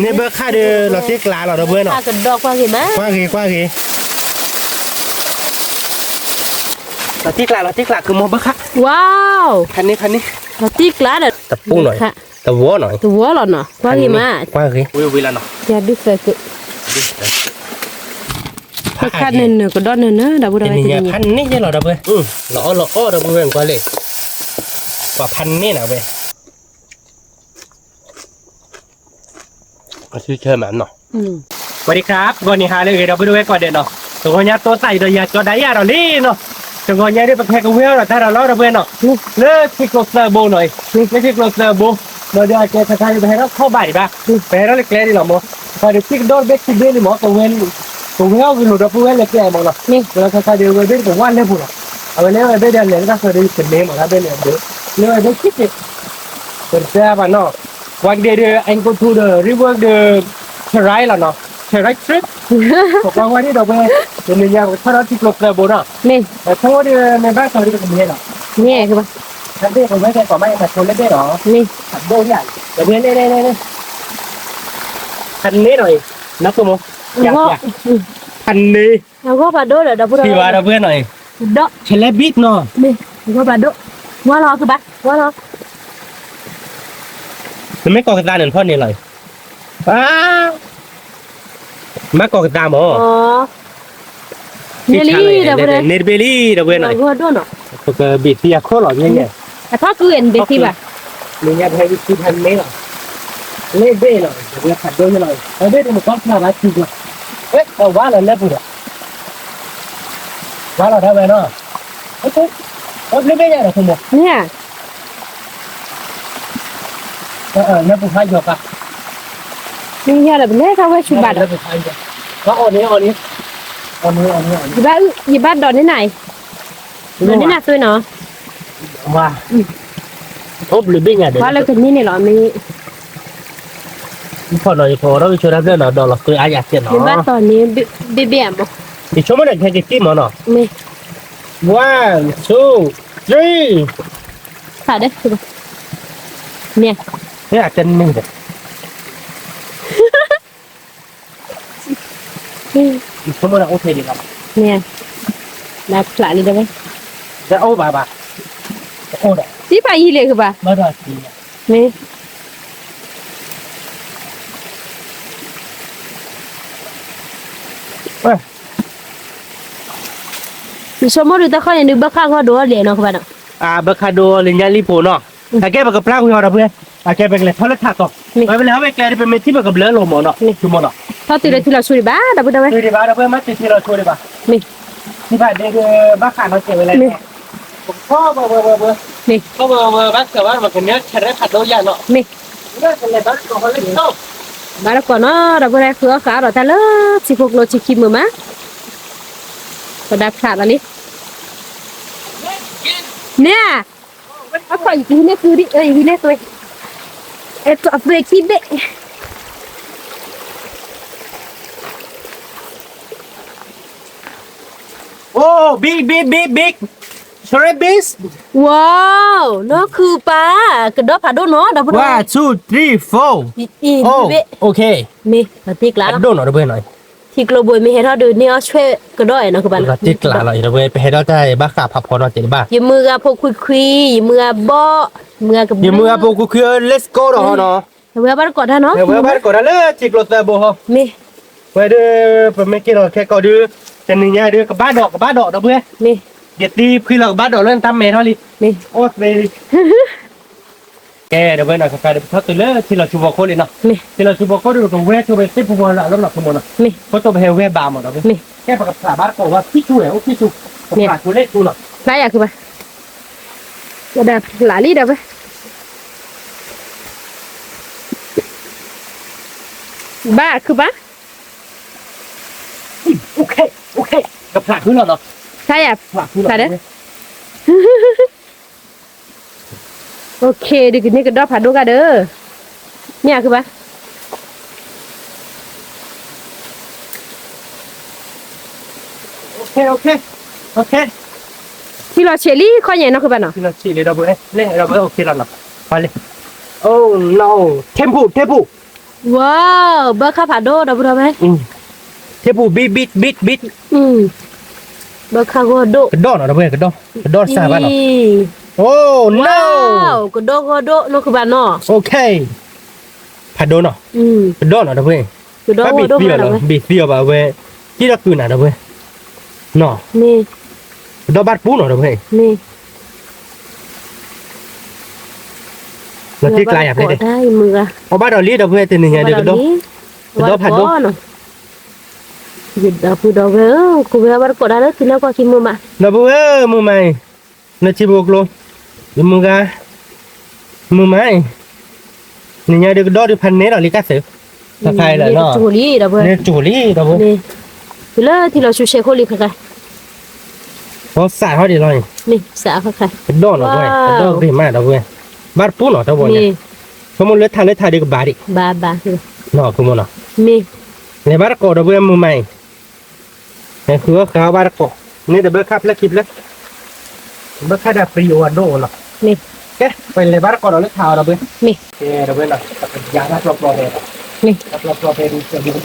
န့ၢ်ဘၢခၣ်ဒီး လီၤတံၢ်ကျးလီၤ ဒီပုၢ်ဝဲၢ်နီၤ. ကွၢ်ဂ့ၤ ကွၢ်ဂ့ၤ လီၤတံၢ်ကျး လီၤတံၢ်ကျး ကမီၤဘၢခၣ်. ဖးန့ၢ် ဖးန့ၢ် လီၤတံၢ်ကျးဒီး တပူၤနီၤ သဝီနီၤ သဝီလီၤနီၤ ကွၢ်ဂ့ၤမး ကွၢ်ဂ့ၤ ဝံၤဝံၤလီၤနီၤ ယဒုးသၢကု ဘၢခၣ်န့ၣ်နၢၤကဒီးနၢၤနၢၤ ဒီပုၢ်ဝဲၢ် ဖးန့ၢ်ယဲလီၤ ဒီပုၢ်ဝဲၢ် လီၤအီၣ်လီၤအီၣ် ဒီပုၢ်ဝဲၢ် ကွၢ်လံ ပှၤဖးန့ၢ်နၤဝဲ အစုဆၢမးနီၤ สวัสดีครับ ဂီၤနံၤဟါလၢအဂ့ၤ ဒီပုၢ်ဝဲၢ်ကိးဂၤဒဲးနီၤ တဂီၤညါတိသးအံၤဒီးယၤကၠီဒၣ်ယၤဒီးလံနီၤ တဂီၤညါဒီးပကဟဲကဝဲၢ်အီၣ်ဒီးတၢ်ဒီးလီၤ ဒီပုၢ်ဝဲၢ်နီၤ လၢထံကျိသၢဘိနီၤ လၢထံကျိသၢဘိ ဒီးဒီးအကဲခါခါဒီးပဟဲထီၣ်ခီၣ်ဘၣ်ဒံးဘၣ် ပဟဲထီၣ်လၢကျဲဒံးလီၤမး ခါဒီးထံကဒီၢ်တဘ့ၣ်ခံဘ့ၣ်လံမး ကဝဲၢ် ကဝဲၢ်အီၣ်ဂ့ၤလိာ်ဒီပုၢ်ဝဲၢ်လၢကျဲမးနီၤ ဒီးခါခါဒီးဝဲဘ့ၣ်ကဝၢ်လၢပူၤလီၤ အဝဲလၢဝဲဘ့ၣ်ဒီးလဲၤလၢတၢ်ဆၢဒီးကန့ၢ်မး တၢ်ဘ့ၣ်န့ၣ်ဒီး လၢဝဲဘ့ၣ်ခံက့ၤ ပတဲဘၣ်နီၤ ဝါကဒဲဒီး I go to the river ဒီး Cherai လီၤနီၤ Cherai trip ပကွၢ်ဝဲဒ်ဒီးဝဲ တနံၤညါပကထီၣ်ဒီးထံကျိသၢဘိနီၤ မ့ၢ် ထီၣ်ဒီးမ့ၢ်ဘၣ်ကီးဒီးပကမ့ၢ်လီၤ မ့ၢ် တၢ်ဘ့ၣ်ပဝဲကဲကီးမး ယမၤဆိလၢဘ့ၣ်ဒီး မ့ၢ် အဒိၣ်ယၤ တဘ့ၣ်န့ၣ်န့ၣ်န့ၣ် ဖးန့ၢ်ဒီးအံၤ နၢ်ပမိၢ် ဖးန့ၢ် အဂီၢ်ဖးဒိၣ်ဒီး ဒီပုၢ်ဝဲၢ် ဒီး ဆဲးလဲဘံၣ်နီၤ မ့ၢ် အဂီၢ်ဖးဒိၣ် ဝါလီၤကဘၣ် ဝါလီၤ နမ့ၢ်ကိးကသါန့ၣ် နဖီၣ်န့ၣ်လီၤ မ့ၢ်ကိးကသါမး န့ၢ်လံ ဒီပုၢ်ဝဲၢ် န့ၢ်တဘ့ၣ်လံ ဒီပုၢ်ဝဲၢ်နီၤ ပကဘ့ၣ်သံအခိၣ်လီၤ မ့ၢ် အထီၣ်ကုၢ်နဘ့ၣ်သံဘၣ် မ့ၢ်ညါပဟဲဝံသံဖးန့ၢ်လီၤ လၢဘ့ၣ်လီၤ ဒီပုၢ်ဝဲၢ်ဖးဒိၣ်န့ၣ်လီၤ အဘ့ၣ်တမ့ၢ်ကီၢ်ဖျါဘၣ်သံကွၢ် ဝဲ အဝါလီၤလၢပူၤဒီး ဝါလီၤဒၣ်ဝဲနီၤ အိၣ်ဘျုးဘ့ၣ်ညါဒီးဖိမး မ့ၢ်ဧါ လၢပူၤဖးယီၤကါ မ့ၢ်ညါဒီးပလဲၤထီၣ်ဝဲဆူဘၣ်ဒီး လၢပူၤဖးယီၤ အီၣ်န့ၣ် အီၣ်န့ၣ် အီၣ်န့ၣ် ယဘၣ် ယဘၣ်ဒိးန့ၢ်နၤအံၤ ဒိးန့ၢ်နၤသွဲနီၤ ဝါ အိၣ်ဘျုးဘ့ၣ်ညါဒီး ဝါလၢကန့ၢ်န့ၣ်လီၤ မ့ၢ် ဖီၣ်နီၤ ယဖီၣ်ဒီးဝံဆိတၢ်ဖျၢၣ်နီၤ ဒီးလီၤသွဲအါယၤကဲနီၤ ယဘၣ်တီၤန့ၢ်ဘ့ၣ်ဘ့ၣ်အမး ယဆိကမိၣ်န့ၣ် ကဟဲက့ၤက့ၤမးနီၤ မ့ၢ် one two three ဖးဒဲ မ့ၢ် မ့ၢ်အတန့ၢ်ဒီး ယဆိကမိၣ်န့ၣ်အိၣ်ထဲဒံးလီၤ မ့ၢ် နဖျးလံဒီးဝဲ တအိၣ်ဘၣ်ဘၣ် တအိၣ်ဒီး သံဖးယံာ်လံကဘၣ် ဘၣ်ဒီးသံ မ့ၢ် ယဆိကမိၣ်ဒုးတၢ်ခီၣ်န့ၣ်ဒုး ဘၢခၣ်ဂီၢ်ဒိးအီၤလဲၣ်နီၤကဘၣ်နီၤ အဘၢခၣ်ဒိးအီၤလၢညါလံဖိနီၤ အကဲပကပျၢ်ကွံာ်အီၤဒီးပှဲၤ အကဲပကလဲၤထီၣ်လၢထးကီၢ် ပကလဲၤဟီၣ်ဝဲကျဲဒ် ပမ့ၢ်ထံၣ်ပကဘျၢလိာ်မးနီၤ ဆိကမိၣ်နီၤ ထီၣ်တုၤလၢထံလီၤဆူဒံးဘၣ် ဒီပုၢ်ဝဲၢ် တုၤဒံးဘၣ်ဒီးပှဲၤ မ့ၢ်တုၤထံလီၤဆူဒံးဘၣ် မ့ၢ် ထံၣ်ဘၣ်ဒ့ဒ်ဘၣ်ဃးနီၤကဲဝဲလဲၣ် မ့ၢ် ထီၣ်ဝဲဝဲဘၣ်ကဘၣ် ပကမ့ၢ်ဆဲးရဲၣ်ဖးဒိၣ်ယၤနီၤ မ့ၢ် ဘၣ်တကိးနီၤ ဒီပုၢ်ဝဲၢ် ဃုအီၣ်ဃုအီဒီးတၢ်လၢထံဖိကျိထံခံမုာ်မး ပဒၣ်ဖျးလီၤလံ န့ၣ် အခီၣ်ယကဟံးန့ၢ်ကုဒံး ယဟံးန့ၢ်သွဲ အဲၣ်တြီသွဲခံဘ့ၣ် Oh, big, big, big, big. Shrimp, beans. Wow, နီၢ်ခုပၢ် ကဒီးဖးဒိၣ်နီၤ ဒီပုၢ်ဝဲၢ် One, two, three, four. Oh, okay. မ့ၢ် ပသံကျး ဖးဒိၣ်နီၤ ဒီပုၢ်ဝဲၢ်နီၤ ထံကျိဘိမ့ၢ်ဟဲထီၣ်ဒုးန့ၢ်အီၣ်ဆွဲၣ် ကဒီးအဲၣ်နီၤကဘၣ်နီၤ ပသံကျးလီၤ ဒီပုၢ်ဝဲၢ် ပဟဲထီၣ်တၢ်ဘၣ်ဃးဖးဖီနီၤ ကဲဘၣ် ယမုၢ်ဂၤဖိခွံခွံ ယမုၢ်ဂၤဘီၣ် ယမုၢ်ဂၤကဘျုး ယမုၢ်ဂၤဖိခွံခွံ let's go ဒီးဟီနီၤ အဝဲဘၣ်တကိးတၢ်နီၤ အဝဲဘၣ်တကိးတၢ်လၢထံကျိသၢဘိဟီ မ့ၢ် ဝဲဒၣ် ပမ့ၢ်က့ၤလီၤခဲကိာ်ဒုး တနံၤညါဒုး ကဘၣ်ဒိး ကဘၣ်ဒိး ဒီပုၢ်ဝဲၢ် ယသံဖှံလီၤ ကဘၣ်ဒိးလၢနတၢ်မဲထီၣ်လံ မ့ၢ် အိၣ်သ့လံ ကဲ ဒီပုၢ်ဝဲၢ်နီၤ ခဲခါဒုး ပထီၣ်တုၤလၢထံလီၤဆူဖီခိၣ်လံနီၤ မ့ၢ် ထံလီၤဆူဖီခိၣ်ဒုး ပဝဲဆိပသ့ၣ်ဖူဖီလၢအလီၢ်နီၤ ဆိကမိၣ်နီၤ မ့ၢ် ခိၣ်တိပဟဲဝဲဘၣ်မး ဒီပုၢ်ဝဲၢ် မ့ၢ် ကဲပကဖျးဘၣ်တကိးဝဲ ဖံဆူ အိၣ်ဖံဆူ မ့ၢ် ပဖျးဆိလၢဆူနီၤ ဖျါယၤခုဘၣ် ကဒၣ်ဖျးလံဒီးဝဲ ဘၣ်ခုဘၣ် OK OK ကဖျးခုလီၤနီၤ ဖျါယၤ ဖျါခုလီၤ ဖျါဒီး OK ဒုးကန့ၢ်ကဒီးဖးဒိၣ်ကဒီး မ့ၢ်အခုဘၣ် OK OK OK ထံလီၤဆံးလံ ခီၣ်ညါနီၢ်ခုဘၣ်နီၤ ထံလီၤဆံးလံ ဒီပုၢ်ဝဲၢ် လၢ ဒီပုၢ်ဝဲၢ် OK လီၤနီၤ ဖျါလံ Oh no ထ့ပူၤ ထ့ပူၤ ဝါ, ဘၢခၣ်ဖးဒိၣ် ဒီပုၢ်ဒီဝဲၢ်, ထံပူၤ ဘံၣ်ဘံၣ်ဘံၣ်ဘံၣ်, ဘၢခၣ်ဂီၢ်ဒိၣ်, ကဒီၣ်နီၤ ဒီပုၢ်ဝဲၢ်, ကဒီၣ်, ကဒီၣ်တစၢ်ဘၣ်နီၤ, အိၣ်နီၤ, ကဒီၣ်ဂီၢ်ဒိၣ်နီၤ ခုၣ်ပၢ်နီၤ, ဖးဒိၣ်နီၤ, ကဒီၣ်နီၤ ဒီပုၢ်ဝဲၢ်, ဘၣ်ဘ့ၣ်သံအီၤလီၤ, ဘ့ၣ်သံအီၤဘၣ်ဝဲ, ကံၣ်ဒီးကုၢ်နၤ ဒီပုၢ်ဝဲၢ်, နီၤ, ကဒီၣ်ဘၣ်တပူၤနီၤ ဒီပုၢ်ဝဲၢ်, လီၤတံၢ်ကျါယၤဖဲန့ၣ်, အီၣ်ဘၣ်ဒီးလံ ဒီပုၢ်ဝဲၢ်, တနံၤညါဒီးကဒီၣ်, ကဒီၣ်ဖးဒိၣ်, ဒီပုၢ်ဒီဝဲၢ်ဧၢ, ခိၣ်ဝဲၢ်ဘၣ်တကိးတၢ်လၢထံလၢကီၢ်ခံမုာ်မး, ဒီပုၢ်ဝဲၢ်ဧၢ, မုာ်မးအံၤ, လၢထံဖိကျိ, ယမုၢ်ဂၤ, မုာ်မးအံၤ, နံၤညါဒီးကဒီၣ်ဒီးဖးန့ၢ်ဒီးလံကၢ်သုး, ဖးဖးလၢာ်နီၤ, န့ၣ်တစိၤလံ ဒီပုၢ်ဝဲၢ်, တုၤလၢထံလီၤဆူၣ်ဆဲးခိၣ်လံခါခါ ပစးထီၣ်ဒံးလီၤအံၤ, ကဒီၣ်နီၤ ဒီပုၢ်ဝဲၢ်, ကဒီၣ်ဂ့ၤမး ဒီပုၢ်ဝဲၢ်, ဘၣ်တပူၤနီၤ တဘီညါ, ဆိကမိၣ်လၢထးလၢထးဒီးကဘၣ်ဒံး, ဘၣ်ဘၣ်, ဆိကမိၣ်နီၤ, လဲၤဘၣ်တကိး ဒီပုၢ်ဝဲၢ် မုာ်မးအံၤ, ဃုအီၣ်ဃုအီဘၣ်တကိး, န့ၣ်တဘၢခၣ်ဖျၢၣ်ခံဖျၢၣ်, ဘၢခၣ်ဒီးပြံအိၣ်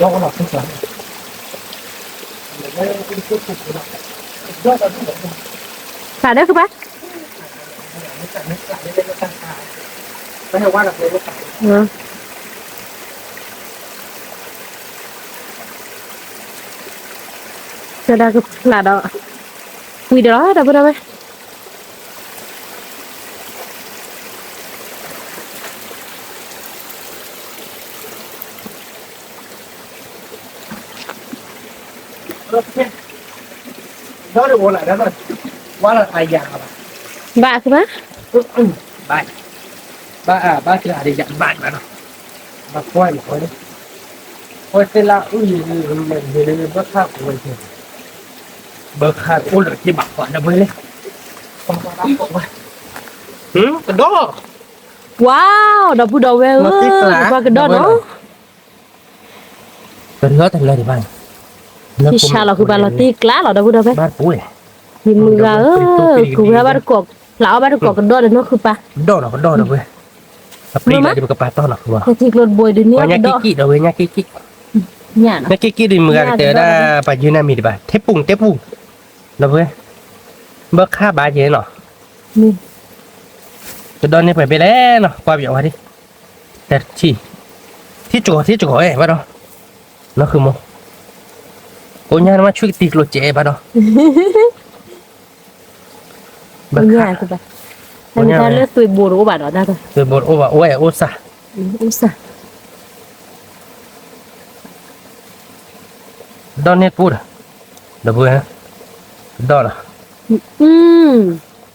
ဝဲဒိၣ်လီၤ, ကဲ ပလဲၤဘၣ်တကိးဒီးလၢထးအီၤ ဒီပုၢ်ဝဲၢ်, ကဲ ဒီပုၢ်ဝဲၢ်နီၤ, ပကယါတၢ်ပျီပျီဖဲ, တၢ်ပျီပျီဖဲဒ်ကဒီၣ်လီၤ ဖျါဒီးကဘၣ်, ကဒၣ်ကဖျါဒီး, ဝံၤဒီးလီၤ ဒီပုၢ်ဝဲၢ်, ဘၣ်ကဘၣ်, ဘၣ်, ဘၣ်, ဘၣ်, ဘၣ်, ဘၣ်ကွၢ်န့ၣ်, ဝဲသ့ၣ်လၢအုၣ်ယံၤ, ဘၢခၣ်အိၣ်လၢက့ၤဘၣ်ကွၢ်ဒီပုၢ်ဝဲၢ်လံ, ကဒီး, ဝါ, ဒီပုၢ်ဒီဝဲၢ်ဧၢ, ပှၤကဒီးနီၤ ကလၢတလၢဒံးဘၣ်, ထံဆါလီၤဃုာ်ပၢ်လီၤတံၢ်ကျါလီၤ ဒီပုၢ်ဒီဝဲၢ်, ယမုၢ်ဂၤဧၢ, ခိၣ်ဝဲၢ်ဘၣ်တကိး, ဖျါအီၣ်ဘၣ်တကိးကဒီးဒီးနီၢ်ဃုာ်ပၢ်, ကဒီးနီၤ ကဒီးဒီပုၢ်ဝဲၢ်, အပျံၤလၢဒံးပကပာ်တီၢ်နီၤ, ပှၤညၣ်က့ၤကံၣ်ဒီပုၢ်ဝဲၢ် ညၣ်က့ၤကံၣ်, ညၣ်က့ၤကံၣ်ဒီးမုၢ်ဂၤကတဲဝဲဒၣ် ပှၤယုၢ်နၢ်မံၤဒံးဘၣ်, ထဲပူၤ ထဲပူၤ, ဒီပုၢ်ဝဲၢ်, ဘၢခၣ်ဘၣ်ကဲနီၤ, ကဒီးန့ၣ်ပှဲၤဘ့ၣ်လဲၣ်နီၤ ကွၢ်ပယီၤဝဲဒၣ်, တထံၣ်, ထံၣ်ကီၤ ထံၣ်ကီၤအဲၣ်ဘၣ်ဒီး, နီၢ်ဃုာ်မိၢ်, ကိညါနမ့ၢ်ဆွံၣ်ကတံၤကျိၤစဲးဘၣ်ဒီး, ဘၢခၣ်, လၢသွ့ဘိတအိၣ်ဘၣ်ဒီး, သွ့ဘိတအိၣ်ဘၣ် အိၣ်ဝဲအိၣ်စၢ်, အိၣ်စၢ်, ဒီးန့ၣ်ပူၤဒီး, ဒီပုၢ်ဝဲၢ်, ဒီးလီၤ,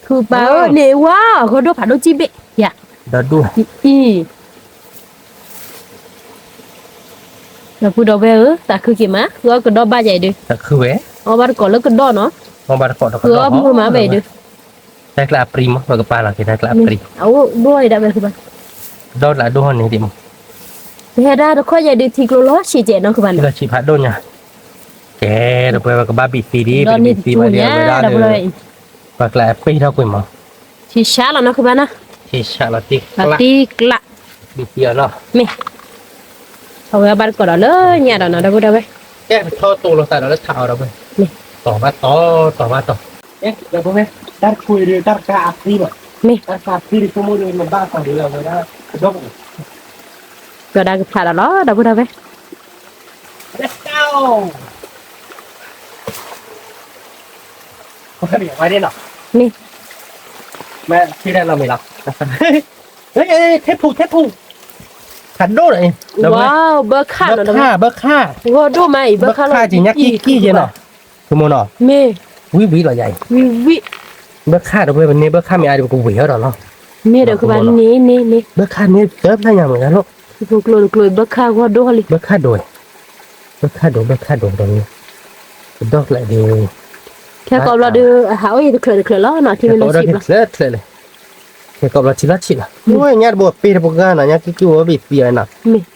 ခုပၢ်ဧၢ န့ၣ်ဝါ ဂီၤဒိၣ်ဖးဒိၣ်စံၣ်ဘ့ၣ်ယၤ, ဒီပုၢ်ဒီဝဲၢ်ဧၢ, သးခုက့ၤမး ဃုအီၣ်ကဒီးဘၣ်ယၤအံၤဒီး, သးခုဝဲ, အီၣ်ဘၣ်တကိးလၢကဒီးနီၤ, အီၣ်ဘၣ်တကိးလၢကဒီး, ဃုအီၣ်မုၢ်မးဘၣ်အံၤဒီး, တၢ်ကျးအပြံမး ပကပာ်လီၤက့ၤတၢ်ကျးအပြံ, အအိၣ်ဒိၣ်အံၤဒၣ်ဝဲဃုဘၣ်, ဒီးလၢအဒိၣ်ဟီၣ်န့ၣ်ဒံးမး, ပဟဲဒၣ်တခီယဲၢ်ဒုးထံကျိလီၤဆံးကဲးနီၢ်ဃုဘၣ်န့ၣ်, လီၤဆံးဖးဒိၣ်ညါ, ကဲ ဒီပုၢ်ဝဲၢ် ပကဘၣ်ဘံၣ်သံဒံး ပကဘံၣ်သံဘၣ်ဒံးဝဲဒၣ်ဒီး, ပှၤကျးအပ့ၢ်ထီၣ်ကွံာ်မး, ထံဆါလီၤနီၢ်ဃုဘၣ်နီၤ, ထံဆါလီၤတံၢ်ကျး, ဘံၣ်သံအီၤနီၤ, မ့ၢ်, အဝဲဘၣ်တကိးဒီးလၢညါဒီးနီၤ ဒီပုၢ်ဒီဝဲၢ်, ကဲ ပထီၣ်တိၢ်လိာ်သးဒီးလၢထးအီၤဒီပုၢ်ဝဲၢ်, တီၤဘၣ်တီၤ တီၤဘၣ်တီၤ, ဒီပုၢ်ဝဲၢ် တၢ်တခူအံၤဒီး တၢ်တခါအသံဘၣ်, မ့ၢ်, တၢ်တခါအသံဒီး ဆိကမိၣ်ဒီး နဘၣ်သးဒ်လဲၣ်ဝဲဒၣ်, ကဒီး ကဒီးကဖျါဒီးလီၤ ဒီပုၢ်ဒီဝဲၢ်, မ့ၢ်, ထဲပူၤ ထဲပူၤ, ဖးဒိၣ်ဒီး, ဘၢခၣ်, ဘၢခၣ်, ဂီၤဒိၣ်မးအံၤ ဘၢခၣ်လီၤ, ဘၢခၣ်က့ၤညါက့ၤက့ၤယဲနီၤ, ဆိကမိၣ်နီၤ, မ့ၢ်, ဝံၤဝံၤလီၤယၤအံၤ, ဝံၤဝံၤ, ဘၢခၣ်ဒီး ပဝဲပန့ၢ်ဘၢခၣ်မ့ၢ်အါဒီး ပကဝံၤအီၤဒီးလီၤ, မ့ၢ်ဒီး ဘၢခၣ်န့ၣ်သၢဖျၢၣ်ညါမ့ၢ်ယါလီၤ, ကျိၤကျိၤ ဘၢခၣ်ဂီၤဒိၣ်လံ, ဘၢခၣ်ဒိၣ်, ဘၢခၣ်ဒိၣ် ဘၢခၣ်ဒိၣ်ဒီး, ကဒီၣ်ကျဲဒုး, ခဲကိးဘျီဒုး အဟးအိၣ်အံၤတချၢးတချၢးလီၤနီၤ, ခဲကိးဘျီဒုးချၢးချၢးလံ, ခဲကိးဘျီထံလီၤဆံးလီၤ, မ့ၢ်ညါတဘိပ့ၢ်တပှၢ်နီၤ ညါက့ၤက့ၤဝဲဘ့ၣ်သံအီၤနီၤ, မ့ၢ်, က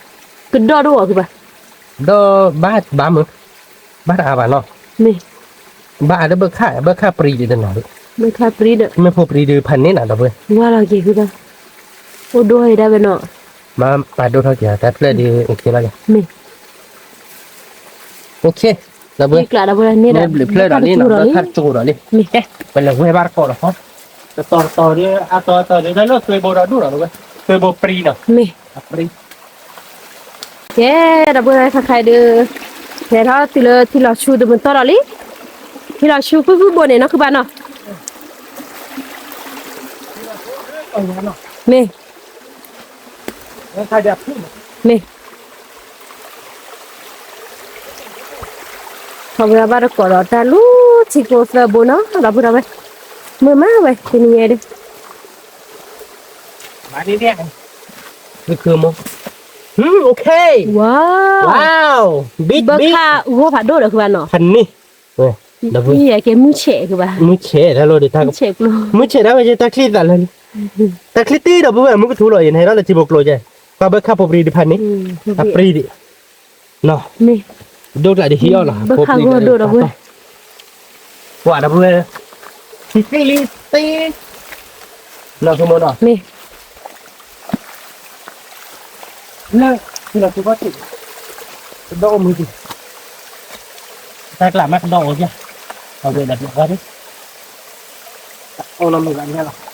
ဒီၣ်ဒိၣ်အီၤဖုဘၣ်, ဒီးဘၣ်ဘၣ်မုၢ်, ဘၣ်တအါဘၣ်နီၤ, မ့ၢ်, ဘၣ်အါဒီးဘၢခၣ် ဘၢခၣ်ပြံဒုးတနီၤဒုး, ဘၢခၣ်ပြံဒီး မ့ၢ်ဖိပြံဒုးဖးန့ၢ်နၤဒီပုၢ်ဝဲၢ်, ဝါလီၤက့ၤဖုဘၣ်, အိၣ်ဒိၣ်အံၤဒၣ်ဝဲနီၤ, မၤပာ်ဒိၣ်ထီၣ်က့ၤတၢ်ဖျၢၣ်ဒ် OK လီၤယၤ, မ့ၢ် OK, ဒီပုၢ်ဝဲၢ်, မ့ၢ်ဘျုးဖျၢၣ်ဒီးလံနီၤ ဘၣ်ခါတကၠိဒီးလံ, ပလဲၤဝဲဘၣ်တကိးဒီးဟီ, တတီၤတတီၤဒ် အတီၤတတီၤဒ် တၢ်လၢသွ့ဘိဒီးဒူၣ်ဒီး သွ့ဘိပြံနီၤ, မ့ၢ် အပြံ ကဲ ဒီပုၢ်ဝဲၢ် ခဲခါအံၤဒုး လဲၤထီၣ်တုၤလၢထံလီၤဆူတမုာ်တီၢ်ဒီးလံ, ထံလီၤဆူဃုာ်ဃုာ်ဘိန့ၣ် နီၢ်ခုၣ်ပၢ်နီၤ, မ့ၢ် မ့ၢ် ထီၣ်ဝဲဘၣ်တကိးဒီးတၢ်လူထံကျိသၢဘိနီၤ ဒီပုၢ်ဝဲၢ်, မုာ်မးဝဲ တနံၤညါဒုး OK, wow, ဘၣ်ခါဂီၢ်ဖးဒိၣ်ဒီးခုဘၣ်နီၤ, ဖးန့ၢ်, ဒီပုၢ်ဝဲၢ်, ကဲမုၢ်ဆဲးခုဘၣ်, မုၢ်ဆဲးတၢ်လီၤဒီး မုၢ်ဆဲးကျိ, မုၢ်ဆဲးတၢ်ဝဲ တၢ်ချံသးလၢလံ, တၢ်ချံတ့ၢ်ဒီပုၢ်ဝဲၢ် မုၢ်ကထူလီၤ ယနဟဲထီၣ်လၢထံဘိကျိကဲ, ပှၤဘၣ်ခါဖိပြံဒုးဖးန့ၢ်, အပြံဒံး နီၤ, မ့ၢ် ဒိၣ်ကျးဒ်ဟံးအီၣ်လီၤ, ဘၣ်ခါဂီၢ်ဒိၣ်ဒီပုၢ်ဝဲၢ်, ပှၤဒီပုၢ်ဝဲၢ်, ထံသ့ၣ်လံသ့, နီၤ မ့ၢ် လၢ ထံလီၤဆူဘီထံး, ကဒီအိၣ်မုၢ်တံၢ်, တၢ်ကျးမးကဒီအိၣ်ယၤ, အဝဲဒၣ်ပျီဝါဒ်, အိၣ်နီၢ်မုၢ်ဂၤညါလီၤ.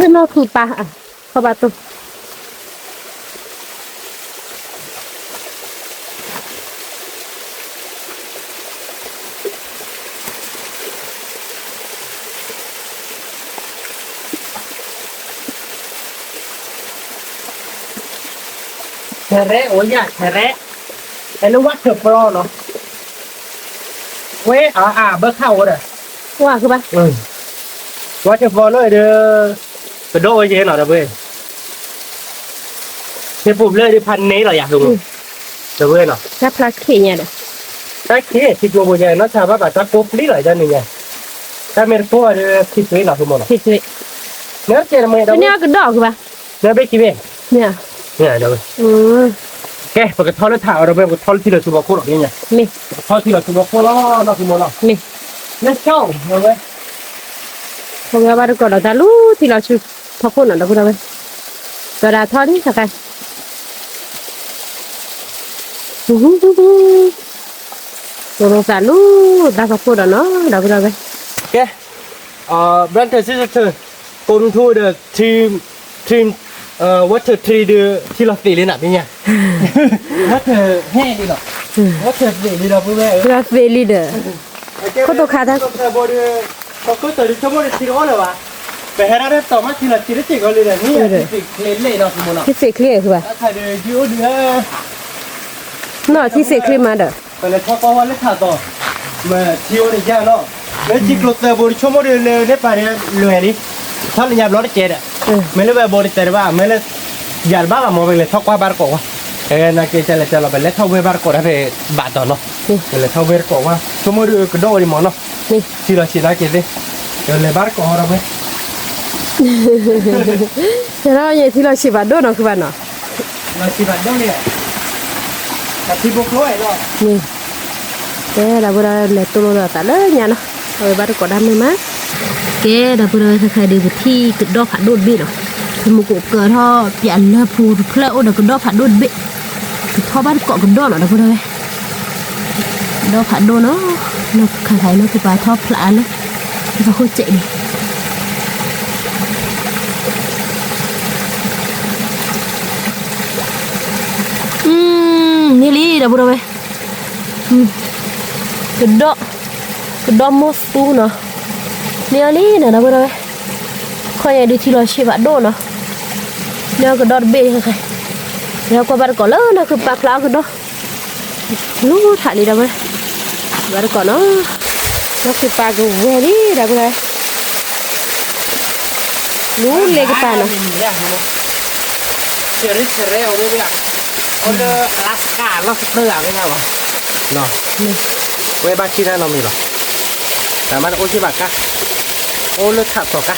နီၢ်ခုၣ်ပၢ်, ခီၣ်ဘၣ်တိၢ် ဆဲးရဲၣ်အိၣ်ယၤ ဆဲးရဲၣ်, အဲလၢ waterfall နီၤ, ဝဲအါအါဘၢခၣ်အိၣ်ဒီး, ဝါခုဘၣ်, waterfall လီၤဒီး, ကဒီအိၣ်ယဲနီၤ ဒီပုၢ်ဝဲၢ်, ဟ့ၣ်ပူၤဘျၢဒုးဖးန့ၢ်လီၤယၤ ဒီပုၢ်ဝဲၢ်နီၤ, တၢ်ဖျါခံညါဒီး, တၢ်ခံထံကျိဖိယဲနီၤ ဆါဘၣ်ဘၣ်တၢ်ကိးပျံၤလီၤ တၢ်န့ၣ်ညါ, တၢ်မ့ၢ်တကိးဒီး ခံသွံနီၤ မ့ၢ်နီၤ, ခံသွံ, နကဲတမ့ၢ်ဒီး နကဒီခုဘၣ်, နဘ့ၣ်ခံဘ့ၣ်, ကဲ ပကထီလၢထးအီၤ ဒီပုၢ်ဝဲၢ် ပကထီလၢထံလီၤဆူဖီခိၣ်လီၤ မ့ၢ်ညါ, ပကထီထံလီၤဆူဖီခိၣ်လီၤ နီၢ် မ့ၢ်နီၤ, လၢကၠီ ဒီပုၢ်ဝဲၢ်, ပဝဲဘၣ်တကိးဒီးတၢ်လူထံလီၤဆူဖီခိၣ်နီၤ ဒီပုၢ်ဝဲၢ်, ဒီးဒၣ်ထီဒ်တခါ တိၤလိသးလူ တၢ်ဖီခိၣ်ဒီးနီၤ ဒီပုၢ်ဝဲၢ်, ကဲ, brother sister, come to the tree, tree, water tree ဒီး ထံလီၤသ့းလံနၤ မ့ၢ်ညါ, water ဟဲလံလီၤ, water သ့းလံဒီး ပုၢ်ဝဲၢ်, ထံလီၤသ့းလံဒီး, ခိၣ်တိၤခါတၢ် ဘိဒီး, ပကတၢၢ်ဒုးဆိကမိၣ်ဒီးထံတအိၣ်လၢၤဘၣ်, ပဟဲဒၣ်ဒီးတီၤမးထံလီၤ ထံတစ့ၢ်ကီးလံဒီး မ့ၢ်ယၤထံသ့းချ့လဲၣ်နီၤ မ့ၢ်နီၤ, ထံသ့းချ့ဧါ, တၢ်ခါဒီးယအိၣ်ဒုးဧါ နီၤ ထံသ့းချ့မးဒီး, ပလဲၤထီၣ်ကွၢ်ဝဲလၢထးတီၤ, မ့ၢ်ထံအိၣ်န့ၣ်ယၤနီၤ, လၢထံကျိသၢဘိဒီးဆိကမိၣ်ဒီးလၢန့ၣ်ပာ်ဒီးလွဲၢ်လံ, ထီၣ်လၢညါဘျီတကဲဒီး, မ့ၢ်လၢဝဲဘိတတဲတဘၣ် မ့ၢ်လၢ, ယၤတဘၣ်ဘၣ်မ့ၢ် ပလဲၤထီၣ်ကွၢ်ဘၣ်တကိးဝဲ, နာ်က့ၤတဲလဲၤတဲလီၤ ပလဲၤထီၣ်ဝဲဘၣ်တကိးတၢ်ဖဲဘၣ်တီၤနီၤ, ပလဲၤထီၣ်ဝဲတကိးဝဲ, ဆိကမိၣ်ဒီးကဒီးဝဲဒံးမ့ၢ်နီၤ, ထံလီၤဆံးနာ်က့ၤသ့, လဲၤဘၣ်တကိးဒီးဝဲ ယဲထီၣ်ယဲထံလီၤဆံးဘၣ်ဒိၣ်နီၤ ခုဘၣ်နီၤ, လီၤဆံးဘၣ်ဒိၣ်န့ၣ်, ထံဖိကျိဝဲလီၤ, ကဲ ဒီပုၢ်ဝဲၢ် လဲၤတိၢ်လိာ်သးလၢညါနီၤ, အဝဲဘၣ်တကိးတၢ်မုာ်မး, ကဲ ဒီပုၢ်ဝဲၢ် ခဲခါဒုး ပထံၣ်ကဒီဖးဒိၣ်တဘ့ၣ်နီၤ, ပမူကအိၣ်ကၢထီၣ်ပၠးလၢပူၤတဖျၢၣ်အိၣ်ဒီးကဒီဖးဒိၣ်တဘ့ၣ်, ပထီၣ်ဘၣ်တကိးကဒီနီၤ ဒီပုၢ်ဝဲၢ် ကဒီဖးဒိၣ်နီၤ, နီၢ်ခါခါအံၤနီၢ်ကပၤထီၣ်ဖျးလၢ တဖးခိၣ်စဲးန့ၣ်, န့ၢ်လံ ဒီပုၢ်ဝဲၢ်, ကဒီ, ကဒီမိၢ်သူနီၤ, န့ၢ်အီၤလံနီၤ ဒီပုၢ်ဝဲၢ်, ခီယဲဒုးထံလီၤဆံးဘၣ်ဒိၣ်နီၤ, န့ၢ်အီၤကဒီတဘ့ၣ်, လဲၤကွၢ်ဘၣ်တကိးလၢနီၢ်ခူပၢ်ဖျါအီၤကဒီ လူထးလံဒီပုၢ်ဝဲၢ်, ဘၣ်တကိးနီၤ, နီၢ်ခူပၢ်ကဝဲၤလံဒီပုၢ်ဝဲၢ်, လူလ့ကပၤနီၤ, ဆဲးရဲဆဲးရဲအဝဲဝဲ, အိၣ်လၢ Alaska လီၢ်ကတၢၢ်အဝဲညါလီၤ, ဝဲဘၣ်ထံၣ်တၢ်နီတမံၤလီၤ, တၢ်မ့ၢ်တအိၣ်စ့ၢ်ဘၣ်ကါ, အိၣ်လၢထးတီၤကါ,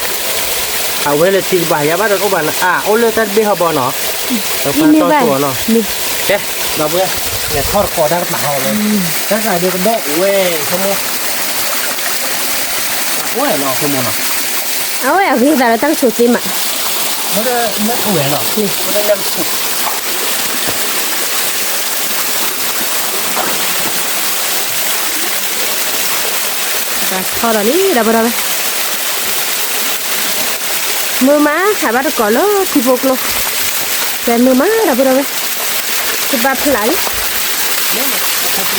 အဝဲလၢထံကပၤယါဘၣ်ဒီးအိၣ်ဘၣ်နၤ, အအိၣ်လၢတၢ်တဘ့ၣ်ဟီဘီနီၤ, ပပာ်တီၢ်ကိးအီၤနီၤ, ကဲ, ဒီပုၢ်ဝဲၢ် လဲၤထီၣ်တကိးတၢ်ကပၤဟီလၢ တၢ်ဃးဒုးကဒီးဝဲ ဆိကမိၣ် ဝဲနီၤ ဆိကမိၣ်နီၤ အဝဲအဂ့ၤသးလၢတၢ်ကဆိးသ့မး လၢလၢကဝဲနီၤ လၢလၢကဆိး ဘၣ်ထီၣ်ဒီးလံ ဒီပုၢ်ဒီဝဲၢ် မုာ်မး ဟးဘၣ်တကိးလၢထံဖိကျိ လဲၤမုာ်မး ဒီပုၢ်ဒီဝဲၢ် ကဘၣ်ဖျါလံ မ့ၢ်အကဘၣ် တၢ်လၢလၢဘျ့ယဲ ဒီးခီၣ်ထံး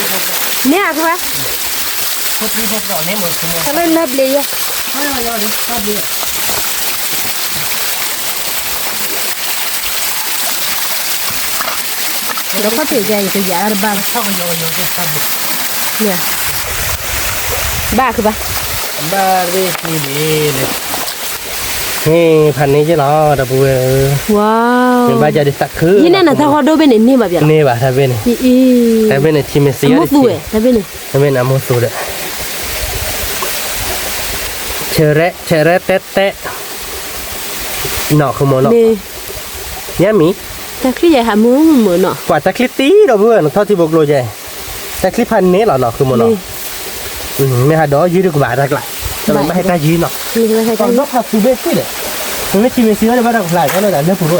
ယဲ ယကယၤတဘၣ်လီၤ ဘၣ်ကဘၣ် ဘၣ်ရ့ၣ်သံန့ၣ် ဟ့ၣ်ဖးန့ၢ်က့လီၤ ဒီပုၢ်ဝဲၢ်ဧၢ မ့ၢ်ဘၣ်ကဒီးသးခု ယန့ၣ်နတၢ်ဂီၤဒိၣ်ဘ့ၣ်န့ၣ်န့ၢ်ဘၣ်ပျဲလီၤ န့ၢ်ဘၣ်တၢ်ဘ့ၣ်န့ၣ် တၢ်ဘ့ၣ်န့ၣ်ထံမ့ၢ်သံ တၢ်ဘ့ၣ်န့ၣ်အမိၢ်သူဒီး ဆဲးရဲ ဆဲးရဲတဲတဲ နီၢ်ဃုမိၢ်နီၢ် ယဲမံၤ တၢ်ချံယဲဟးမုာ်မုာ်နီၤ ကွၢ်တၢ်ချံတံၢ်ဒီးပုၢ်ဝဲၢ် နထီၣ်ထံဖိကျိယဲ တၢ်ချံဖးန့ၢ်လီၤနီၢ်ဃုမိၢ်နီၢ် မ့ၢ်ဟးဒီးယုၢ်ဒုးကဘၣ်တၢ်ကျါ တမ့ၢ်ဘၣ်ဟဲတၢ်ယံၤနီၤ ဘၣ်ဖးသူဘ့ၣ်ကွံာ်ဒီး မ့ၢ်ထံမ့ၢ်သံဝဲန့ၣ် ဘၣ်တၢ်ကဖျါ ဘၣ်ဒီးလၢပူၤရိၣ်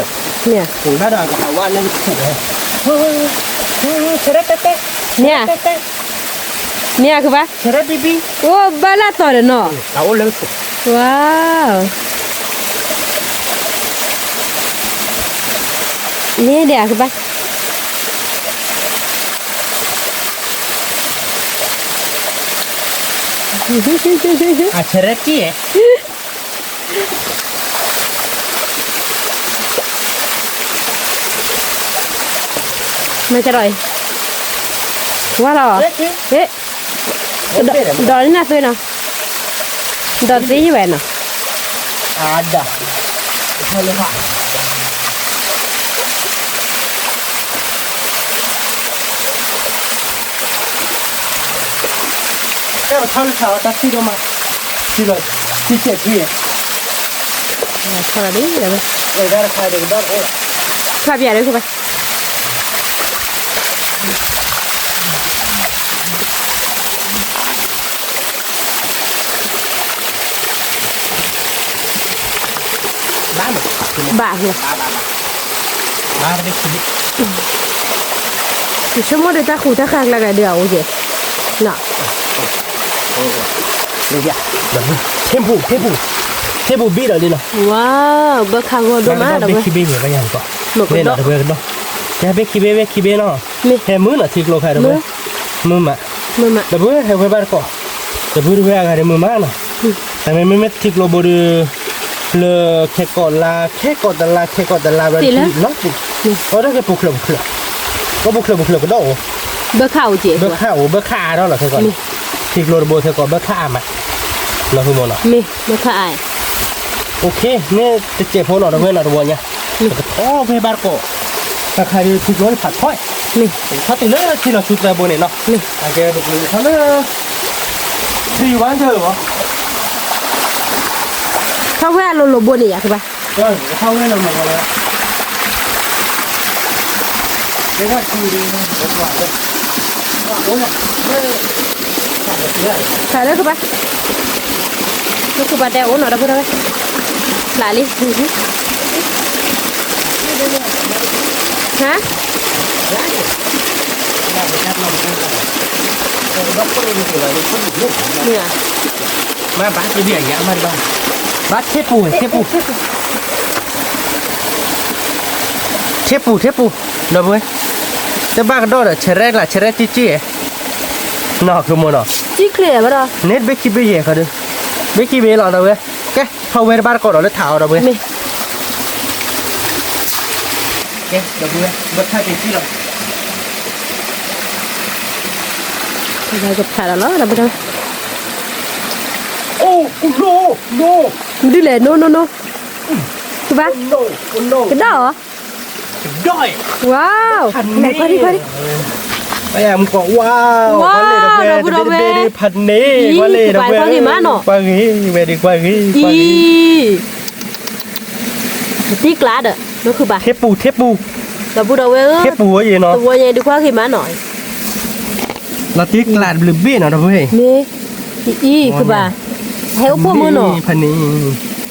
ဘၣ်ဒီးကဟးဝဲလၢပူၤ ဆဲးရဲတဲတဲ မ့ၢ်ဧါ မ့ၢ်ဧါကဘၣ် ဆဲးရဲဘံဘံ အိၣ်ဘၣ်လၢသီဒီးနီၤ အအိၣ်လၢပူၤ ဝါ န့ၣ်ဒဲးအကဘၣ် အဆရဲကံၢ်ဧါ မ့ၢ်ကဒီးအံၤ ဝါလီၤ ဟ့ၣ် ဒီးလၢနၤသွ့နီၤ ဒီးသ့ယဝဲနီၤ အဒၣ် တၢ်ပထီၣ်လၢဆးအီၤ တၢ်စံၣ်ဒိၣ်မး စံၣ်လီၤ စံၣ်စဲးထံ ထီၣ်ဒ် ဖျါပျဲဒ် ဘၣ်လီၤ ယဆိကမိၣ်ဒီးတၢ်ဃူတၢ်ဃါကျါကဒီးအအိၣ်က့ၤ နီၤ ထ့ပူၤ ထ့ပူၤ ထ့ပူၤဘ့ၣ်ဒီးလံနီၤ ဝါ ဘၣ်ခးဂီၤဒိၣ်မးဒီး ဘ့ၣ်ခံဘ့ၣ်မ့ၢ်ဘၣ်ယၤကီး မ့ၢ်ကဒီး တဝဲကဒီး ယဘ့ၣ်ခံဘ့ၣ် ဘ့ၣ်ခံဘ့ၣ်နီၤ ဟဲမုာ်နီၤ ထံကျိခါဒီးဝဲ မုာ်မး ဒီးပဝဲဟဲဝဲဘၣ်တကိး ဒီးပဝဲတဝဲအဂၤဒီးမုာ်မးနီၤ တမ့ၢ်မ့မ့ၢ်ထံကျိဘိဒီး လၢခဲကိာ်လါ ခဲကိာ်တလါ ခဲကိာ်တလါဝဲလီၤ အဝဲဒၣ်ကဲပူၤချၢပူၤချၢ ကပူၤချၢပူၤချၢကဒီးအိၣ် ဘၣ်ခးအိၣ်က့ၤ ဘၣ်ခးအိၣ် ဘၣ်ခးအါထီၣ်လီၤခဲကိာ်န့ၣ် ထံကျိတဘိခဲကိာ်ဘၣ်ခးအါမး နီၤ မ့ၢ်ဘၣ်ခးအါ မ့ၢ်တစဲးဖိနီၤ တဝဲနီၤ တဝီညါ ပကထီၣ်ဖဲဘၣ်တကိး တၢ်ခါဒုးထံကျိန့ၣ်ဖးထီၣ် ထီၣ်တုၤလၢထံလီၤဆူသၢဘိန့ၣ်နီၤ အကဲပကထီၣ်လၢ ထံဝါဒၢးဘၣ် ထီၣ်ဝဲအလိၤလိၤဘိန့ၣ်ယၤကဘၣ် ထီၣ်ဝဲလိၤလိၤဘိန့ၣ် ခးလၢကဘၣ် လၢကဘၣ်တဲအိၣ်နီၤ ဒီပုၢ်ဒီဝဲၢ် ဖျါလံ ဟါ မ့ၢ်ဧါ မ့ၢ်ဘၣ် ဘၣ်ထ့ပူၤ ထ့ပူၤ ထ့ပူၤ ထ့ပူၤ ဒီပုၢ်ဝဲၢ် တဘၣ်ကဒီးဒီး ဆရဲလၢ ဆရဲကံၢ်ကံၢ် နီၢ်ကမိၢ်နီၤ ကံၢ်ချ့ဘၣ်ဒီး န့ၣ်တဘ့ၣ်ခံဘ့ၣ်ယဲၢ်ခီဒုး ဘ့ၣ်ခံဘ့ၣ်လီၤဒီပုၢ်ဝဲၢ် ကဲ ထီၣ်ဝဲတဘၣ်တကိးဒီးလၢထးအီၤဒီပုၢ်ဝဲၢ် မ့ၢ် ကဲ ဒီပုၢ်ဝဲၢ် ဘၣ်ခးက့ၤကံၢ်လီၤ ကဖျါဒီးလီၤ ဒီပုၢ်ဝဲၢ် အိၣ် အိၣ် အိၣ် မနုၤလဲၣ် no no no ကဘၣ် ကဒီး ဝါ ဖးန့ၢ် ကွၢ်ဒံ ကွၢ်ဒံ ဝါ ဒီပုၢ်ဝဲၢ် ဖးန့ၢ် ကွၢ်လံ ကွၢ်ဂ့ၤ ဝဲဒံ ကွၢ်ဂ့ၤ ကွၢ်ဂ့ၤ တံၢ်ကျါဒီး နခုဘၣ် ထ့ပူၤ ထ့ပူၤ ဒီပုၢ်ဒီဝဲၢ်ဧၢ, ဟဲပူၤဝဲယဲနီၤ, တဝီညါဒုးကွၢ်က့ၤမးနီၤ, လီၤတံၢ်ကျးတဘျုးဘ့ၣ်နီၤ ဒီပုၢ်ဝဲၢ်, မ့ၢ်, အံၤကဘၣ်, ဟဲအိၣ်ဖှိၣ်မုၢ်နီၤ, ဖဲန့ၣ်,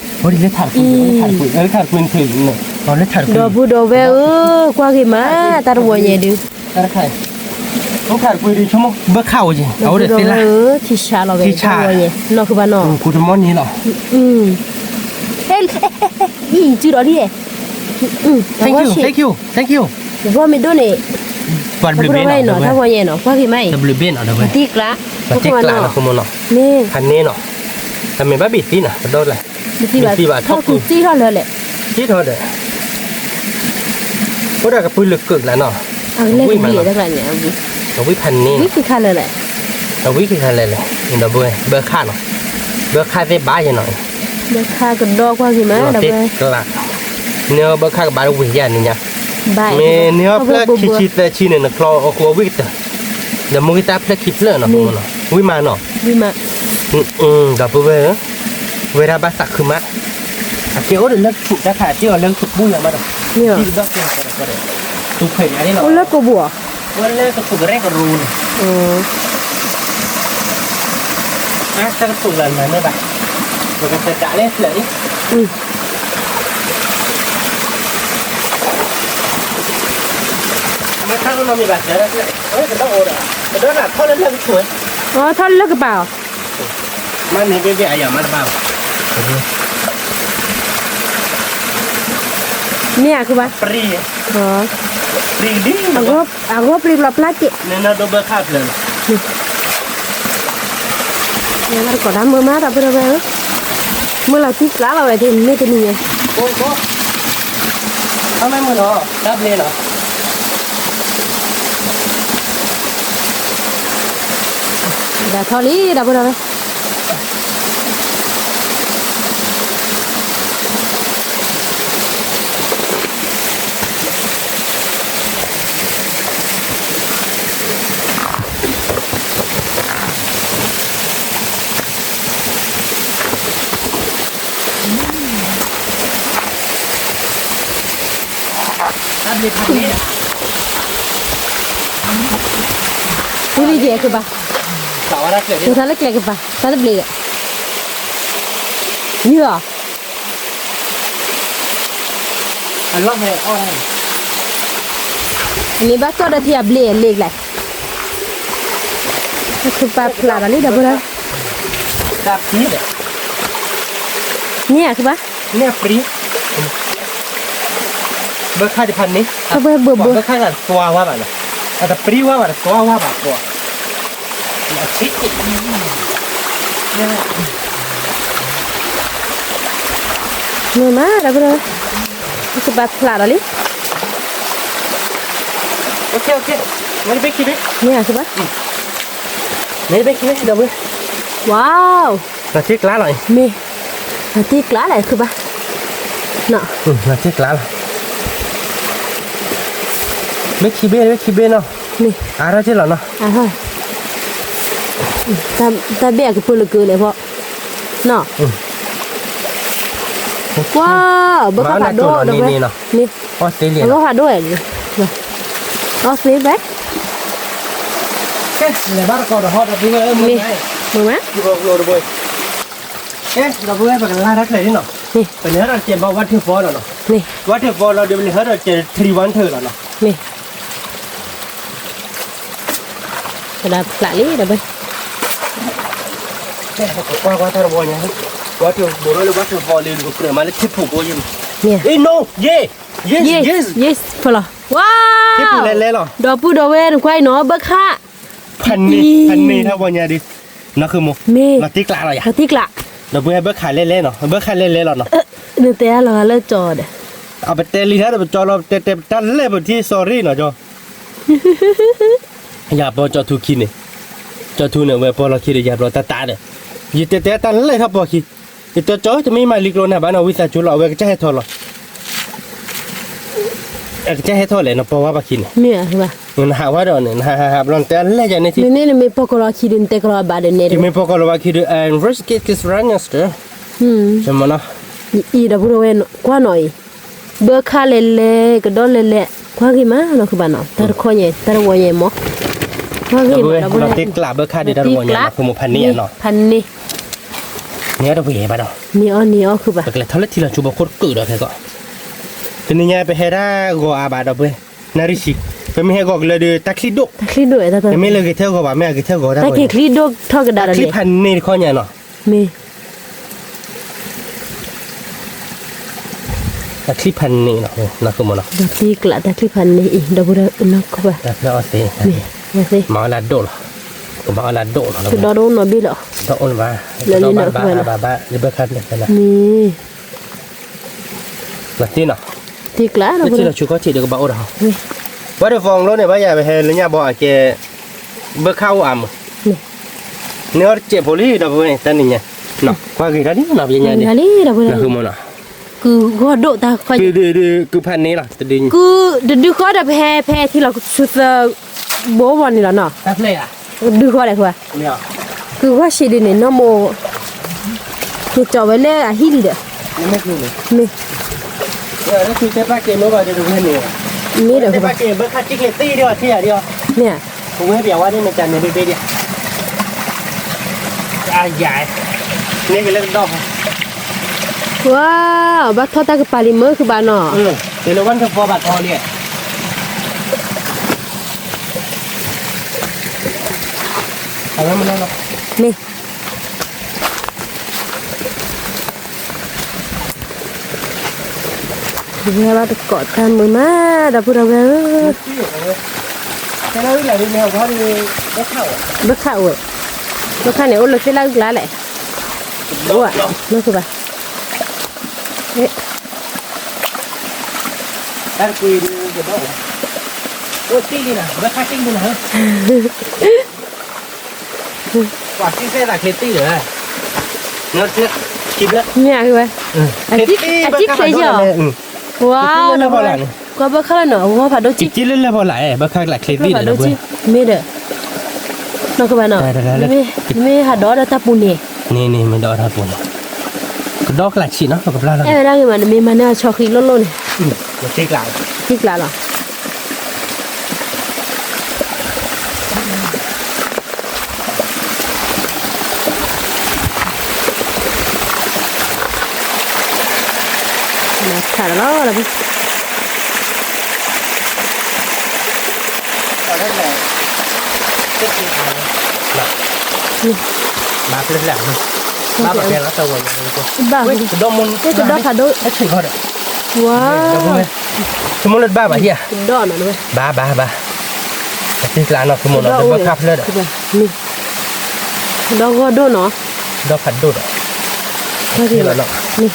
လၢထးတကွံ, လၢထးတကွံ, ဒီပုၢ်ဒီဝဲၢ်ဧၢ, ကွၢ်က့ၤမး, တၢ်တဝီညါဒုး ဘၢခၣ်ဝဲယဲ, အဝဲဒီးသ့လၢ, ထံဆးလီၤဝဲ, ထံဆး, နီၢ်ခုဘၣ်နီၤ, ကူတမီၢ်န့ၣ်လီၤ, အံၤ, စုဒီးလံ, thank you, thank you, thank you, ဂီၢ်မ့ၢ်ဒိၣ်န့ၣ်, ပှၤတဘျုးဘ့ၣ်နီၤ, တၢ်ဝီညါနီၤ, ကွၢ်က့ၤမးအံၤ, တဘျုးဘ့ၣ်နီၤ, တံၢ်ကျး, တံၢ်ကျးနီၤ ခိမိၣ်နီၤ, မ့ၢ်, ဖးန့ၣ်နီၤ, တမ့ၢ်ဘၣ်ဘ့ၣ်သံနီၤ, ကဒီးလဲၣ်, မ့ၢ်သံဘၣ်, ထီၣ်ကူ, သံထီၣ်လၢလဲၣ်, သံထီၣ်ဒီး အိၣ်ဒၣ်ကပုၢ်လၢကၢးကျါနီၤ, အဝံၣ်မးနီၤ, အဝံၣ်ဖးန့ၣ်နီၤ, အဝံၣ်ခံခါလဲၣ်လဲၣ်, ဒီပုၢ်ဝဲၢ်, ဘၢခၣ်နီၤ, ဘၢခၣ်သ့ၣ်ဘၣ်ယဲနီၤ, ဘၢခၣ်ကဒီးကွၢ်က့ၤမး, ဒီပုၢ်ဝဲၢ်, န့ၣ်ဘၢခၣ်ကဘၣ်တဝံၤယဲန့ၣ်ညါ, မ့ၢ်န့ၢ်အီၣ်ဖျၢၣ်ခံဆံသၢဆံန့ၣ် နချီအီၤဃိအဝံၣ်ကတၢၢ်, ဒီးမူက့ၤတၢ်ဖျၢၣ်ခံဖျၢၣ်နီၤ, ဝံၣ်မးနီၤ, ဒီပုၢ်ဝဲၢ်ဧၢ, ဝဲဒၣ်ဘၣ်သးခုမး, အကဲအိၣ်ဒီးလၢကဆူးတၢ်ခါ အကဲအိၣ်လၢကဆူးပူၤယၤမးဒီး, ဒီး, အိၣ်လၢကိာ်ပူၤဧါ, အိၣ်လၢကဆူးကရဲၣ်ကရိန့ၣ်, အတကဆူးလၢနၤန့ၣ်ဘၣ်, ပကစတးလဲၣ်ဖျၢၣ်လံ မ့ၢ်ထီၣ်လၢနီတမံၤဘၣ်စၢၤ, ကဒီးအိၣ်ဒီး, ကဒီးနၤထီၣ်လၢလၢကဆူး, ထီၣ်လၢလၢကပၤအီၤ, မ့ၢ်ဘ့ၣ်ဘ့ၣ်အယၤမးတဘၣ်ဘၣ်, မ့ၢ်အခုဘၣ်, ပြံ, ပြံဒ်, အဂီၢ်ပြံဘျီပျၢ်က့ၤ, နဒိဘၢခၣ်ဖျၢၣ်လီၤ, မ့ၢ်တကိးတၢ်မုာ်မး ဒီပုၢ်ဒီဝဲၢ်ဧၢ, မုာ်လီၤတံၢ်ကျးလီၤဝဲဒ်န့ၣ်တနံၤညါ, အမ့ၢ်မုာ်နီၤ တၢ်ဘျ့လီၤ, ဒၣ်ထီၣ်လံ ဒီပုၢ်ဒီဝဲၢ် ဝံၤလံက့ၤကဘၣ်, ကထါလၢကျဲကဘၣ် တၢ်တဘျ့ဒီး, ယုၢ်အီၤ, အလီၢ်ဟဲအီၣ်, န့ၣ်ဘၣ်ကီၢ်ဒီးထံအဘျ့အလ့ကျဲ, ကဘၣ်ဖျါဒီးလံဒီပုၢ်ဒီဝဲၢ်, န့ၣ်အကဘၣ်, န့ၣ်အပြံ, ဘၢခၣ်တဖၣ်န့ၣ်, ဘၢခၣ်တသွါဝါဘၣ်လီၤ, အတပြံဝါဘၣ်တသွါဝါဘၣ်ကွီၢ်, မ့ၢ်မးဒီပုၢ်ဒီဝဲၢ်, ကဘၣ်ဖျါဒီးလံ, န့ၣ်အကဘၣ်, ဝါ, လီၤတံၢ်ကျးလီၤ, မ့ၢ်, လီၤတံၢ်ကျးလီၤ ခုဘၣ်, လီၤတံၢ်ကျးလီၤ, ဘ့ၣ်ခံဘ့ၣ် ဘ့ၣ်ခံဘ့ၣ်နီၤ, အါထီၣ်က့ၤလီၤနီၤ, တၢ်ဘ့ၣ်အကပၢလၢကၢလဲၣ်ဖီ, နီၤ, ကွၢ်, ဘၢခၣ်ဖးဒိၣ်ဒီးဝဲ, အီၣ်သ့လံ, ဘၢခၣ်ဖးဒိၣ်, အီၣ်သ့ဖဲ လဲၤဘၣ်တကီးဒီးဟီၣ်ဒီပုၢ်ဝဲၢ်, မ့ၢ်, ဒီပုၢ်ဝဲၢ်ပကလၢ်တၢ်ချၢလံနီၤ, ပလဲၤဟဲဒီးကဲဘၣ် waterfall လီၤနီၤ, waterfall လီၤဒီးပလဲၤဟဲဒီးကဲ three wonder လီၤနီၤ, မ့ၢ်, ကဒါဖျးလံဒီပုၢ်ဝဲၢ်, ကွၢ်ကွၢ်တၢ်တဝီညါ, waterfall လၢ waterfall လၢပကြၢးမးလၢထံဖိကိးယဲၢ်မး, အ့ၣ် no, yes, yes, yes, ဖဲလီၤ, ဝါ, ထံဖိလဲၤလဲၤလီၤ, ဒီပုၢ်ဒီဝဲၢ်နကွၢ်အံၤနီၤ ဘၢခၣ် ဖးန့ၢ်, ဖးန့ၢ်တၢ်ဝီညါဒီး, နီၢ်ဃုမိၢ်, မ့ၢ်, လီၤတံၢ်ကျးလီၤယၤ, လီၤတံၢ်ကျး, ဒီပုၢ်ဝဲၢ်ဘၢခၣ်လဲၤလဲၤနီၤ, ဘၢခၣ်လဲၤလဲၤလီၤနီၤ, နတဲလီၤလၢကၠီဒီး, အပတဲလံတၢ်ဒီးပကၠီလီၤ ပတဲတဲတၢ်လဲၣ်ပထံၣ် sorry နီၤကၠီ, ယၤပီကၠီထူခံန့ၣ်, ကၠီထူန့ၣ် အဝဲပီလီၢ်ခံဒီးယၤဘျီတၢ်တၢ်ဒီး, ယတဲတဲတၢ်လဲၣ်ထီၣ်ပီခံ, ယတဲကၠီ တမ့ၢ်မၤလံကျိနၤဘၣ်နီၤ ဝံသးစူၤလီၤ အဝဲကစၢ်ဟဲထီၣ်လီၤ အကစၢ်ဟဲထီၣ်လဲၣ် နပီဝါပှၤခံန့ၣ်, မ့ၢ်ဧါ, နဟးဝဲဒီးန့ၣ် နဟးဟးဟးဘျီနတဲအလဲၣ်ယၤန့ၣ်ထံၣ်, မ့မ့ၢ်နမ့ၢ်ပီကီၢ်လီၤခံဒီး နတဲကီၢ်လီၤဘၣ်ဒီးနဲဒၣ်, ယမ့ၢ်ပီကီၢ်လီၤဘၣ်ခံဒီး and first get this right now sir, မ့ၢ်နီၤ, အံၤဒီပုၢ်ဝဲၢ်ကွၢ်နီၤအံၤ, ဘၢခၣ်လဲၤလဲၤ ကဒီးလဲၤလဲၤ ကွၢ်ဂ့ၤမးနီၤ ခုဘၣ်နီၤ, တၢ်တခီညါ တၢ်တဝီညါမး, ကွၢ်ဂ့ၤမး ဒီပုၢ်ဝဲၢ်, တ့ကျးဘၢခါဒံး တၢ်တဝီညါနီၤ ဖုမိၢ်ဖးန့ၢ်နီၤ, ဖးန့ၢ်, န့ၢ်အီၤတပှဲၤဘၣ်ဒီး, န့ၢ်အီၤန့ၢ်အီၤခုဘၣ်, ပကလဲၤထီၣ်လၢထံလီၤဆူဘီခိၣ်တကုာ်ဒီးခဲကီး, တနံၤညါပဟဲဒၣ်ဂီၤအါဘၣ်ဒီပုၢ်ဝဲၢ်, နၣ်ရံၣ်ဆံး, ပမ့ၢ်ဟဲဂီၤကလၢဒုး တၢ်ချံၣ်ဒိၣ်, တၢ်ချံၣ်ဒိၣ်, ပမ့ၢ်လၢဂဲၤထၢၣ်ဂီၤဘၣ် မ့ၢ်အဂဲၤထၢၣ်ဂီၤတၢ်ဂီၤ, တၢ်ချံၣ်ဖးန့ၢ်တခီညါနီၤ, မ့ၢ် တၢ်ချံၣ်ဖးန့ၢ်နီၤ, နီၤ ဒီးတ့ကျးတၢ်ချံၣ်ဖးန့ၢ်အံၤ ဒီပုၢ်ဝဲၢ်နီၤ ခုဘၣ်, မၤအီၣ်လၢဒိၣ်လီၤ, ကမၤအီၣ်လၢဒိၣ်လီၤ, ကဒီးဒိၣ်နီၤဘ့ၣ်လီၤ, လၢလံနီၤဘၣ်ဘၣ်လၢဘၢခါဖျဲၣ်ဖဲလၢ, မ့ၢ် တ့ကျးလၢထံလီၤဆူခီၣ်ထံးဒီးကဘၣ်အိၣ်ဒီး, ဘၣ်ဒီး phone လီၤန့ၣ် ဘၣ်ယၤပဟဲလၢညါဘီအကဲ, ဘၢခါအိၣ်အါမး, န့ၢ်အီၤတစဲးဖိလံ ဒီပုၢ်ဝဲၢ်န့ၣ် တၢ်နံၤညါ, ကွၢ်ဂ့ၤတၢ်လံနီၤ ပညါန့ၣ်, လံဒီပုၢ်ဝဲၢ်, ကုၢ်ဂီၢ်ဒိၣ်တၢ်ခီ, ကုၢ်ဖးန့ၢ်လီၤ, တဒုဃီဒီးပဟဲဖဲထံလီၤဆူသၢဘိဘီန့ၣ်လီၤနီၤ, ဒုဃီလဲၣ်, ကုၢ်ဂီၢ်ဆံးဒုန့ၣ် နီၢ်မိၢ် က့ၤကၠီဝဲလၢအဟံၣ်လံဒီး, မ့ၢ်, မ့ၢ်ဒီး, မ့ၢ်, ဝါ, ဘၣ်ထီၣ်တၢ်ကပၤလံမ့ၢ်ခုဘၣ်နီၤ, မ့ၢ် ဝဲဘၣ်တကိးတၢ်မုာ်မး ဒီပုၢ်ဒီဝဲၢ်ဧၢ, ဘၣ်ခးဝဲ, ဘၣ်ခးန့ၣ် အိၣ်လၢသ့ၣ်လၢ်အုၣ်ကျါလဲၣ်, ဘၣ်, မ့ၢ်ဧါ, အကံၣ်ချ့ယီၤ, ဝါ, ကွၢ်ဘၢခါလီၤနီၤ အဂီၢ်ဖးဒိၣ်ကံၣ်, ကံၣ်လၢလၢပီၤလၢ်, ဘၢခါကျးချ့သံၣ်ဒီး, မ့ၢ်ဒီး, နီၢ်ကဘၣ်နီၤ, မ့ၢ်ဟးဒီးဒီးတၢ်ပူၤန့ၣ်, န့ၣ်န့ၣ် မ့ၢ်ဒီးတၢ်ပူၤန့ၣ်, ကဒီးကျးဆံးနီၤ ကပျၢ်လီၤ, အဲၣ်ဝဲဒၣ်ဂ့ၤမး နမ့ၢ်မၤန့ၢ်အဆီဃံလိၣ်လိၣ်န့ၣ်, ကံၣ်ကျးလီၤ. မၤထးလီၤလီၤ, ဘၣ်ဖျဲၣ်ဖျဲၣ်, ဘၣ်ဘၣ်ဖဲလီၤတဝဲ, ဘၣ်, ကဒီးဖးဒိၣ်, ဝါ, ကဒီးနီၤ, ဘၣ်ဘၣ်ဘၣ်, ကသံကျးနီၤ ကမိၣ်နီၤ ဘၣ်ခါဖျၢၣ်ဒီး ဒီးဂီၢ်ဒိၣ်နီၤ, ဒီး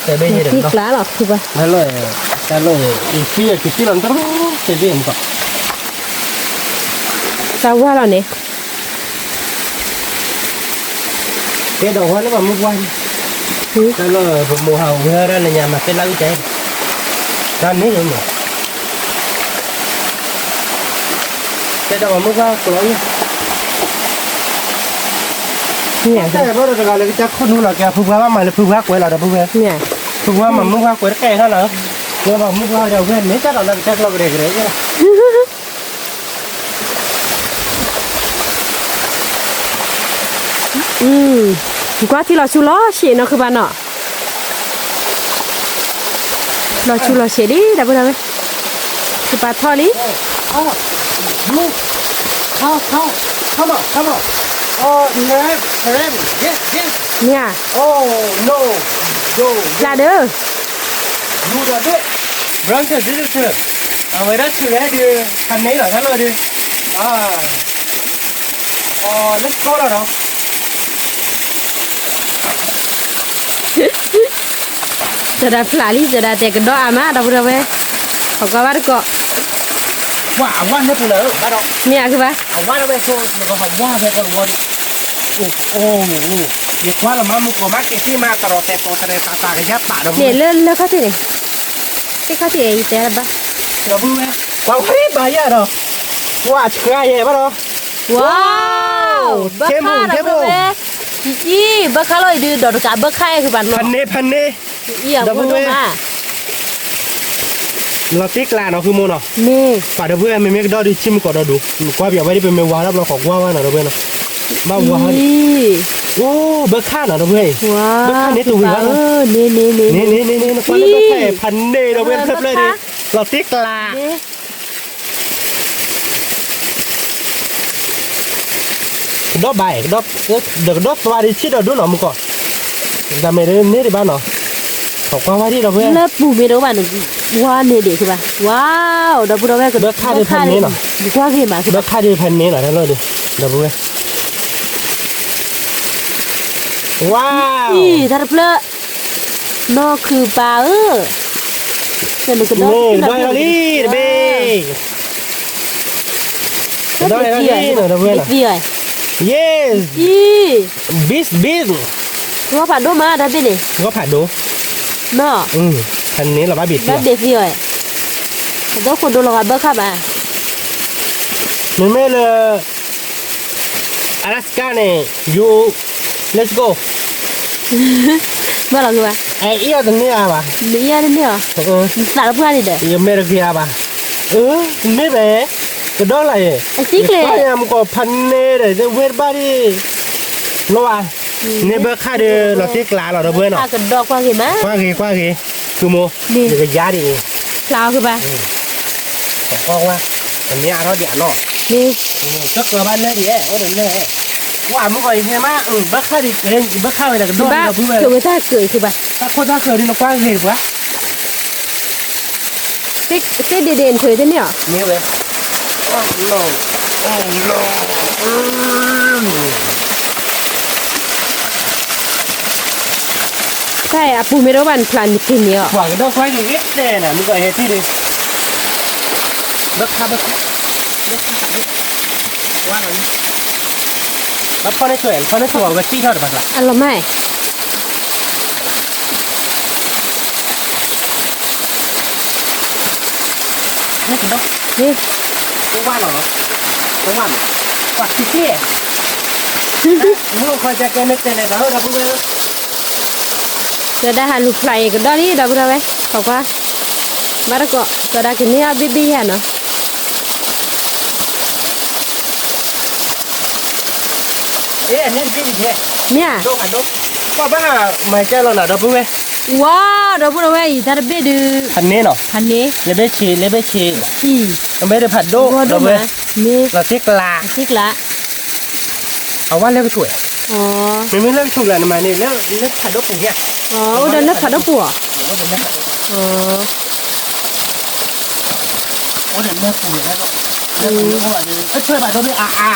ဖးဒိၣ်ဒီး, သံကျးလီၤ, တၢ်လီၢ်, တၢ်လီၢ်, တၢ်ဝါလီၤန့ၣ်, တဲဒီးဝါလၢပှၤမုၢ်ပှၢ်, တၢ်လီၢ်ပမိၢ်ဟးဝဲဒၣ်လၢညါမၤတဲလၢအုၣ်တဲ, တၢ်န့ၣ်, တဲဒီးပှၤမုၢ်ပှၢ်ကျိၤ, တၢ်ဘၣ်ဒီးတဂၤလၢကစၢ်ခိၣ်နူာ်လီၤ ကဲဖုပှၢ်ဘၣ်မၤလၢဖုပှၢ်ကွဲးလီၤဒီးဖုပှၢ်, ဖုပှၢ်မၤမုၢ်ပှၢ်ကွဲးတကဲထီၣ်လီၤ, မ့ၢ်ပှၤမုၢ်ပှၢ်ဒီးဝဲမ့ၢ်တၢ်ဒီးလၢကစၢ်ကျိၤကရဲကရဲ ကွၢ်ထံလီၤဆူလီၤဆံးနီၤ ခုဘၣ်နီၤ, လီၤဆူလီၤဆံးလံ ဒီပုၢ်ဒီဝဲၢ်, ကပၤထီၣ်လံ, မ့ၢ်ဧါ, ဖျါဒီး အဝဲဒၣ်ထုးဝဲဒုး ဖးန့ၢ်လီၤ တၢ်လီၢ်ဒုး, လၢကီလီၤဒီး သရၣ်ဖျါလံ သရၣ်တဲကဒီးအါမး ဒီပုၢ်ဒီဝဲၢ်, ပကွၢ်ဘၣ်တကိး, မ့ၢ်ဧါ ခုဘၣ်, န့ၣ် လၢလၢခီၣ်ထံးန့ၣ်, သ့ၣ်ခီၣ်ထံးအံၤတဲဘၣ်, ပှၤဝဲဘၣ်ယၤဒီး, ပှၤဆှါယဲဘၣ်ဒီး, ဝါ, ဘၣ်ခါဒီးဝဲ, အံၤ ဘၣ်ခါလီၤအံၤဒုး ဒီးတကးဘၣ်ခါအဲၣ်ကဘၣ်နီၤ, ဖးန့ၢ် ဖးန့ၢ်, အံၤအဝဲဒိၣ်မး, လီၤတ့ကျးနီၤ ဃုမိၢ်နီၤ, မ့ၢ် ပာ်ဒီပုၢ်ဝဲၢ် မ့မ့ၢ်ကဒီးဒုး ဆံမုၢ်ကီးဒီးဒုး ကွၢ်ပၠးဝဲဒ် ပမ့ၢ်ဝါထီၣ်ဘျီ ခိးကွၢ်ဝဲနီၤ ဒီပုၢ်ဝဲၢ်နီၤ, ဘၣ်ဝါထီၣ်ဒံး, အိၣ် ဘၢခၣ်နီၤ ဒီပုၢ်ဝဲၢ်အံၤ, ဘၢခၣ်န့ၣ်တဝံၤဘၣ်နီၤ, န့ၣ်န့ၣ်န့ၣ်န့ၣ် နကွၢ်လၢဘၢခၣ်အံၤ ဖးန့ၢ် ဒီပုၢ်ဝဲၢ် တဖျၢၣ်ဖျၢၣ်ဒံး, လီၤတ့ကျး ကဒီးဘၣ်, ဒီးကဒီးသွါဒံး ဆံးဒီးဒိၣ်နီၤ မုၢ်ကီး, တၢ်မ့ၢ်ဒ်န့ၣ်ဒံးဘၣ်နီၤ, ခိးကွၢ်ဝဲဒံး ဒီပုၢ်ဝဲၢ်, လၢပူၤမ့ၢ်တအိၣ်ဘၣ်န့ၣ်, ဝါန့ၣ်ဒံး ဃုဘၣ်, ဝါ, ဒီပုၢ်ဝဲၢ် ဘၢခၣ်ဒံးဖးန့ၢ်နီၤ, ကွၢ်ဂ့ၤမး ဘၢခၣ်ဒံးဖးန့ၢ်နီၤ တၢ်လီၢ်ဒံး, ဒီပုၢ်ဝဲၢ်, ဝါ, တၢ်တဖျၢၣ် နီၢ်ခုၣ်ပၢ်ဧၢ, ကဒီးလံတဘ့ၣ်, ကဒီးလံနီၤ ဒီပုၢ်ဝဲၢ်နီၤ, yes, beef beef, ဂီၤဖးဒိၣ်မး တၢ်ဘ့ၣ်န့ၣ်, ဂီၤဖးဒိၣ်, နီၤ, ဖးန့ၢ်လီၤ ဘၣ်ဘ့ၣ်သံအီၤ, ဘၣ်ဘ့ၣ်သံအီၤ, အသီခိၣ်ဒိၣ်လီၤဂာ်ဘၢခၣ်ဘၣ်, မ့မ့ၢ်လၢ Alaska န့ၣ် you, let's go, ဘၣ်လီၤက့ၤဘၣ်, အအံၤအီၤတန့ၢ်ဧါဘၣ်, နအံၤအီၤတန့ၢ်ဧါ, နသးတပှၢ်န့ၣ်ဒီး ယမဲာ်တဂ့ၤဧါဘၣ်, တန့ၢ်ဘၣ်, ကဒီးလၢ်ယဲ, အသံကျဲၤမုၢ်ကီး ဖးန့ၢ်ဒီး ဝဲတဘၣ်ဒံး, လီၤဘၣ်, န့ၢ်ဘၢခၣ်ဒီး လီၤတ့ကျးလီၤ ဒီပုၢ်ဝဲၢ်နီၤ, ကွၢ်ဂ့ၤ, ကွၢ်ဂ့ၤ, ဃုမိၢ်, ယကယါဒံး, ဖျါအီၤက့ၤဘၣ် အီၣ်ဝဲ, တမ့ၢ်အါထီၣ်ဒံးအနီၢ်, တဃၢၤဘၣ်လၢဒံး, အိၣ်ဒီးလၢ, ကွၢ်မုၢ်ကီး ယဟဲမး, ဘၢခၣ်ဒံး, ဘၢခၣ်ဝဲဒၣ်ကဒီး, ဘၣ်ကၢၤဝဲတၢ်ကၢၤအံၤဘၣ်, တၢ်ခိၣ်တၢ်ဃၢၤဒ်နကွၢ်ဂ့ၤပှၤ, သ့ဒ့ဒ့နထွဲသ့န့ၣ်အီၤ, မ့ၢ်ဝဲ, တၢ်အပူၤမ့ၢ်တအိၣ်ဘၣ် နဖျါန့ၢ်က့ၤန့ၣ်အီၤ, ပှၤကဒီးကွၢ်က့ၤဂ့ၤတဲနၤ မုၢ်ကီးဟဲထံၣ်ဒံး, ဘၢခၣ်ဘၢခၣ်, ဘၢခၣ်, ဘၣ်ဖီၣ်န့ၢ်ဆိၣ်, ဖီၣ်န့ၢ်ဆိၣ်အဝဲစံၣ်ထီၣ်တဘၣ်ကျါ, အလီၤမၢ် မ့ၢ်ကဒီး, မ့ၢ်, အိၣ်ဘၣ်လီၤ, အိၣ်ဘၣ်မး, ပှၤခံဆံ, မ့ၢ်အိၣ်ခီကဲကဲမ့ၢ်တဲလဲၤဒီး ဒီပုၢ်ဝဲၢ်, ဒီးဒၣ်ဟးလူၤဖျါအံၤကဒီးလံ ဒီပုၢ်ဝဲၢ်, ခိးကွၢ်, ဘၣ်တကိး, ဒီးဒၣ်ကန့ၢ်အီၤဘ့ၣ်ဘ့ၣ်ယဲနီၤ မ့ၢ်ဧါ, ကွၢ်ဘၣ်, မၤကဲလီၤနၤ ဒီပုၢ်ဝဲၢ်, ဝါ, ဒီပုၢ်ဝဲၢ်အံၤ တၢ်တဘ့ၣ်ဒုး, ဖးန့ၢ်နီၤ, ဖးန့ၢ်, လၢဘ့ၣ်ဆံး, လၢဘ့ၣ်ဆံး, လီၤတ့ကျး, လီၤတ့ကျး, အဝဲလၢကဆူၣ်, မ့မ့ၢ်လၢကဆူၣ်လၢနမၤန့ၣ် လၢဖးဒိၣ်ပူၤညါ, အိၣ်ဒီးလၢဖးဒိၣ်ပူၤအီၤ, အိၣ်ဒီးလၢပူၤညါ, အဆၢဘၣ်ဒိၣ်မ့ၢ်အါအါ,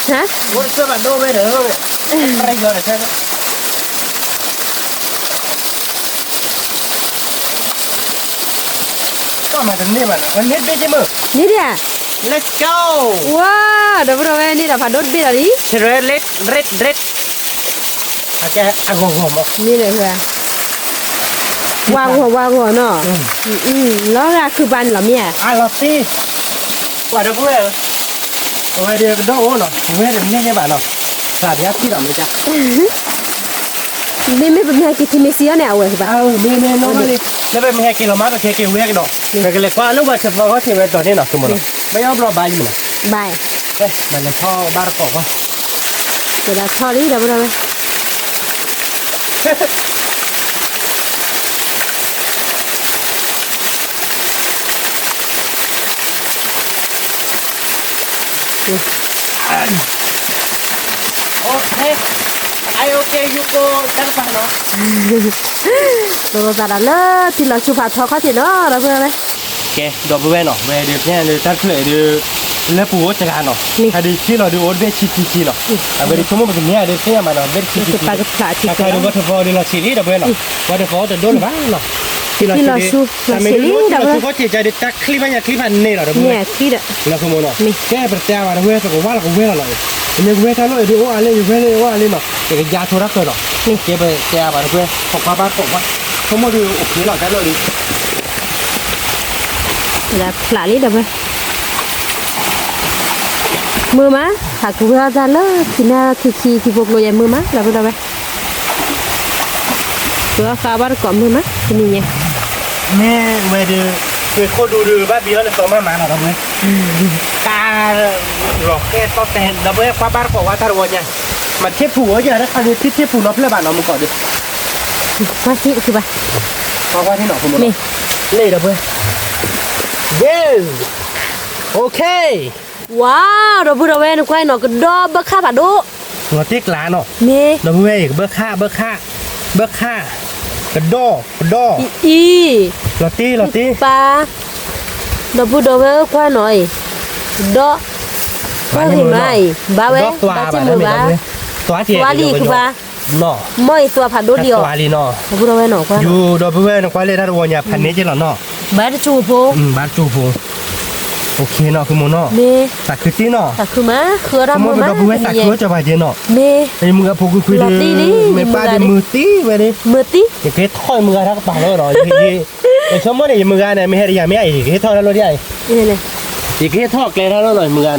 ဟါ, အိၣ်ဒီးဆၢဘၣ်ဒိၣ်ဝဲဒီး, တၢ်မၤတန့ၢ်ဘၣ်နီၤ, န့ၢ်ဘ့ၣ်က့မုၢ်, န့ၢ်ဒံးဧါ, Let's go, ဝါ, ဒီပုၢ်ဝဲၢ်န့ၣ်ဒီးဖးဒိၣ်တဘ့ၣ်လီၤလံ, အကဲအဂီၢ်ဂီၢ်မး, န့ၣ်ဒီး, ဝါဂီၢ် ဝါဂီၢ်နီၤ, လီၤဂာ်ခုၣ်ပၢ်န့ၣ်လီၤမ့ၢ်ဧါ, အလီၤသ့, ပှၤဒီပုၢ်ဝဲၢ်, အဝဲဒီးကဒီးအိၣ်နီၤ, ဝဲဒီးန့ၢ်န့ၢ်ဘၣ်နီၤ, သးပယါထံၣ်ဒီးမ့ၢ်ကါ မ့မ့ၢ်ပမ့ၢ်ဟဲက့ၤထံမ့ၢ်စံအီၤန့ၣ် အဝဲကဘၣ်, မ့မ့ၢ်နီၢ်ဘၣ်လံ, လၢပမ့ၢ်ဟဲက့ၤလီၤမး ပကဟဲက့ၤဝဲကဒီး, ပကလဲၤကွၢ်လၢ waterfall ခီၣ်ထံးဝဲတီၤန့ၣ်နီၤ, ကမ့ၢ်နီၤ, ဘၣ်ယီဘျီဘၣ်ယမ့ၢ်နီၤ, မၤလဲၤထီၣ်ဘၣ်တကိးကွၢ်, ကဒၣ်ထီၣ်လံဒီးဝဲဒၣ်ဝဲ Okay, I okay, သးဒီးလၢထံလီၤဆူဖးထီခီၣ်ထံးနီၤ ဒီပုၢ်ဝဲၢ်, ကဲ ဒီပုၢ်ဝဲၢ်နီၤ, ဝဲဒုးဖဲန့ၣ်ဒီးတၢ်တဖျၢၣ်အံၤဒီး လၢပူၤအိၣ်တဂၤနီၤ, ဟဲဒုးဆံးလီၤဒုးအိၣ်တဘ့ၣ်ဆံးဆံးဆံးနီၤ, အဝဲဒုးဆိကမိၣ်ပကန့ၢ်အဒုးသ့ၣ်ညါမးနီၤ, ဘ့ၣ်တဆံးဆံးဆံး, တၢ်ခါဒီး waterfall ဒုးလီၤဆံးလံ ဒီပုၢ်ဝဲၢ်နီၤ, waterfall တဒိၣ်လၢၤဘၣ်နီၤ, ထံလီၤဆူ တၢ်မ့ၢ်ဒုးလၢထံလီၤဆူခီၣ်ထံးကဒီး တၢ်ချံဘၣ်ညါချံဖးန့ၢ်လီၤ ဒီပုၢ်ဝဲၢ်, လီၤဆိကမိၣ်နီၤ, ကဲပတဲဘၣ်ဒီပုၢ်ဝဲၢ် ပကဝါလီၤကဝဲၤလီၤနီၤ, ပမ့ၢ်ကဝဲၤတၢ်လီၢ်အံၤဒုးအိၣ်အါလၢ ယဝဲၤလၢအိၣ်အါလၢနီၤ, ယကယါထိတၢ်ကၢၤလီၤ, ကဲပတဲဘၣ်ဒီပုၢ်ဝဲၢ် ခိးကွၢ်ဘၣ်ခိးကွၢ်, ဆိကမိၣ်ဒုးအိၣ်ဖျဲလီၤတၢ်လီၢ်လံ ဖျးလံဒီးဝဲ, မုာ်မး, ဟးကဝဲၤအီၣ်တၢ်လၢခံနၢ်ခံခံခံဖိကျိယဲမုာ်မး ဒီပုၢ်ဝဲၢ်, ကဝဲၤအီၣ်ဃါဘၣ်တကိးမုာ်မး တနံၤညါ, မ့ၢ်ဝဲဒုး ပှ့ၤခိၣ်ဒူဒုး ဘၣ်ဘံအီၤလၢသီမးမးလီၤ ဒီပုၢ်ဝဲၢ်, ကါ လီၤဃဲၣ်တီၢ်တဲ ဒီပုၢ်ဝဲၢ် ကွၢ်ဘၣ်တကိးဝါတၢ်တဝီညါ, မ့ၢ်ထံၣ်ဖူးဝဲယၤတခါဒုး ထံၣ်ထံၣ်ဖူးနီတဖျၢၣ်ဘၣ်နီၤ မုၢ်ကီးဒုး, ကွၢ်ထံၣ်တခုဘၣ်, ကွၢ်ကွၢ်ထံၣ်နီၤ ဖိမုၣ်နီၤ, လၢဒီပုၢ်ဝဲၢ်, ယဲ, အိၣ်ခ့, ဝါ, ဒီပုၢ်ဒီဝဲၢ် နကွၢ်နီၤ ကဒီးဘၢခၣ်ဖးဒိၣ်, လီၤတံၢ်ကျါနီၤ, မ့ၢ် ဒီပုၢ်ဝဲၢ်အံၤ ကဘၢခၣ် ဘၢခၣ်, ဘၢခၣ်, ကဒီး ကဒီး, အံၤ, လီၤတံၢ် လီၤတံၢ်, ပၢ်, ဒီပုၢ်ဒီဝဲၢ်ကွၢ်နီၤအံၤ, ကဒီး, ကွၢ်ဂ့ၤမးအံၤ ဘၣ်ဝဲ ဘၣ်တ့ၢ်မုာ်ဘၣ်, သွါလံၤခုဘၣ်, မ်အံၤသွါဖးဒိၣ်လံအီၤ, ဒီပုၢ်ဒီဝဲၢ်နီၤ ကွၢ်, ဒီပုၢ်ဝဲၢ် နကွၢ်လၢတၢ်တဝီညါ ဖးန့ၢ်က့ၤလီၤနီၤ, ဘၣ်တကၠိဖိ, ဘၣ်တကၠိဖိ, အိၣ်ခ့နီၤ ခုမိၢ်နီၤ, သးခုတ့ၢ်နီၤ, သးခုမး ဃုအီၣ်တၢ်မုာ်မး, ဒီပုၢ်ဝဲၢ် သးခုအီၣ်ကၠီၤပၤက့ၤနီၤ, မ့ၢ် ယမုၢ်ဂၤဖိခွံခွံဒုး, မ့ၢ်ပၢ်ဒုးမုာ်သံဝဲဒၣ်, မုာ်သံ, ယကဟဲထီၣ်ယမုၢ်ဂၤတၢ်ကပၤလီၤဒီး, ယဆိကမိၣ်န့ၣ် ယမုၢ်ဂၤန့ၣ် မ့ၢ်ဟဲတယၤမ့ၢ်အံၤ ယကဟဲထီၣ်တၢ်လီၢ်ဒ်အံၤ, ယကဟဲထီၣ်ကျဲတၢ်လီၢ်လီၤ ယမုၢ်ဂၤန့ၣ်,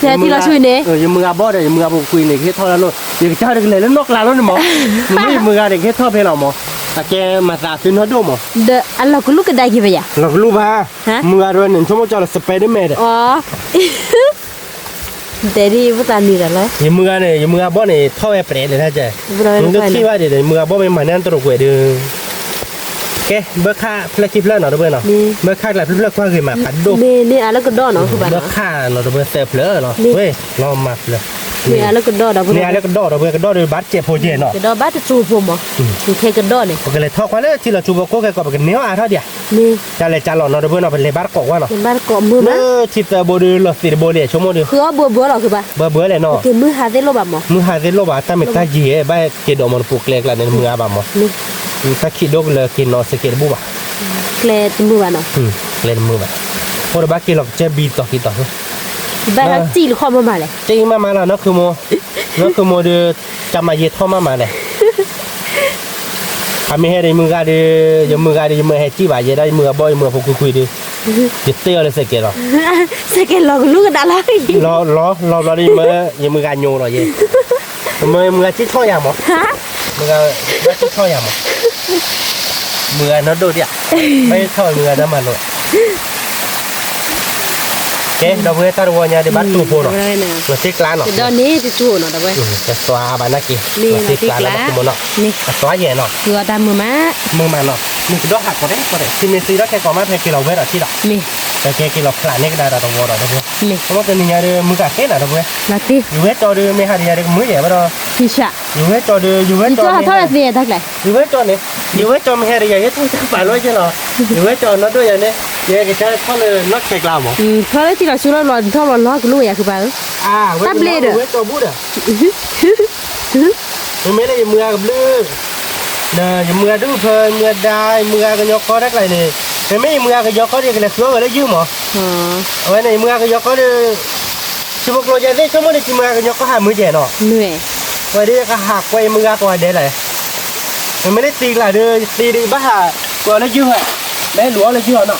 ယမုၢ်ဂၤဘီဒီး ယမုၢ်ဂၤဖိခွံန့ၣ် ယကဟဲထီၣ်တၢ်လီၢ်, ယကစၢ်တကလဲၤလၢနီၢ်ကျါလီၤန့ၣ်မး, မ့ၢ်ယမုၢ်ဂၤန့ၣ် ကဟဲထီၣ်ဖဲလီၤမး, အကဲမၤသးသုနီၢ်ဒိၣ်မး, ဒီးအလီၤကလူၢ်ကဒါက့ၤပယၤ, လီၤကလူၢ်ဘၣ်, မုၢ်ဂၤဒီးန့ၣ် ဆိကမိၣ်ကၠီလီၤ Spiderman ဒီး, တဲဒ်ပသးနံၤဒီးလၢ, ယမုၢ်ဂၤန့ၣ် ယမုၢ်ဂၤဘီန့ၣ် ထီၣ်ဝဲပြဲးလဲၣ်တၢ်ကဲ, နတထံၣ်ဘၣ်ဒံးဒီး ယမုၢ်ဂၤဘီမ့ၢ်မၤန့ၢ်တရူးကွဲးဒုး, ကဲ ဘၢခၣ်ဖျၢၣ်ခံဖျၢၣ်နီၤ ဒီပုၢ်ဝဲၢ်နီၤ, မ့ၢ် ဘၢခၣ်ကျါဖျၢၣ်ဖျၢၣ်ကွၢ်ဂ့ၤမး ဖးဒိၣ်, မ့ၢ်န့ၣ်အလၢကဒီးနီၤ ဘၢခၣ်နီၤ ဒီပုၢ်ဝဲၢ် သၢဖျၢၣ်လီၤ, ဝဲ လီၤမၤဖျၢၣ်, န့ၣ်အလၢကဒီးဒီး ဘၣ်တကဲးဖိကဲးနီၤ, ကဒီးဘၣ်တကၠိဖိမး, ခဲကဒီးန့ၣ် ပကလဲၤထီၣ်ကွၢ်လၢထံလီၤဆူဘီကိၢ်ခဲကီး ပကန့ၢ်အီၣ်အါထီၣ်ဒံးဧါ, မ့ၢ် တၢ်လဲၤကၢ်လီၤနီၤ ဒီပုၢ်ဝဲၢ်နီၤ ပလဲၤဘၣ်တကိးကွၢ်နီၤ, လၢထံသၢဘိဒုး လီၤသံးတဘိလံ ဆိကမိၣ်ဒုး, ဘၢဘၢလီၤ ဘၢဘၢလဲၣ်နီၤ, မုၢ်ဟါသ့ၣ်လိၣ်ဘၣ်မး, မုၢ်ဟါသ့ၣ်လိၣ်ဘၣ် တၢ်မ့ၢ်တၢ်ယံၤ ဘၣ်က့ၤဒိးမးတပူၤကျဲကျါန့ၣ် မုၢ်ဟါဘၣ်မး, တၢ်ခံးဒိၣ်ကလၢာ်က့ၤနီၤ စကဲးတဘူၣ်ဘၣ်, ကျဲတမုာ်ဘၣ်နီၤ, ကျဲတမုာ်ဘၣ်, အိၣ်ဒီးဘၣ်က့ၤလီၤကစၢၢ်ဘံတီၤက့ၤတီၤ, ဘၣ်ထီၣ်စံၣ်တခီမးမးလဲၣ်, စံၣ်မးမးလီၤ နီၢ်ခုမိၢ်, နီၢ်ခုမိၢ်ဒုး ကမၤယဲၤထီၣ်မးမးလဲၣ် အမ့ၢ်ဟဲဒီးယမုၢ်ဂၤဒီး, ယမုၢ်ဂၤဒီး ယမုၢ်ဟဲစံၣ်ဘၣ်ယဲဒၣ် ယမုၢ်ဂၤဘီ ယမုၢ်ဂၤဖိခွံခွံဒီး, ယတ့ၢ်အီၤလၢစဲးကဲးလီၤ, စဲးကဲးလီၤကလူၢ်ကဒါလီၤ, လီၤလီၤလီၤဘျီဒီး ယမုၢ်ဂၤညိလီၤယဲ, မုၢ်ဂၤစံၣ်ထီၣ်ယၤမး, မုၢ်ဂၤဘၣ်စံၣ်ထီၣ်ယၤမး, မုၢ်ဂၤနီၢ်ဒိၣ်ဒံးဧါ, ဘၣ်ထီၣ်မုၢ်ဂၤဒီးမၤလိာ် ကဲ ဒီပုၢ်ဝဲၢ် တၢ်တဝီညါဒီး ဘၣ်တူၢ်ဖိနီၤ, လီၤတံၢ်ကျါနီၤ, ကဒီးန့ၣ်တတူၢ်နီၤ ဒီပုၢ်ဝဲၢ်, ကသွါဘၣ်နာ်က့ၤ, လီၤတံၢ်ကျါလီၤ မုၢ်နီၤ, အသွါယဲၢ်နီၤ, မုၢ်မးနီၤ, မ့ၢ်ကဒီးဟးကိးဒဲးကိးဒဲး, ထံမ့ၢ်သံဒီး ခဲကိးမး ဖဲက့ၤလီၤဝဲဒီးထံဒီး, ပက့ၤလီၤဖျးန့ၢ်ကဒါဒီးတဝီဒီး ဒီပုၢ်ဝဲၢ်, ဆိကမိၣ်တနံၤညါဒီး မုၢ်ကသ့နီၤ ဒီပုၢ်ဝဲၢ်, ယဝဲၢ်ကၠီဒီး မ့ၢ်ဟးဒီးယၤဒီး ကမုာ်ယဲၢ်ဝဲဒီး, ယဝဲၢ်ကၠီဒီး ယဝဲၢ်ကၠီမ့ၢ်ဟဲ, ယဝဲၢ်ကၠီန့ၣ်, ယဝဲၢ်ကၠီမ့ၢ်ဟဲဒီးယၤ ယဲထီၣ်တၢ်ပာ်လီၤက့ၤလီၤ, ယဝဲၢ်ကၠီနီၢ်ဒိၣ်ယၤန့ၣ်, ယကစၢ်ထီၣ်လၢနီၢ်ခဲကျါမး, ထီၣ်လၢထံလီၤဆူလီၤလီၤ ထီၣ်လီၤလီၤကလိယၤခုပၢ်ဧၢ, တၢ်ဘျ့ဒီး, မ့မ့ၢ်လၢယမုၢ်ဂၤကဘျုး, ဒီးယမုၢ်ဂၤဒူၣ်ဖၢ ယမုၢ်ဂၤဒါ ယမုၢ်ဂၤကညီကီတၢ်ကျါန့ၣ်, မ့မ့ၢ်ယမုၢ်ဂၤကညီကီဒီး ကလဲၤဃုအီၣ်ဝဲလၢယုၢ်မး, အဝဲန့ၣ် ယမုၢ်ဂၤကညီကီဒီး ထံဖိကျိယဲသ့ၣ် ဆိကမိၣ်န့ၣ် ယမုၢ်ဂၤကညီကီဟးမုာ်ယဲၢ်နီၤ, ဝဲဒၣ်ယကဟးကွဲးယမုၢ်ဂၤကိးဂၤဒဲးလဲၣ်, မ့မ့ၢ်လၢသံကျါဒီး သံဒီးဘၣ်ဟးကွဲးအီၤလၢယုၢ်, ဘၣ်ဟဲလူၤအီၣ်လၢယုၢ်အီၤနီၤ,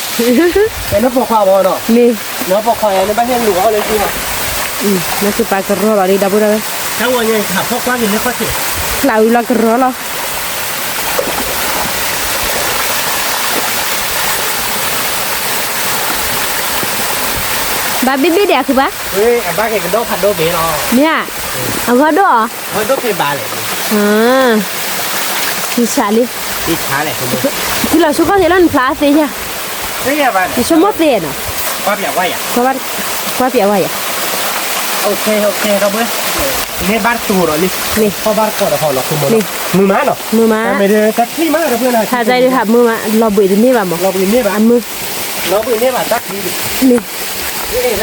နီၢ်ပိာ်ခွါဘၣ်နီၤ, နီၢ်ပိာ်ခွါယၤန့ၣ် ဘၣ်ဟဲလူၤအီၣ်လၢယုၢ်အီၤ, နီၢ်စူၣ်ပာ်ကရီလီၤဒီး ဒီပုၢ်ဝဲၢ်, တၢ်ဝဲညါ ဟးဖီၣ်ကွၢ်က့ၤလၢခီၣ်ထံး, ဖျးဝံၤလီၤကရီလီၤ ဘၣ်ဘ့ၣ်ဘ့ၣ်ဒံးအီၤခုဘၣ်, အဘၣ်က့ၤကဒီၣ်ဖးဒိၣ်ဘ့ၣ်လီၤ, မ့ၢ်ဧါ, အဂီၢ်ဒိၣ်အီၤ, အဂီၢ်ဒိၣ်ဖဲဘၣ်လဲၣ်, ထံဆးလံ, ထံဆးလဲၣ်, ထံလီၤဆူခီၣ်ထံးလီၤနဖျါသ့ယၤ, ယဆိကမိၣ်သ့နီၤ, ကွၢ်ပျးဝဲယၤ, ကွၢ်ပျးဝဲယၤ, မ့ၢ်ဘၣ်တတူၢ်ဒီးလံ, ထီၣ်ဘၣ်တကိးဒီးဟီလီၤ မုာ်မးနီၤ, မုာ်မး, မ့ၢ်ဒီးတၢ်ချံမးဒီးဖုနၤ, ခါကၢ်ဒုးဟးမုာ်မး လီၤဘှံးတန့ၢ်ဘၣ်မး, လီၤဘှံးန့ၢ်ဘၣ်, အမုာ်, လီၤဘှံးန့ၢ်ဘၣ်တၢ်ချံဒံး, မ့ၢ်, မ့ၢ်ဧါ,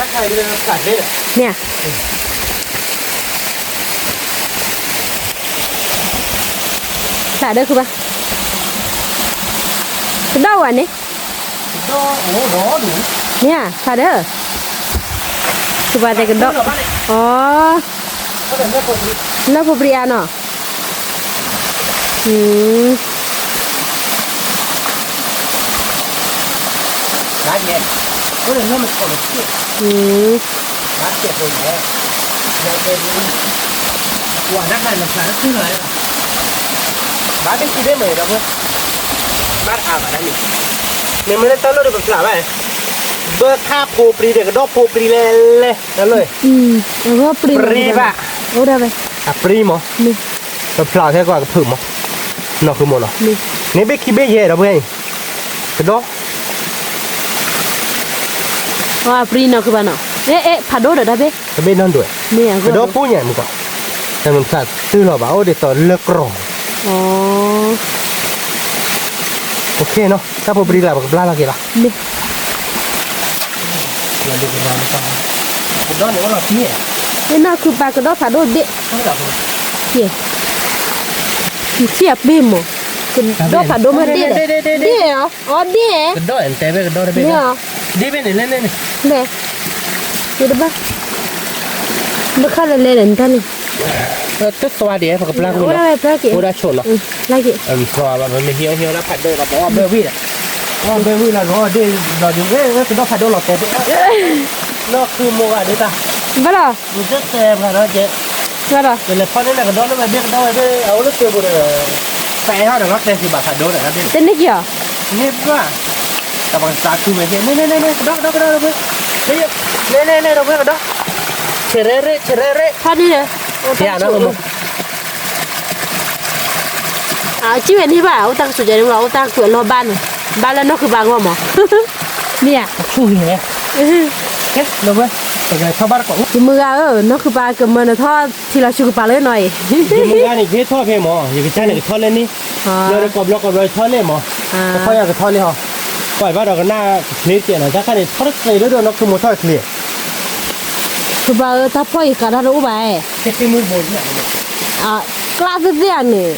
ဖျးဒီးခုဘၣ်, ကဒီၣ်ဝဲန့ၣ်, မ့ၢ်ဧါ, ဖျးဒီး, ခုဘၣ်တဲကဒီၣ်, အိ, လၢဖိပြံအါနီၤ ဘၣ်ဘ့ၣ်ခုဒ့ၣ်မ့ၢ်ဒီး, ဘၣ်အါဘၣ်ဒၣ်န့ၣ်, န့ၣ်မ့ၢ်လၢတၢ်လီၢ်ဒီးပဖျးဘၣ်, ဘၢခါဖိပြံဒီးကဒီဖိပြံလဲၣ်လဲၣ်, တၢ်လီၢ်, ပြံဘၣ်, အပြံမး, ပဖျးထဲကွၢ်ကဖုးမး, နီၢ်ဃုမိၢ်နီၤ, န့ၣ်ဘ့ၣ်ခံဘ့ၣ်ယဲၢ်ဒီးပှဲၤအံၤ, ကဒီ အပြံနီၢ်ဃုဘၣ်နီၤ, အဲ အဲ ဖးဒိၣ်ဒီးတၢ်ဘ့ၣ်, တဘ့ၣ်နီၢ်ဒွဲၣ်, ကဒီပူညါမုၢ်ကီး, တမ့ၢ်ဖျးတုၤလီၤဘၣ် အိၣ်ဒ်သိးလၢကြီ, အိၣ်ခ့နီၤ တၢ်ဖိပြံလၢ်ပကဘျါလီၤက့ၤလီၤ, ကဒီန့ၣ်အိၣ်လီၤ, နီၢ်ဃုပာ်ကဒီဖးဒိၣ်ဘ့ၣ်, ယထံၣ်အပ့ၢ်မး, ကဒီဖးဒိၣ်မးဒ့ၣ်, ဒ့ၣ်အီၤ အီၤဒ့ၣ်, ကဒီတဲဘ့ၣ်ကဒီတဘ့ၣ်, ဒ့ၣ်ဘ့ၣ်န့ၣ်လဲၣ်န့ၣ်, ဘၣ်, ဘၣ်ဃးလၢလဲၣ်ဒီးနတၢ်န့ၣ်, တသွါဒံး ပကပျၢ်ကွံာ်နီၤ, အိၣ်ဒၣ်ဆိးနီၤ, ပမ့ၢ်ဟံးအီၣ်ဟံးအီၣ်ဒၣ်ဖးဒိၣ်ဒီး ပအီၣ်ဘၢဝံၣ်ဒီး, အီၣ်ဘၢဝံၣ်လီၤ ကဒီဖးဒိၣ်လီၤတဲာ်, နီၢ်ဃုမိၢ်ဂၤဒ်တၢ်, ဘၣ်လီၤ, နတတဲဘၣ်ဒီးကဲ, ဘၣ်လီၤ, ကလဲၤဖီၣ်န့ၢ်နကဒီလၢဝဲဘ့ၣ်ကဒီဝဲဘ့ၣ် အအိၣ်လၢသုးပူၤဒီး, ပအဲၣ်ထီၣ်ဒီးလီၤတဲာ်ဃုာ်ဘၣ်ဖးဒိၣ်ဒီး, တန့ၢ်က့ၤအီၤ, န့ၢ်ဘၣ်, တၢ်ပကစးခုဝဲက့ၤ, န့ၢ်န့ၢ်န့ၢ်န့ၢ် ကဒီကဒီကဒီ, န့ၢ်န့ၢ်န့ၢ်ဒီးဝဲကဒီ, ဆဲးရဲရ့ ဆဲးရဲရ့, ဖီၣ်န့ၢ်ဒီး, အစံၣ်ဝဲန့ၢ်ဘၣ် အိၣ်တၢ်ကစီၣ်ကဲန့ၣ် အိၣ်တၢ်ကွဲးလီၢ်ဘၣ်န့ၣ်, ဘၣ်လၢနီၢ်ဃုပာ်ဂီၢ်မး, မ့ၢ်ဧါ, ယမုၢ်ဂၤဧၢ, နီၢ်ဃုပာ်ကမၢနထီၣ်ထံလီၤဆူကပၤလၢနီၤအံၤ, ယမုၢ်ဂၤန့ၣ် ယဟ့ၢ်ထီၣ်ဖဲမး ယကစၢ်န့ၣ်ကထီၣ်လၢန့ၣ်, လၢကိးဘျီကိးဘျီယထီၣ်လၢမး, ကဖီၣ်ယၤကထီၣ်လၢဟီ, ကွၢ်ဘၣ်ဒီးကနၣ်ကချ့ကဲနီၤ တၢ်ခါန့ၣ် ထီၣ်တသ့ဒိၣ်ဒိၣ်နီၢ်ဃုမိၢ်ထီၣ်တချ့ ကဘၣ်အၢ တၢ်ဖီၣ်အံၤကးတၢ်တအိၣ်ဘၣ်, ကျါသ့ၣ်သ့ၣ်ဧါန့ၣ်,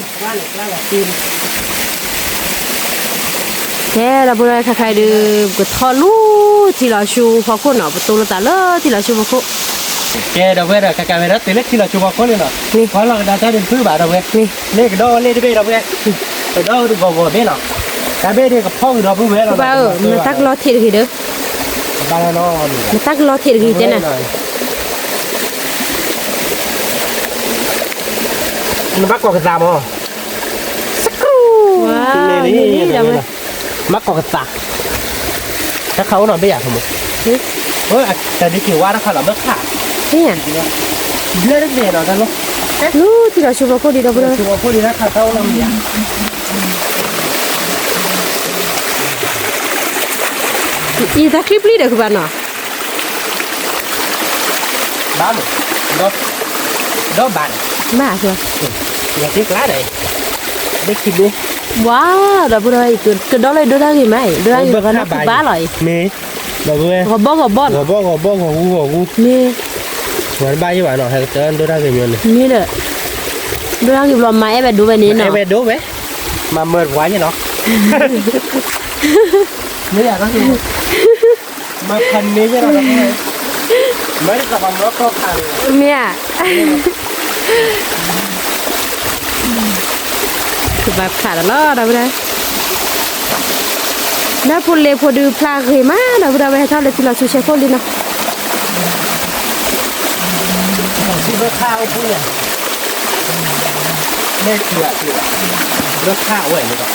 ကဲဒီပုၢ်ဝဲၢ် ခါခါအံၤဒုး ပကထီၣ်လူထံလီၤဆူဖီခိၣ်နီၤ, ပတိၢ်လိာ်သးလၢထံလီၤဆူဖီခိၣ်, ကဲဒီပုၢ်ဝဲၢ်ဒီး ခါခါဝဲဒၣ်တုၤလၢထံလီၤဆူဖီခိၣ်န့ၣ်နီၤ, ကွၢ်လီၤကဒါတၢ်ဒုးဖုၣ်ဘၣ်ဒီပုၢ်ဝဲၢ်, လ့ၣ်ကဒီဝဲလ့ၣ်တဘ့ၣ်ဒီပုၢ်ဝဲၢ်, ကဒီဝဲတဂီၤဂီၤဘ့ၣ်နီၤ, တၢ်ဘ့ၣ်ဒုးကဖီၣ်ဂ့ၤဒီပုၢ်ဝဲၢ်လီၤ, မတၢ်ကလီထံးတဂ့ၤဒီး မတၢ်ကလီထံးတဂ့ၤတဲနၤ, နဘၣ်ကိးကသးမး, စကရူ, ဘၣ်ကိးကသး, တၢ်ခးအိၣ်နီၤဘ့ၣ်ယၤဖိမး, တၢ်ဒုးက့ၤဝါတၢ်ခးလီၤဘၣ်ခး, ဘျၢတဘ့ၣ်နီၤတၢ်လီၤ, လူထံလီၤဆူဖီခိၣ်ဒံးဒီပုၢ်ဝဲၢ်, လီၤဆူဖီခိၣ်ဒံးတၢ်ခးတၢ်အိၣ်နီၤမ့ၢ်ယၤ အံၤတၢ်ချံပျံၤဒီးဃုဘၣ်နီၤ, ဘၣ်မး, ဒီးဘၣ်န့ၣ်, ဘၣ်ဃုဘၣ်, ယက့ၤကျါဒီး, ဘ့ၣ်ခံဘ့ၣ်, ဝါ, ဒီပုၢ်ဒီဝဲၢ်အံၤ ကဒီလၢဒိၣ်တၢ်ဂ့ၤမးအံၤ ဒိၣ်တၢ်ဂ့ၤဘၣ်နီၤဃုဘၣ်လီၤအံၤ, မ့ၢ်, ဂီၤဘီဂီၤဘီနီၤ, ဂီၤဘီဂီၤဘီဂီၤဂူဂီၤဂူ, မ့ၢ်, ဝဲတဘၣ်ယံၤဘၣ်နီၤ ဟဲကတၢၢ်ဒိၣ်တၢ်ဂ့ၤမ့ၢ်န့ၣ်, မ့ၢ်ဒီး, ဒိၣ်တၢ်ဂ့ၤဘျီမၤအဲၣ်ဝဲဒိၣ်ဝဲန့ၣ်နီၤ, အဲၣ်ဝဲဒိၣ်ဝဲ, မၤမၢတပှၤယဲၢ်နီၤ, မ့ၢ်ယၤတၢ် မၤဖးန့ၢ်ယဲၢ်နီၤ, မ့ၢ်တၢ်ပှၤမၢကီၢ်ဖးန့ၣ်, မ့ၢ်ဧါ, ကဘၣ်ဖးဒီးလီၤ ဒီပုၢ်ဒီဝဲၢ်, လၢဖိလ့ၤဖိဒုးဖျါဂ့ၤမး ဒီပုၢ်ဒီဝဲၢ် ဟဲထီၣ်လၢထံလီၤဆူဆဲခိၣ်လံနီၤ, ဘၢခါအိၣ်ပူၤယၤ, မ့ၢ်ထံအီၤထံ, ဘၢခါအဝဲန့ၣ်ဒီး,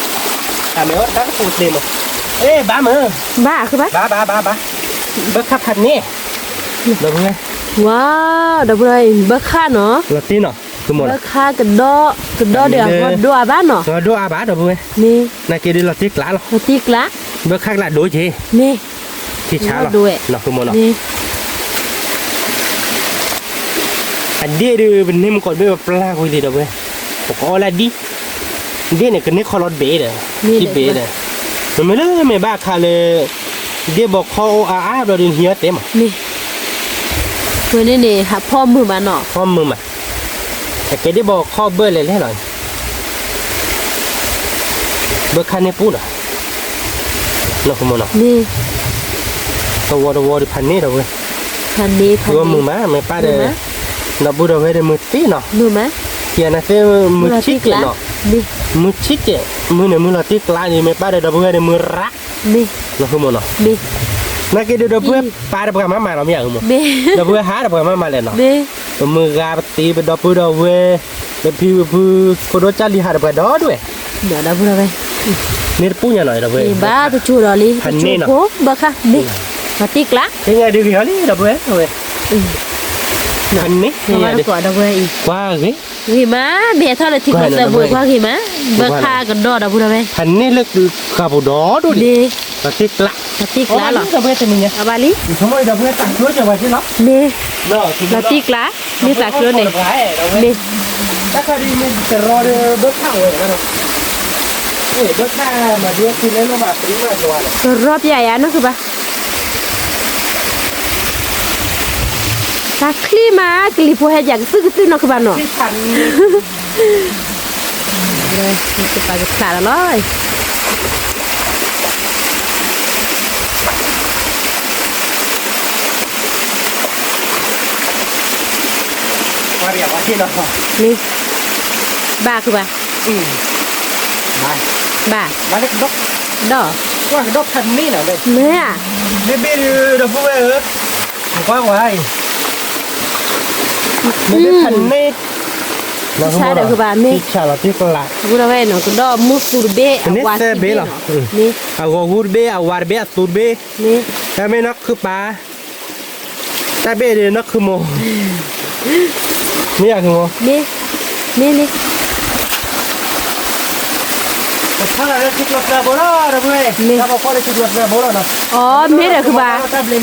အမ့ၢ်အိၣ်တၢ်ကပူၤသ့မး, အ့ ဘၣ်မုၢ်, ဘၣ်ဃုဘၣ်, ဘၣ်ဘၣ်ဘၣ်ဘၣ်, ဘၢခါဖးန့ၢ်, ဒီပုၢ်ဝဲၢ်, ဝါ, ဒီပုၢ်ဒီဝဲၢ် ဘၢခါနီၤ, လီၤတံၢ်နီၤ, ဘၢခါကဒီ, ကဒီဒီးအဂီၢ်ဒိၣ်အါဘၣ်နီၤ, ဂီၢ်ဒိၣ်အါဘၣ် ဒီပုၢ်ဝဲၢ်, မ့ၢ်, နာ်က့ဒုးလီၤတံၢ်ကျါလီၤ, လီၤတံၢ်ကျါ, ဘၢခါကျါဒိၣ်က့ၤ, မ့ၢ်, ထံဆါလီၤ, နီၤ မ့ၢ် အဒ့ၣ်ဒုး ပန့ၢ်မုၢ်ကီးတဘ့ၣ် ပပျၢ်ကွံာ်လံ ဒီပုၢ်ဝဲၢ်, ပကအီၣ်လၢဒ်, ဒ့ၣ်န့ၣ် ကန့ၢ်ခီလီၤတဘ့ၣ်ဒီး, ခံဘ့ၣ်ဒီး, မ့မ့ၢ်လၢမ့ၢ်ဘၣ်အခါလၢ, ဒ့ၣ်ဘီခီအိၣ်အါအါဘျီဒုး နဟံးအီၣ်တဲမး, မ့ၢ်, ဝဲန့ၣ်န့ၣ် ဟးဖီမုာ်မးနီၤ, ဖီမုာ်မး, အကဲဒ့ၣ်ဘီခီဘၢၣ်လဲၣ်လဲၣ်လီၤ ဘၢခါန့ၣ်ပူၤနီၤ, နီၢ်ဃုမၢ်နီၤ, တဝီတဝီဒုးဖးန့ၢ်ဒီးဝဲ, ဖးန့ၢ်ဖးန့ၢ်, မုာ်မး မ့ၢ်ပၢ်ဒီး, ဒီပုၢ်ဒီဝဲၢ်ဒီးမုာ်သ့နီၤ, မုာ်မး, ယၤနၤသ့ မုာ်ဆံးကဲးနီၤ, မုာ်ဆံးကဲး, မုာ်န့ၣ်မုာ်လီၤတံၢ်ကျါန့ၣ် မ့ၢ်ပၢ်ဒီး ဒီပုၢ်ဝဲၢ်ဒီးမုာ်ရး, နီၢ်ဃုမၢ်နီၤ, နာ်က့ဒုးဒီပုၢ်ဝဲၢ်ပၢ်ဒီးပှၤမၤမးလီၤမ့ၢ်ဧါမၢ်, ဒီပုၢ်ဝဲၢ်ဟးဒီးပှၤမၤမးလဲၣ်နီၤ, ပမုၢ်ဂၤပသ့ပဒီပုၢ်ဒီဝဲၢ်, ပဖံပဖု, ဖိဒိၣ်ကၢ်လံၤဟးဒီးပှၤဒီဒူၣ်ဝဲ, ဒီပုၢ်ဒီဝဲၢ် န့ၣ်တပူၤညါနီၤ ဒီပုၢ်ဝဲၢ်, ဘၣ်တကၠိၤဒီးလံ, တကၠိၤဖိဘၣ်ဃးန့ၣ်, လီၤတံၢ်ကျး, သ့ၣ်ညါဒုးဂ့ၤဟီလံ ဒီပုၢ်ဝဲၢ်, ဖဲန့ၣ်, ကွၢ်ဂ့ၤ, ဂ့ၤမး, မ့ၢ်ဟဲထီၣ်လၢထံကျိသၢဘိကွၢ်ဂ့ၤမး, ဘၣ်ဃးကဒီးဒီပုၢ်ဝဲၢ်, ဖဲန့ၣ်လၢဃာ်ပူၤဒီဒိၣ်ဒံး, လီၤတံၢ်ကျး, လီၤတံၢ်ကျးလီၤ, ဒီပုၢ်ဝဲၢ်တနံၤညါ, အဘၣ်လံ, ဆိကမိၣ်ဒီပုၢ်ဝဲၢ်သးကျိကၢၤပှၤက့လီၤ, မ့ၢ်, လီၤတံၢ်ကျး, မ့ၢ်သးကျိန့ၣ်, မ့ၢ် တၢ်ခါဒ်မ့ၢ်တရီဒီးဘၢခၣ်ဝဲ, ဘၢခၣ်မၤဒ်သုလဲလိာ်မး ပရံမးလီၤ, တရီပျဲယၤနီၢ်ကဘၣ်, တၢ်ချံမး ကလံၤဖိဟဲယၤကသုၣ်ကသုၣ်နီၢ်ကဘၣ်နီၤ, ကပာ်ကဖျးဒီးလီၤ မ့ၢ်, ဘၣ်ကဘၣ်, ဘၣ်, ဒီး, မ့ၢ်ဧါ, ဘ့ၣ်ဘ့ၣ်ဒီးဒီပုၢ်ဝဲၢ်ဧၢ, ကွၢ်ကွၢ်အံၤ, မ့ၢ်ဘ့ၣ်ဖးန့ၣ်, ဆါဒီးကဘၣ်မ့ၢ်, ဆါလီၤတံၢ်ကျး, ပုၢ်ဝဲၢ်နီၤ ကဒီးမုၢ်သူတဘ့ၣ်, အဝါသ့ဘ့ၣ်နီၤ, အဂီၤဂူတဘ့ၣ် အဝါတဘ့ၣ် အသူတဘ့ၣ်, မ့ၢ်, တၢ်မ့ၢ်နီၢ်ခုပၢ် တၢ်ဘ့ၣ်ဒ်နီၢ်ခုမိၢ်, မ့ၢ်ယၤခုမိၢ်, မ့ၢ်, မ့ၢ်န့ၣ်, ပထီၣ်လၢထံကျိသၢဘိလီၤ ဒီပုၢ်ဝဲၢ်, တၢ်ဖီခိၣ်လၢထံကျိသၢဘိလီၤနီၤ, အီ မ့ၢ်ဒီးခုဘၣ်, တၢ်ဘျ့မးလီၤ,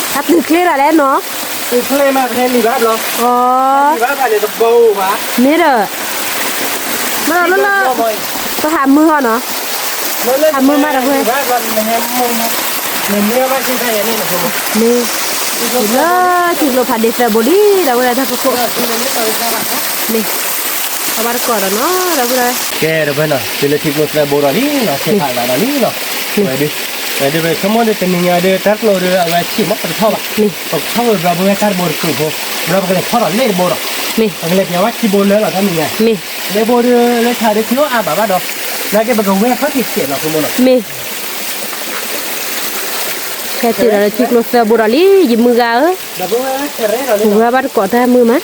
အသုးချ့လီၤလဲၣ်နီၤ, သုးချ့မး ပဟဲလံာ်ဘၣ်ဘျီ, အီ လံာ်ဘၣ်ဘျီန့ၣ်တဘိဘၣ်, မ့ၢ်ဒီး မ့ၢ်လၢလၢ ပဟးမုာ်ဟီနီၤ, ဟးမုာ်မးဒီပုၢ်ဝဲၢ်, မ့ၢ်, လၢထံကျိဖးဒ့သၢဘိလံ ဒီပုၢ်ဝဲၢ်တၢ်ဖီခိၣ်, မ့ၢ်, အဘၣ်တကိးဒီးနီၤ ဒီပုၢ်ဝဲၢ်, ကဲဒီပုၢ်ဝဲၢ်နီၤ တုၤလၢထံကျိသၢဘိဒီးလံနီၤ ဆဲးဖးဘၣ်ဒီးလံနီၤ, ဝဲဒုး, ဝဲဒုး ပဆိကမိၣ်ဒီးတနံၤညါဒီး တၢ်ကျိဒီးအဝဲဆံးမး ပတထီၣ်ဘၣ်, ပကထီၣ်ဝဲဘျီပုၢ်ဝဲၢ်တၢ်တဘိတကုာ်ဖိ, ဘျီပကလဲၤထီၣ်ဒီးလ့ၣ်တဘိဒီး, ပကလဲၤပျဲဝဲခံဘိလၢလီၤတၢ်နံၤညါ, လ့ၣ်ဘိဒီးလၢဆါဒီးထံအိၣ်အါဘၣ်ဘၣ်ဒီး, နာ်က့ပကဝဲၢ်ခီၣ်ထံးစဲးနီၤ ဆိကမိၣ်နီၤ, မ့ၢ် ဟဲတုၤဒီးလၢထံကျိသၢဘိဒီးလံ ယမုၢ်ဂၤဧၢ, ပဝဲဘၣ်တကိးတၢ်မုာ်မး,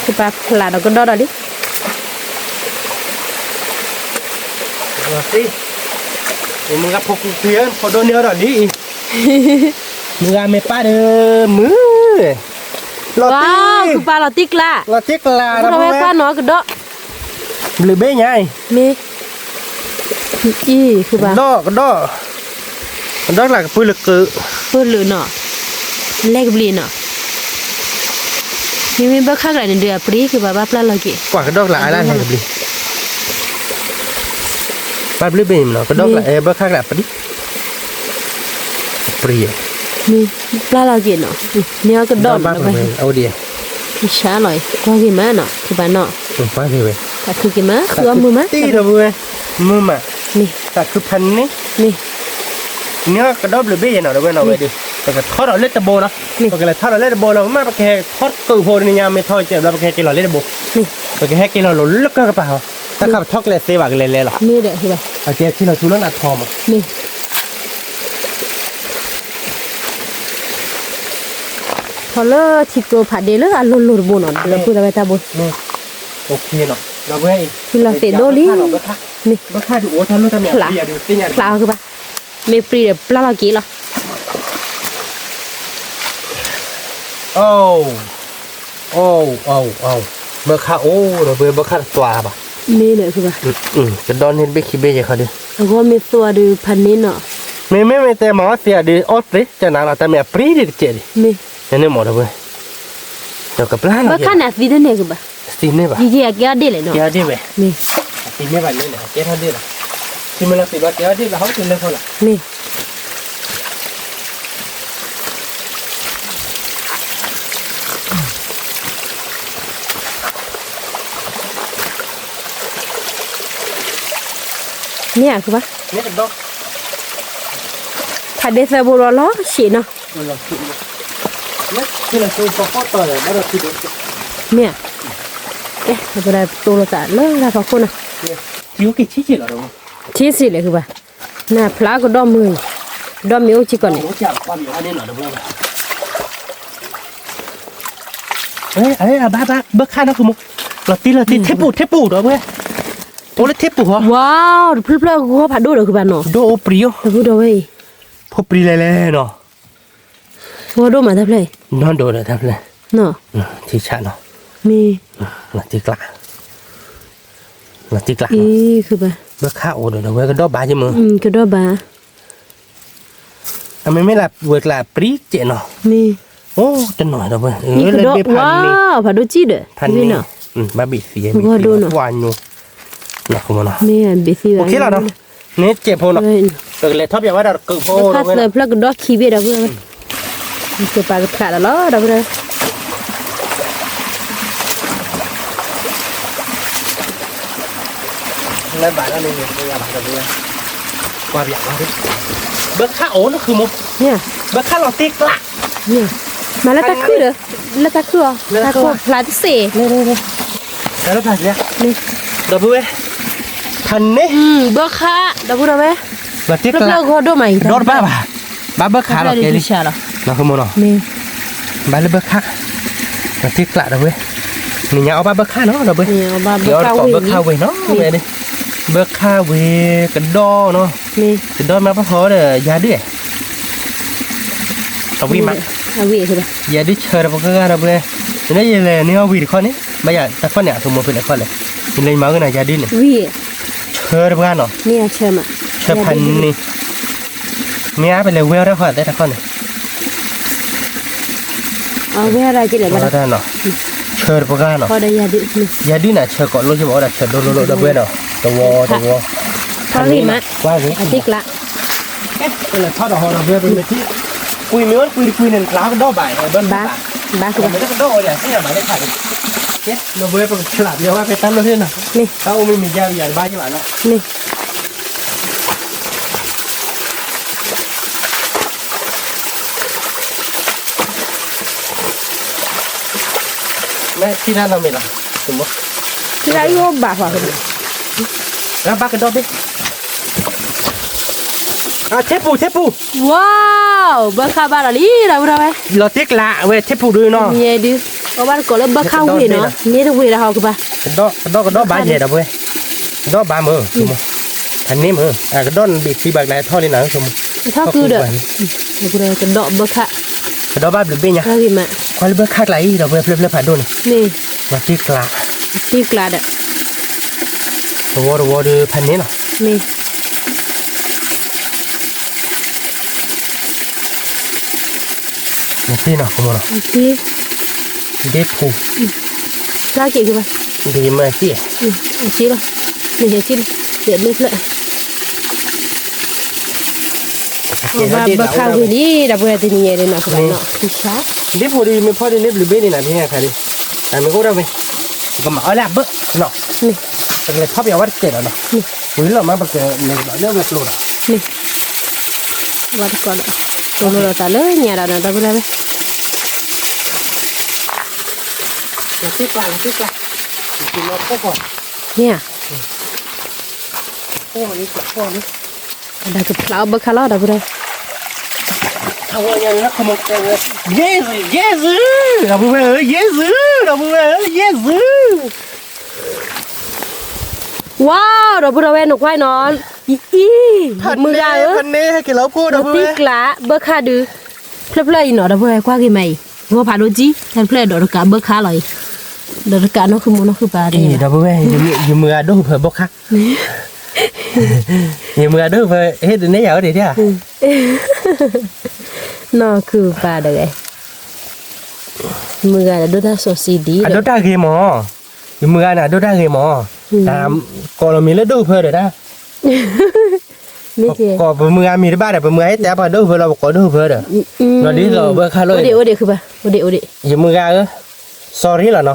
ကပာ်ဖျးဒီးကဒီးဒီးလံ, ယမုၢ်ဂၤဖိကူကွံဧၢ ဖိဒိၣ်န့ၢ်အီၤဒီးလံအံၤ, မုၢ်ဂၤမ့ၢ်ပၢ်ဒီးမုၢ်, လီၤတံၢ်, ကပာ်လီၤတံၢ်ကျါ, လီၤတံၢ်ကျါဒီးပဝဲကွၢ်နီၤကဒီး ဘျုးဘ့ၣ်ညါအံၤ, မ့ၢ်, အံၤ ကဒီး, ကဒီး, ကဒီးကျါကပုၢ်လၢက, ပုၢ်လၢနီၤ, လဲၤကဘျံးနီၤ, မ့မ့ၢ်ဘၣ်ခါကျါန့ၣ်ဒီးအပြံကဘၣ်ဘၣ်ပျၢ်လီၤက့ၤ, ကွၢ်ကဒီးကျါအါလၢလဲၤကဘျံး, ဘၣ်ဘျုးဘ့ၣ်မနီၤ ကဒီးကျါအဲၣ်ဘၣ်ခါကျါအပြံ အပြံ, မ့ၢ်ပျၢ်လီၤက့ၤနီၤ, မ့ၢ်အကဒီးနီၤ, အိၣ်ဒံး, မ့ၢ်ဆါလီၤ, ကွၢ်က့ၤမးနီၤ ကဘၣ်နီၤ, ကွၢ်က့ၤမး ဃုအီၣ်မုာ်မး, တံၢ်ဒီပုၢ်ဝဲၢ်, မုာ်မး, မ့ၢ်, သးခုဖးန့ၣ်, မ့ၢ်, မ့ၢ်ကဒီးဘျုးဘ့ၣ်ယဲနီၤ ဒီပုၢ်ဝဲၢ်နီၤ ဝဲဒုး, ပကထီၣ်ဒီးလ့ၣ်တဘိနီၤ, ပကလဲၤထီၣ်ဒီးလ့ၣ်တဘိလီၤ မ့ၢ်ပကဟဲထီၣ်ကုာ်ဖိတနံၤညါ မ့ၢ်ထီၣ်ကဲဘျီ ပကဟဲက့ၤလီၤလိၤလၢကၢကပၤဟီ, တၢ်ခါပထီၣ်ကလဲၤသ့ဘၣ် ကလဲၤလဲၤလီၤ, မ့ၢ်ဒီး, အကဲထံလီၤဆူလၢနၤထီမး, မ့ၢ် ထီၣ်လၢထံကျိဖးဒ့လၢအလိၤလိၤတဘိနီၤ ဒီပုၢ်ဝဲၢ်တၢ်ဘိ, ထံလီၤသ့ၣ်ဒိၣ်လံ, မ့ၢ်, ဖျါ, ဖျါကဘၣ်, မ့ၢ်ပြံဒီးပျၢ်လီၤက့ၤလီၤ, အိၣ်, အိၣ်, အိၣ်, ဘၣ်ခါအိၣ်ဒီပုၢ်ဝဲၢ် ဘၣ်ခါတသွါဘၣ်, မ့ၢ်ဒီး, ကဒီးန့ၣ်တဘ့ၣ်ခံဘ့ၣ်ယဲခီဒီး, အဂီၢ်မ့ၢ်သွါဒီးဖးန့ၣ်နီၤ, မ့မ့ၢ်မ့ၢ်တဲမၤအီၣ်သ့အီၤဒီး အီၣ်သ့ကနၤလီၤ တၢ်မ့ၢ်အပြံဒ်တကဲးဒံး, မ့ၢ်, န့ၣ်မ့ၢ်ဒီပုၢ်ဝဲၢ်, ဒီးကပျၢ်လီၤက့ၤ, ဘၣ်ခါန့ၣ်အသံတန့ၢ်ကဘၣ်, သံန့ၢ်ဘၣ်, ယကဲအီၣ်ဒ့ၣ်လဲၣ်နီၤ, ကဲအီၣ်ဒ့ၣ်ဝဲ, မ့ၢ်, အသံန့ၢ်ဘၣ်န့ၣ် ကဲထီၣ်ဒ့ၣ်လီၤ, သံမ့ၢ်လီၤသံးဘျီကဲအီၣ်ဒ့ၣ်ဘျီ ဟီၣ်က့ၤလၢဃီလီၤ, မ့ၢ် မ့ၢ်ဧါကဘၣ်, ဖးဒ့သၢဘိဒီးလီၤဆံးနီၤ, မ့ၢ်ဧါ, ကဲ, ပကဒၣ်တိၢ်လိာ်သးလၢတၢ်ဖီခိၣ်နီၤ, ထံဆံးလဲၣ်ကဘၣ်, နဖျါကဒီးမုၢ်, ကဒီးမ့ၢ်အိၣ်စ့ၢ်ကီးန့ၣ် အဘၣ်ဘၣ် ဘၢခါနီၤ ကမိၣ်, လီၤတံၢ်လီၤတံၢ် ထံပူၤ ထံပူၤဒီပုၢ်ဝဲၢ်, အိၣ်လၢထံပူၤဟီ, ဝါ, တဖျၢၣ်ဖျၢၣ်ဂီၢ်ဖးဒိၣ်ဒီး ဃုဘၣ်နီၤ, ဒိၣ်အိၣ်ပြံအိၣ်, ဒီပုၢ်ဒီဝဲၢ်အံၤ, ဖိပြံလဲၤလဲၤနီၤ, ဂီၢ်ဒိၣ်မးတဖျၢၣ်အံၤ, နီၢ်ဒိၣ်ဒီးတဖျၢၣ်, ထံဆးနီၤ, မ့ၢ်, လီၤတံၢ်ကျး, လီၤတံၢ်ကျး, ဘၢခါအိၣ်ဒီး ဒီပုၢ်ဝဲၢ် ကဒီၣ်ဘၣ်က့မုၢ်, ကဒီၣ်ဘၣ် အမ့မ့ၢ်လၢဝဲၤကျါပြံကဲးနီၤ, မ့ၢ်, အိၣ်တနီၤဒီးဝဲ, ဝါ, ဖးဒိၣ်ကံၣ်ဒီး, ဖးဒိၣ်, ဘၣ်ဘ့ၣ်သံ, ဂီၢ်ဒိၣ်နီၤ, မ့ၢ်ဘ့ၣ်သံ, န့ၣ်ကဲးဖိနီၤ, ပကလဲၤထီၣ်ပၠးဝဲဒၣ်တကုးဖိ, ဘၢခါသၢဖျၢၣ်ကဒီၣ်ခံဘ့ၣ်ဒီးဝဲ, ကပာ်ကဖျးဒီးလီၤဒီးဝဲ လၢဘၣ်လၢန့ၣ်န့ၣ်, ကွၢ်ပၠး, ဘၢခါအိၣ်နီၤ ဃုမိၢ်, ဘၢခါလီၤတံၢ်ကျး, မၤလၢတၢ်ခုၣ်ဒီး, လၢတၢ်ခုၣ်အီၤ, တၢ်ခုၣ်ဖျါတစ့ၢ်, ဒီပုၢ်ဝဲၢ်, ဖးန့ၣ်, ဘၢခါ, ဒီပုၢ်ဒီဝဲၢ်, လီၤတံၢ်ကျး, ဖျၢၣ်ဂီၢ်ဒိၣ်မးအံၤ, ဒီတဘၣ်ဘၣ်, ဘၣ်ဘၢခါလီၤကဲလံ, နီၤ ဃုမိၢ်နီၤ, ဘၣ်လၢဘၢခါ, လီၤတံၢ်ကျးဒီပုၢ်ဝဲၢ်, နံၤညါအီၣ်ဘၣ်ဘၢခါနီၤ ဒီပုၢ်ဝဲၢ်, ယအီၣ်တကိးဘၢခါဝ့ၤနီၤ, ဝဲန့ၣ်, ဘၢခါဝ့ၤကဒီၣ်နီၤ, ကဒီၣ်မ့ၢ်ပှၤဖီဒီးယၤဒုး, အဝံၣ်မး, ယၤဒုးဆၢတပှၢ်ဂၤဒီပုၢ်ဝဲၢ်, နယလဲၤန့ၢ်အီၣ်ဝံၤတခီန့ၣ်, ဘၣ်ယၤတခီန့ၣ် အသုးမိၢ်ဖဲလဲၣ်ခီလဲၣ်, ယလဲၤမၤဝဲန့ၣ်ယၤဒုးန့ၣ်, ဆၢတပှၢ်နီၤ, ဆၢဖးန့ၣ်, မ့ၢ်အါပလဲၤဝဲအီၣ်တၢ်ခီသဲတခီန့ၣ် အဝဲဒၣ်ကလဲၤဘၣ်ဒၣ်နီၤ, ဆၢတပှၢ်ဂၤနီၤ, ယၤဒုးန့ၣ် ဆၢကိးလိယမၤဝဲဒၣ်ဆၢဒိလိလိဒီပုၢ်ဝဲၢ်နီၤ, တဝီတဝီ, ကွၢ်ဂ့ၤမး, အတံၢ်ကျး, လၢထီၣ်ဒီးဟီဒီပုၢ်ဝဲၢ် ပမ့ၢ်ထံၣ်, ကွံာ်မ့ၢ်အိၣ်ကွံာ်တကွံာ်န့ၣ် နကျးကဒီၣ်ဘၣ်, ဘၣ်, ဘၣ်ကဒီၣ်အီၤဒ်စ့ၢ်ဘၣ်လၢခါန့ၣ်, ဒီပုၢ်ဝဲၢ် ပကဖျးပယီၤဘၣ်ဖဲတၢ်လီၢ်ဟ့ၣ်နီၤ, တၢ်အိၣ်မ့ၢ်မ့ၢ်ယါယၤတဘၣ်ယဘၣ်နီၤ မ့ၢ်ထံၣ်တၢ်နီတမံၤလီၤ, ထံၣ်တၢ်အံၤအိၣ်ဘၣ်ဃီ, ဘၣ်ကဒီးဘ့ၣ်, ထံပူၤထံပူၤ, ဝါ, ဘၢခါဘၣ်ဒီးလံ ဒီပုၢ်ဝဲၢ်, လီၤတံၢ်ကျးဝဲထံပူၤဒုနီၤ, အဝဲတကိးလၢဘၢခါဝ့ၤနီၤ, န့ၢ်တဝ့ၤဒီးဟီကဘၣ်, ကဒီၣ်ကဒီၣ်ဘၣ်ယဲဒီပုၢ်ဝဲၢ်, ကဒီၣ်ဘၣ်မုၢ်, ဖးန့ၣ်မုၢ်, ကဒီၣ်နဘ့ၣ်သံဘၣ်ကျါထီၣ်လံနၤ, ထီၣ်ကုဒီး, ကဒီၣ်ဘၣ်ဘျုးဘ့ၣ်ညါ, ကွၢ်လၢဘၢခါကျါအံၤ ဒီပုၢ်ဝဲၢ် ဖျၢၣ်ဖျၢၣ်ဖးဒိၣ်န့ၣ်, လီၤတံၢ်ကျး, တံၢ်ကျးဒီး, တဝီတဝီဒီးဖးန့ၣ်နီၤ, မ့ၢ်သ့နီၤ, ဒ့ၣ်ထူ, လၢက့ၤကဘၣ်, ဒ့ၣ်မၤစံၣ်, စံၣ်လီၤ, မ့ၢ်စံၣ်လီၤ, ယမ့ၢ်ဖျၢၣ်, ဘၣ်ဘၢခါဝ့ၤလံ ဒီပုၢ်ဝဲၢ် တနံၤညါဒ်နီၤ ကဘၣ်နီၤ, ဒ့ၣ်ဖိဒ်မ့ၢ်ဖီဒ်န့ၣ် ဘျုးဘ့ၣ်န့ၣ်နၤ ဖဲညါခါဒ်, တၢ်မ့ၢ်အိၣ်ဒၣ်ဝဲ, ပကမၤအီၣ်လၢအဘၢနီၤ, ပကလဲၤထီၣ်ပယီၤဝဲတစဲးဒီးနီၤ, ဝံၤလီၤမး ပကလဲၤလၢဝဲကျိဒီး, ဝဲတကိးဒီး, ကျိလိာ်သးလၢညါဒီးနီၤ ဒီပုၢ်ဝဲၢ်, လီၤတံၢ်ကျး, လီၤတံၢ်ကျး, မ့ၢ်ဧါ, ဒီးကဖျါအီၣ်ဘၢခါလီၤ ဒီပုၢ်ဝဲၢ်, ယ့ၣ်ၡူး, ဒီပုၢ်ဝဲၢ်ဧၢ, ယ့ၣ်ၡူး, ဒီပုၢ်ဝဲၢ်ဧၢ, ယ့ၣ်ၡူး, ဝါ, ဒီပုၢ်ဝဲၢ် နကွၢ်နီၤ, အံၤ, ယမုၢ်ဂၤဧၢ, လီၤတံၢ်ကျး ဘၢခါဒုး, ဖျၢၣ်ဖျၢၣ်အံၤနီၤ ဒီပုၢ်ဝဲၢ် ကွၢ်ဂ့ၤမးအံၤ, ဂီၤဖးဒိၣ်ကံၢ်, တၢ်တဖျၢၣ်ဒီးတကးဘၢခါလီၤအံၤ, ဒီးတကးနီၢ်ဃုမိၢ်နီၢ်ဃုပၢ်, ဒီပုၢ်ဝဲၢ်, ယမုၢ်ဂၤဒိၣ်ဖၢဘၢခါ, ယမုၢ်ဂၤဒိၣ်ဖၢ ဟ့ၣ်ဒုးနဲၣ်ယၤအိၣ်ဒံးဧါ, နီၢ်ဃုပၢ်တဂၤ, မုၢ်ဂၤဒီးဒိၣ်တၢ်စီဆှံဒံး, အဒိၣ်တၢ်ဂ့ၤမး, ယမုၢ်ဂၤန့ၣ် အဒိၣ်တၢ်ဂ့ၤမး, တၢ်ကိးလီၤမံၤလၢဒိၣ်ဖၢဒီးတၢ် ကိးပမုၢ်ဂၤမံၤတဘၣ်ဒီး ပမုၢ်ဂၤဟ့ၣ်တဲပှၤဒိၣ်ဖၢလီၤ ပကိးဒိၣ်ဖၢဒီး, ဒီးဒ်သိးဘၢခါလီၤ, အိၣ်ဒံး အိၣ်ဒံး ဃုပၢ်, အိၣ်ဒံး အိၣ်ဒံး, ယမုၢ်ဂၤဧၢ, sorry လီၤနီ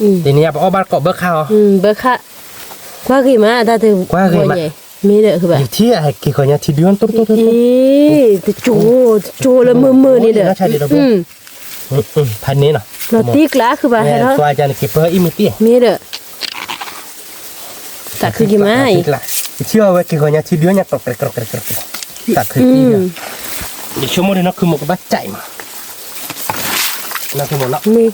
ၤ, တနံၤညါပအီၣ်ဘၣ်တကိးဘၢခါအီၤ, ဘၢခါ, ကွၢ်ဂ့ၤမး တၢ်တ, ကွၢ်ဂ့ၤမး, မ့ၢ်ဒီး ဃုပၢ်, ယထံၣ်အက့ၤခီညါထံဒုး, တကၠိ, တကၠိလၢမုာ်မုာ်န့ၣ်ဒီး ဖးန့ၣ်နီၤ, လီၤတံၢ်ကျါ ဃုပၢ်, ဟဲလီၤ, နက့ၤပၢအံၤမ့ၢ်တံၢ်, မ့ၢ်ဒီး သးခုက့ၤမးအံၤ, ယထံၣ်အီၤဝဲက့ၤဂီၤညါထံဒုးညါ တၢ်ခုက့ၤ, ယဆိကမိၣ်ဒ်နီၢ်ခုမိၢ်ကဘၣ်ကဲးမး, နီၢ်ခုမိၢ်နီၤ,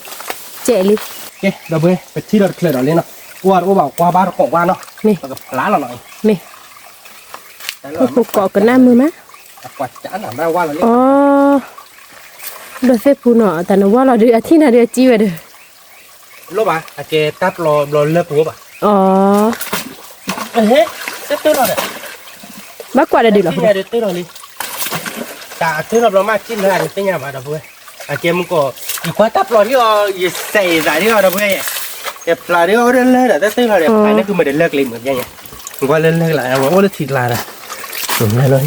ကဲးလံ, ကဲ ဒီပုၢ်ဝဲၢ် ပထံၣ်ဒီးတချၢးဒီးလံနီၤ, အိၣ်တအိၣ်ဘၣ်ကွၢ်ဘၣ်တကိးဝါနီၤ, မ့ၢ် ပကဖျါလီၤနီၤ, မ့ၢ် ပကိးကနၣ်မုာ်မး, အကွၢ်ကနၣ်ဘၣ်ဝါလီၤလံ, အီ ဒီးသ့ၣ်ပူၤနီၤ တၢ်နဝါလီၤဒုး အထံၣ်နၤဒုးအစံဝဲဒီး လိၣ်ဘၣ် အကဲတၢ်ပျီဘျီလၢပူၤဘၣ်, အီ ဟဲ တၢ်တၢၢ်လီၤဒီး ဘၣ်ကွၢ်ဒီးဒုးလီၤ, တၢ်တၢၢ်လီၤဘျီမး ကံၣ်လၢအတသ့ၣ်ညါဘၣ်ဒီပုၢ်ဝဲၢ်, အကဲမုၢ်ကီး ယကွၢ်တၢ်ပျီဒ်အီၤ ယစဲးယသးဒ်အီၤဒီပုၢ်ဝဲၢ်, ယဖျါဒ်အီၤဒ်လၢဒီးတၢ်တၢၢ်လီၤဒီး ဖျါန့ၢ်ဃုာ်မ့ၢ်ဒီးလၢကျဲမုၢ်ညါညါ, ကွၢ်လၢလၢကလါ အဝဲအိၣ်လၢထံကျါဒီး လၢလီၤ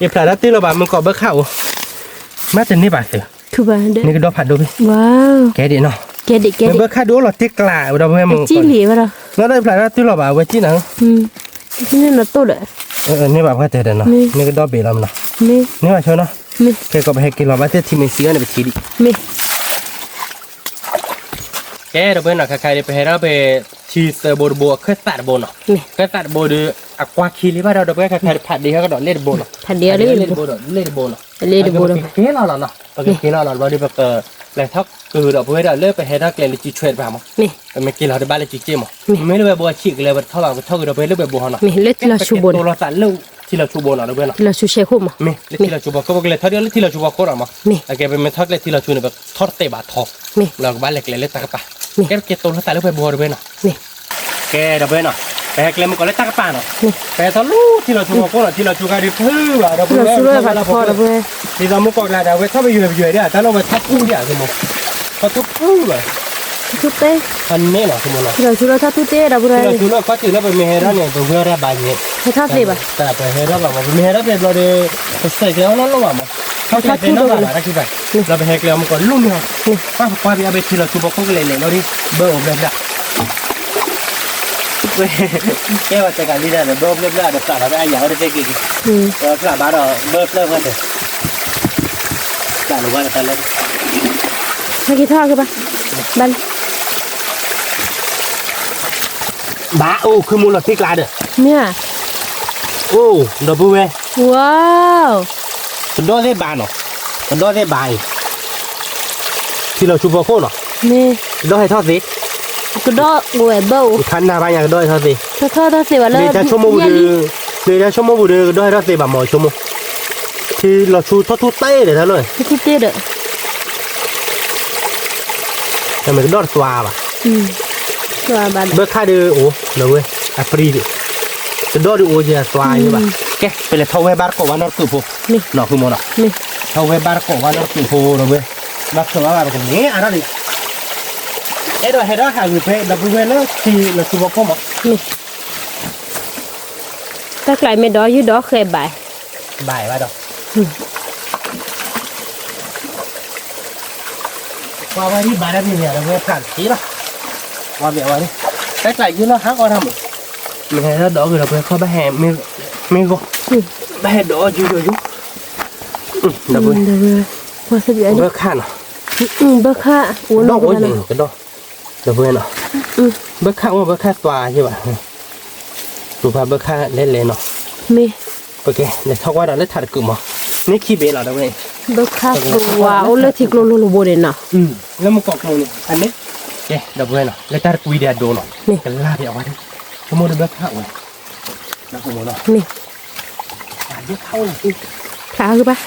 ယဖျါတၢ်တၢၢ်လီၤဘၣ် မုၢ်ကီးဘၢခၣ်အိၣ်, မ့ၢ်တန့ၢ်ဘၣ်သု, န့ၣ်ကဒီဖးဒိၣ်ဖဲ, ကဲဒံးနီၤ, ဘၢခၣ်ဒုးအိၣ်လီၤတ့ကျးဝဲဒီပုၢ်ဝဲၢ်မုၢ်, လီၤဒီးဖျါတၢ်တၢၢ်လီၤဘၣ် အဝဲကံၣ်နၤ, န့ၢ်ဘၣ်ပှၤတဲဒီးနီၤ, န့ၣ်ကဒီဘ့ၣ်လီၤမနီၤ, န့ၢ်ဘၣ်ဆိနီၤ, ကဲကီးပဟဲက့ၤလီၤဘၣ်သ့ၣ်ထံမ့ၢ်စံးအီၤန့ၣ်ပထံၣ်ဒံး ကဲ ဒီပုၢ်ဝဲၢ်နီၤ ခါခါဒုး ပဟဲထီၣ်ဖဲ ထံသၢဘိတဘိ အခၢၣ်သးတဘိနီၤ, အခၢၣ်သးတဘိဒီး အကွၢ်ခံလံဘၣ်ဒီး ဒီပုၢ်ဝဲၢ် ခါခါဒုး ဖးဒ့ဟဲကဒီးလ့ၣ်တဘိနီၤ, ဖးဒ့လ့ၣ်တဘိဒီး လ့ၣ်တဘိနီၤ, လ့ၣ်တဘိဒီး ပကက့ၤလီၤလီၤနီၤ, ပကက့ၤလီၤလီၤဘျီဒီး ပကလဲၤထီၣ်က့ၤဒီး ပုၢ်ဝဲၢ်ဒီး လၢပဟဲထီၣ်ကျဲလၢစုဆွဲတပၤမး, ပမ့ၢ်က့ၤလီၤတဘၣ်လၢစုစ့မး, မ့ၢ်လၢဝဲဘိအဆံးကလဲၤ ပထီၣ်ဘၣ် ပထီၣ်က့ၤဒီး ပုၢ်ဝဲၢ်လၢဝဲဘိဟီနီၤ, လၢထံလီၤဆူဘိန့ၣ်, ထံလီၤဆူဘိနီၤ ဒီပုၢ်ဝဲၢ်နီၤ, လၢထံလီၤဆူဘိခိၣ်မး, မ့ၢ်လၢထံလီၤဆူဘိခိၣ် ပကလဲၤထီၣ်ဒ်လၢထံလီၤဆူဘိခိၣ်နီၤမး, အကဲပမ့ၢ်ထီၣ်ကျဲထံလီၤဆူန့ၣ် ပထီၣ်တသ့ဘၣ်ထီ, လၢကဘၣ်လဲၤကျဲလၢတၢ်ကပၤ, ကဲပက့ၤတိၢ်လီၤသးလၢဝဲဘိဒီပုၢ်ဝဲၢ်နီၤ, ကဲဒီပုၢ်ဝဲၢ်နီၤ, ပဟဲကျဲမုၢ်ကီးလၢတၢ်ကပၤနီၤ, ပဟဲထီၣ်လၢထံလီၤဆူဘိခိၣ်နီၤ, ထံလီၤဆူခါဒုးဖုဘၣ် ဒီပုၢ်ဝဲၢ်, ဒ်သိးမုၢ်ကီးကျါဒီး အဝဲထီၣ်ပယွဲၢ်ပယွဲၢ်ဒၣ် တၢ်လီၢ်ဝဲထီၣ်ဖုဒၣ်အကမီၤ, ထီၣ်ထူဖုဘၣ်, ထီၣ်ထူသ့, ဖန့ၣ်လီၤ ထီၣ်ထူသ့ဒီပုၢ်ဝဲၢ်, ထံလီၤဆူလၢခီၣ်ထံးလၢပမ့ၢ်ဟဲထီၣ်န့ၣ် ပဝဲဒၣ်ဘၣ်ယဲ, ဟဲထီၣ်သ့ဘၣ်, တၢ်ပဟဲထီၣ်ဘၣ်မး ပမ့ၢ်ဟဲထီၣ်ကျဲဘျီဒီး ပစဲးကျဲအီၤနီၢ်နီၢ်ဘၣ်မး, ထီၣ်ကျဲသ့နီၢ်ဘၣ်ဘၣ်တၢ်ခံဘၣ်, ဒီးပဟဲကျဲအီၤမုၢ်ကီးလီၢ်မ့ၢ်အီၤ, ပှၤကွၢ်ဖဲအဘ့ၣ်ထံလီၤဆူဘိခိၣ်ကလဲၤလဲၤလီၤဒ် ဘၢအိၣ်ဖျၢၣ်ဖျၢၣ် ကဲဝဲတဲကးလံဒၣ်ဒီး ဘၢအိၣ်ဖျၢၣ်ဖျၢၣ်ဒီး ဖျးလီၤဖဲအယၤဝဲတသ့က့ၤက့ၤ, ဖျးဘၣ်ဒီး ဘၢဖျၢၣ်ဖျၢၣ်ဒီး ဖျးလီၤဝဲတၢ်လၢ ဟဲက့ၤထီၣ်က့ၤဘၣ်, ဘၣ်လံ, ဘၣ်အိၣ်ခုမူလီၤတံၢ်ကျါဒီး, မ့ၢ်ဧါ, အိၣ် ဒီပုၢ်ဝဲၢ်, ဝါ, ကဒီသ့ၣ်ဘၣ်နီၤ, ကဒီသ့ၣ်ဘၣ်အံၤ ထံလီၤဆူဖီခိၣ်နီၤ, ကဒီဟဲထီၣ်သ့, ကဒီဝဲဘၢအိၣ်, ခါနၤဘၣ်ညါကဒီဟဲထီၣ်သ့, ထီၣ်ထီၣ်သ့ဘၣ်လၢ လၢတၢ်ဆိကမိၣ်ပူၤဒီး, လၢတၢ်ဆိကမိၣ်ပူၤဒီး ကဒီဟဲထီၣ်သ့ဘၣ်မးဆိကမိၣ်, ထံလီၤဆူထီၣ်ထူသ့ဒီးတၢ်လီၢ်, ထူသ့ဒီး တမ့ၢ်ကဒီတသွါဘၣ်, ဘၢခါဒီးအိၣ် ဒီပုၢ်ဝဲၢ် အပျံၤဒီး, ကဒီဒီးအိၣ်ယသွါယဘၣ်, ကဲ ပလဲၤထီၣ်ဝဲဘါတကိးဝါနီတကုးဖိ, နီၢ်ဃုမီၤနီၤ, ထီၣ်ဝဲဘါတကိးဝါနီတကုးဖိ ဒီပုၢ်ဝဲၢ်, ဘၣ်ခၢၣ်ဝါဘၣ်ပကန့ၣ်အါထီၣ်ဒံး, အဲၣ်ဒိးဟဲဒၣ်ဟးဂ့ၤဖဲ ဒီပုၢ်ဝဲၢ်လၢထံလီၤဆူဖီခိၣ်မး တၢ်ကျါမ့ၢ်ဒီးယုၢ်ဒီးဃဲဘၣ်, ဘၣ်ဘၣ်ဒီး, ကွၢ်ဝဲဒ်ဘၣ်တၢ်မ့ၢ်မ့ၢ်ဒီးဝဲဖျးတက့ၢ်လီၤ, ကွၢ်ဘၣ်ဝဲဒ်, တၢ်ကျါယုၢ်လီၤဟးအီၣ်တၢ်မး, မ့ၢ်ဟဲဒီးက့ၤဒီးပှဲၤခီဘၣ်ဟဲမ့ၢ်ဂီၢ်, ဘၣ်ဟဲဒီးယုၢ်ယုၢ်ယုၢ်, ဒီပုၢ်ဝဲၢ်, ဘၢခၣ်နီၤ, ဘၢခၣ်, ကဒီအိၣ်ကဒီ ဒီပုၢ်ဝဲၢ်နီၤ, ဘၢခၣ်အိၣ်ဘၢခၣ်သွါယဘၣ်, ပှၤဘၢခၣ်လဲၤလဲၤနီၤ, မ့ၢ်, ပကလဲၤထီၣ်ကွၢ်ဒီးလၢထးတကုးမး, မ့ၢ်ခံဘ့ၣ်လီၤဒီပုၢ်ဝဲၢ်, ဘၢခၣ်သွါအိၣ်လၢထံကျိလိၤလိၤဘိန့ၣ်နီၤ, လၢမုၢ်ကီးကျိန့ၣ် ဖးန့ၣ်, ကဲ ဒီပုၢ်ဝဲၢ်နီၤ လၢတၢ်တကွံဒံးအဒိနီၤ, ကလၢ်ဖဲအဝဲဒၣ်, ဆိကမိၣ်ဒီးဘၢခၣ်ဝဲ မ့ၢ်, ဖျးဂ့ၤဘၣ်,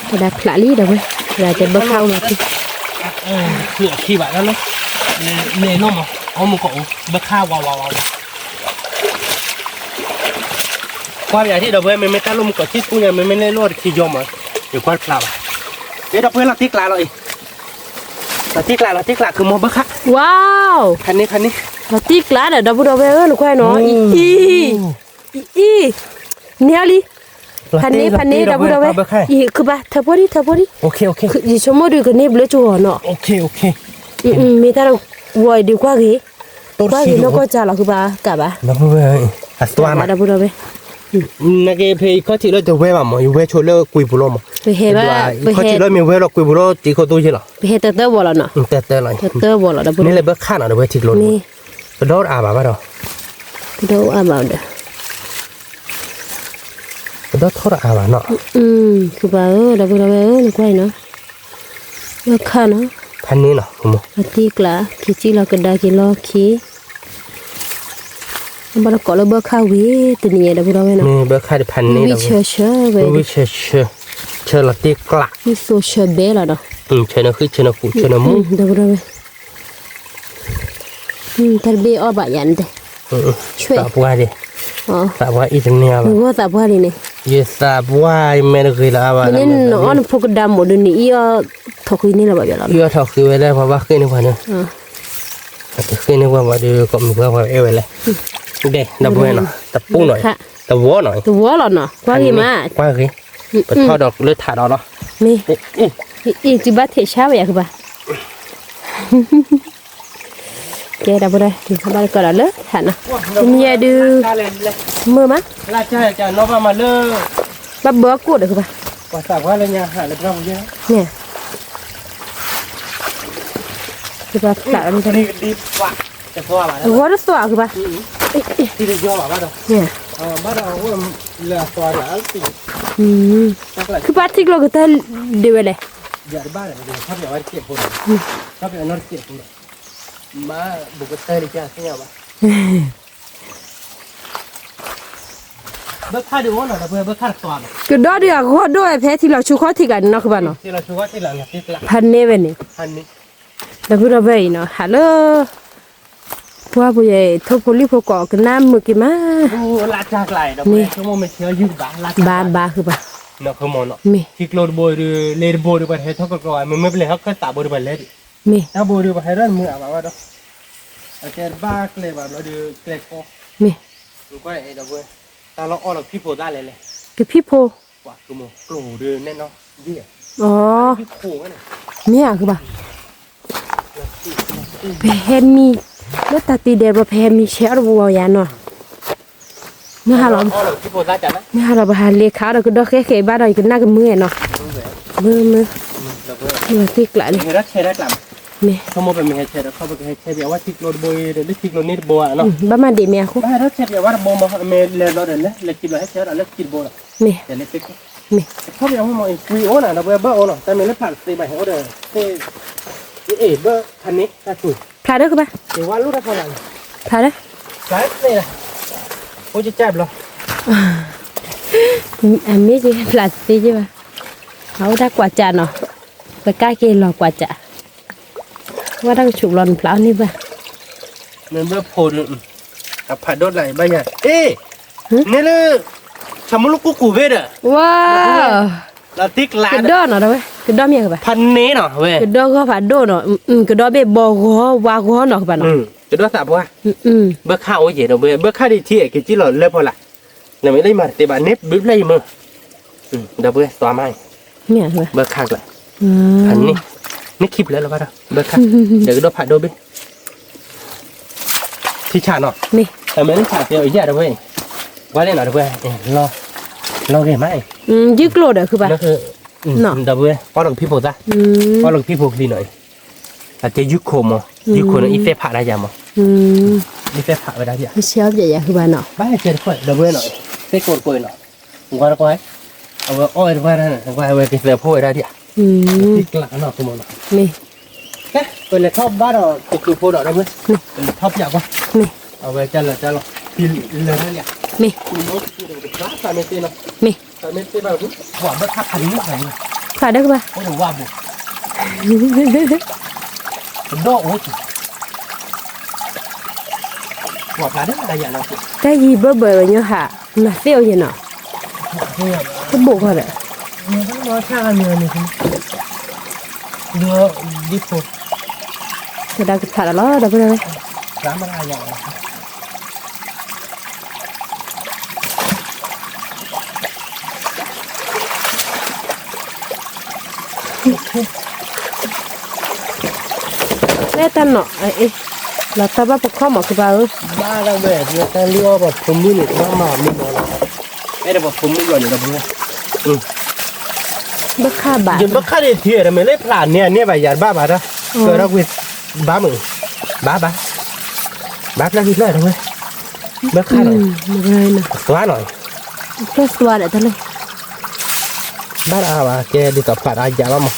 ဝဲဒၣ်ဖျးလံဒီးဝဲ, ဝဲဒၣ်တဲဘၢခၣ်အိၣ်လီၤတံၢ်, ခံဘၣ်လၢ, လဲၤလိၣ်မး, အီၣ်မုၢ်ကီးအိၣ် ဘၢခၣ်ဝါဝါဝါဝါ, ကွၢ်ပယၤထံၣ်ဒီးဝဲ မ့မ့ၢ်တၢ်လိၣ်မုၢ်ကီးထံၣ်ဆူညါ မ့မ့ၢ်လဲၤလိၣ်တထံယီၤမး, ယကွၢ်တဖျါဘၣ်, ဒီပုၢ်ဝဲၢ်လီၤတံၢ်ကျါလီၤအံၤ လီၤတံၢ်ကျါ လီၤတံၢ်ကျါ ခုမီၤဘၢခၣ်, ဝါ, ဖးန့ၣ် ဖးန့ၣ်, လီၤတံၢ်ကျါဒီး ဒီပုၢ်ဒီဝဲၢ်ဧၢ နကွၢ်နီၤ အံၤ, အံၤ, အံၤ, န့ၢ်အီၤလံ, ဖးန့ၣ် ဖးန့ၣ် ဒီပုၢ်ဒီဝဲၢ်, အံၤ ခုဘၣ် ထၢဖှိၣ်ဒံး ထၢဖှိၣ်ဒံး, ယဆိကမိၣ်ဒုးကန့ၢ်ဘျၢကၠိၤနီၤ, မ့ၢ်တၢ်ဝီၤအံၤဒုးကွၢ်ဂ့ၤ, ကွၢ်ဂ့ၤနီၢ်ကီၢ်ကၢ်လီၤ ခုဘၣ်ကးဘၣ်, ဒီပုၢ်ဒီဝဲၢ်, နကဖဲယခီၣ်ထံးလၢတဝဲဘၣ်မး ယဝဲဆိလၢကွံာ်ပူၤလီၤမး, ယခီၣ်ထံးလၢမ့ၢ်ဝဲလီၤကွံာ်ပူၤလီၤ တံၤခိၣ်သိယ့ၢ်လီၤ, ပဟဲတသၢဝီၤလီၤနီၤ, တသၢဝီၤလီၤ ဒီပုၢ်ဒီဝဲၢ်, န့ၣ်လၢဘၢခၣ်နီၤ ဒီပုၢ်ဝဲၢ်ထံကျိန့ၣ်, ကဒီတအါဘၣ်ဘၣ်ဒီး, ကဒီထီၣ်တအါဘၣ်နီၤ, ခုဘၣ်ဧၢ ဒီပုၢ်ဒီဝဲၢ်ဧၢ နကွၢ်အံၤနီၤ, ဘၢခၣ်နီၤ ဖးန့ၢ်နီၤ, အတံၢ်ကျး က့ၤစံၣ်လီၤကဒါက့ၤလီၢ်ခံ, ဘၣ်တကိးလၢဘၢၣ်ခၣ်ဝံၤ တနံၤညါဒီပုၢ်ဒီဝဲၢ်နီၤ, မ့ၢ်ဘၢၣ်ခၣ်တဖးန့ၢ်ဒီး ဝံၣ်ဆၢဆၢဝဲ ဝံၣ်ဆၢဆၢ, ဆၢလီၤတံၢ်ကျး, ဝံၣ်သိဆၢဘဲလီၤဒီး, ဆၢနၢဃံၣ်ဆၢနၢပူၤဆၢနၢမူ ဒီပုၢ်ဒီဝဲၢ် တၢ်တဘ့ၣ်အီၣ်ဘၣ်ယၤန့ၣ်တဲ, သးပှၢ်ဒံး, သးပှၢ်အံၤတန့ၢ်အါဘၣ်, သးပှၢ်အံၤန့ၣ်, ယသးပှၢ်အံၤမဲာ်တဂ့ၤလၢၤအါဘၣ်, နအီၣ်နဖိကဒါမိးဒုးန့ၣ် အံၣ်အီၣ်ထီၣ်ဃံန့ၢ်လၢၤဘၣ်ယၤလီၤ, အံၣ်အီၣ်ထီၣ်ဃံဝဲလၢပှၤဘၣ်ဃ့ၢ်န့ၢ်ပှၤန့ၣ်, ဃ့ၢ်န့ၢ်ပှၤဘၣ်ဒီး ကိးမုၢ်ပှၤပှၤအဲၣ်ဝဲလဲၣ်, ဒီပုၢ်ဝဲၢ်နီၤ, တပူၤနီၤ, တဝီနီၤ, တဝီလီၤနီၤ, ကွၢ်ဂ့ၤမး, ကွၢ်ဂ့ၤ, ပထီၣ်ဒီးလၢထးဒီးလီၤ, မ့ၢ်, အံၤ တုၤဘၣ်ထံးဆါဝဲယၤကဘၣ် ကဲဒီပုၢ်ဒီဝဲၢ် ဘၣ်တကီးဒီးလၢထးနီၤ, တနံၤညါဒုး, မုာ်မး, ဘၣ်ဘၢကိၣ်ဒီးကဘၣ်, န့ၣ်, ကဘၣ်ဖျး, အဂီၢ်တသွးကဘၣ်, န့ၣ်, ခုပၢ်ထံကျိကတၢၢ်ဒ်ဝဲလဲၣ် ကဒီးဒုးအဂီၢ်ဒိၣ်ဝဲဖဲထံလီၤဆူခီၣ်ထံးကျါန့ၣ်နီၤ ခုဘၣ်နီၤ, ဖးန့ၢ်ဝဲန့ၣ်, ဒီပုၢ်ဒီဝဲၢ်အံၤနီၤ ဟးလၢ ပှၢ်ပူၤယဲ ထိၣ်ဖိလံၣ်ဖိကိးကနၣ်မုာ်က့ၤမး, မ့ၢ်, ဘၣ်ဘၣ်ခုဘၣ်, မ့ၢ်, ထံကျိတဘိဒီး လ့တဘိဒီး ပှၤတဟဲထီၣ်ကကျီၤဘၣ် မ့မ့ၢ်ပလဲၤဟီၣ်ခၢၣ်သးဘိဒီး ပှၤလဲၤဒံး, မ့ၢ်, တၢ်ဘိဒီး ပှၤဟဲထီၣ်မုာ်အါဘၣ်ဘၣ်ဒီး, အကဲဘၣ်ကျဲဘၣ်ဘျီဒီးကျဲကီ, မ့ၢ်, ကွၢ်ဒီပုၢ်ဝဲၢ်, တၢ်လီၢ်အီၣ်လီၤကဖံၣ်ဖိသၣ်လဲၣ်လဲၣ်, ကဖံၣ်ဖိ ပှၤကမီၤကျိၤဒီးနဲၣ်နီၣ်ဒံၣ်, အီ, မ့ၢ်ဧါ ခုဘၣ်, ပဟဲမံ, လၢတၢ်တံၤဒဲးဘျီ ပဟဲမံဆဲးအီၣ်တဝီယၤနီၤ, မ့ၢ်ဟါလီၤ, မ့ၢ်ဟါလီၤ ပဟးလ့ၤခးအီၣ်ဒီးကဒီၣ်ဃဲဃဲဘၣ်ဒီး ယကနၣ်ကမုာ်နီၤ, မုာ်မုာ်, မ့ၢ်သ့ကျးလံ, မ့ၢ်, ဘၣ်မၤဒံးမ့ၢ်အဃိ, မ့ၢ်, ဖျးဒီးခုဘၣ်, ဖျါဒီး, အမ့ၢ်က့ၤဖျါသ့က့ၤဘၣ်, အအိၣ်တၢ်ကွၢ်စးနီၤ, ပကါက့ၤလီၤကွၢ်စး, ဝဲတၢ်ကဆူးဘျီနဖျါအီၤန့ၢ်ဘၣ်, မ့ၢ်ဘၣ်ဖိဒီး, အဖးဒိၣ်လၢဘၣ်ယၤ, အ့, န့ၣ်လၢ, ဆၣ်မုၢ်လၢကူကူၣ်ဝဲဒီး, ဝါ လီၤတံၢ်ကျး, ကဒီၣ်နီၤ တဝဲ, ကဒီၣ်မ့ၢ်ကဘၣ်, ဖးန့ၢ်နီၤဝဲ, ကဒီၣ်ဂီၢ်ဖးဒိၣ်နီၤ, ကဒီၣ်ဘ့ၣ်ဘီဂီၤဝါဂီၤနီၤကဘၣ်နီၤ, ကဒီၣ်သးပှၢ်, ဘၢခၣ်အိၣ်ယဲၢ်ဒီးဝဲ, ဘၢခၣ်ဒ်ထံအဲၣ်က့ၤကံၣ်လီၤလၢဖီလာ်, နမ့ၢ်လၢယမၤတသ့ဘၣ်န့ၣ် ဘုဖျဲၣ်ယမုာ်, ဒီပုၢ်ဝဲၢ်သွါမး, ဘၢခၣ်ကျါ, န့ၣ်, န့ၣ်ခံဖျၢၣ်လၢၤဘၣ်ဒီး ဘၢခၣ်, ဒီးကဒီၣ်ဖးဒိၣ်ဘ့ၣ် ထံဆးနီၤ, အမဲာ်လၢဆးတဲအီၤယဲၢ်ဒီပုၢ်ဝဲၢ်, ကွၢ်လံနီၤဒီပုၢ်ဝဲၢ်, လီၤဂ့ၤမး, ယုၢ်ကျိၤဒီးခုဘၣ်, ဒီပုၢ်ဝဲၢ် အီၣ်လီၤကဖံၣ်ဖိသၣ်, အီၣ်လီၤကဖံၣ်ဖိချံနီၤ, အတဲယုၢ်ခိၣ်မး, ယုၢ်ခိၣ်န့ၣ် အံသဲဖးဒၣ်ယၤမး, အံသဲဖးဝဲဒၣ်ယၤ, ဘၣ်ဟဲဆဲးတခွဲးဒီပုၢ်ဝဲၢ်နီၤ, သ့ကိးတကိးနီၤ, ကွၢ်တကွၢ်, အဝဲအီၣ်ဝဲတကွၢ်ဒၣ်န့ၣ် ကွၢ်ဝဲကသဲးဖိဝဲဒၣ်ဒံး, သံကျးနီၤ ကမီၤနီၤ, ကဲ, ပလဲၤထီၣ်ဘၣ်ဒီးကကျိၤဖိဒီး ဒီပုၢ်ဝဲၢ်, ပလဲၤထီၣ်ပၠးကွၢ်, အဝဲကလဲၤကလီၤ, လၢာ်ဒၣ်ဒံး, မ့ၢ်, မ့ၢ်, ဖးမ့ၢ်သ့ဘၣ်, ပှၤဘၢခၣ်ဖးန့ၢ်, ဖးဒၣ်ကဘၣ်, ဝါဘိ, ဒီးအိၣ် တၢ်ယံၤဘၢဘၢဝဲညီဟး, မၤသ့ၣ်အိၣ်ယဲၢ်နီၤ, တဘိၣ်ဃီဒီး, ဒ်ဖိ, ကဒါကဖျးဒီးလီၤ ဒီပုၢ်ဝဲၢ်, ဖဲတၢ်နီၤ, လီၤတၢ်ဘၣ်ပခီၣ်မးကဘၣ်ဧၢ, ဘၣ်ဒၣ်ဝဲ တၢ်လံၣ်အီၣ်ပှၤဖိမုၣ်န့ၣ် တဘၣ်မၤမုၣ်နီၤလီၤ, အဲၣ်ဒိးပှၤဖိမုၣ်လီၤန့ၣ်ဒီပုၢ်ဝဲၢ်, ဘၣ်ခၣ်ဘၣ်, ယဘၣ်ခၣ်ဒံးထံၣ် တမ့ၢ်လၢဖျးန့ၢ်အန့ၢ်ဘၣ် ယၤတဘၣ်ဘၣ်ဒီး, ကဒီးကွံာ်, ဘၣ်မုၢ်, ဘၣ်ဘၣ်, ဘၣ်ဖျၢၣ်ခံဖျၢၣ်ဒီပုၢ်ဝဲၢ်, ဘၣ်ခၣ်လီၤ, သွါလီၤ, သွါဒီးတၢ်လၢ ဘၣ်တအါဘၣ် ကဲဒ်သိးဖျးတအါယၤလီၤမး,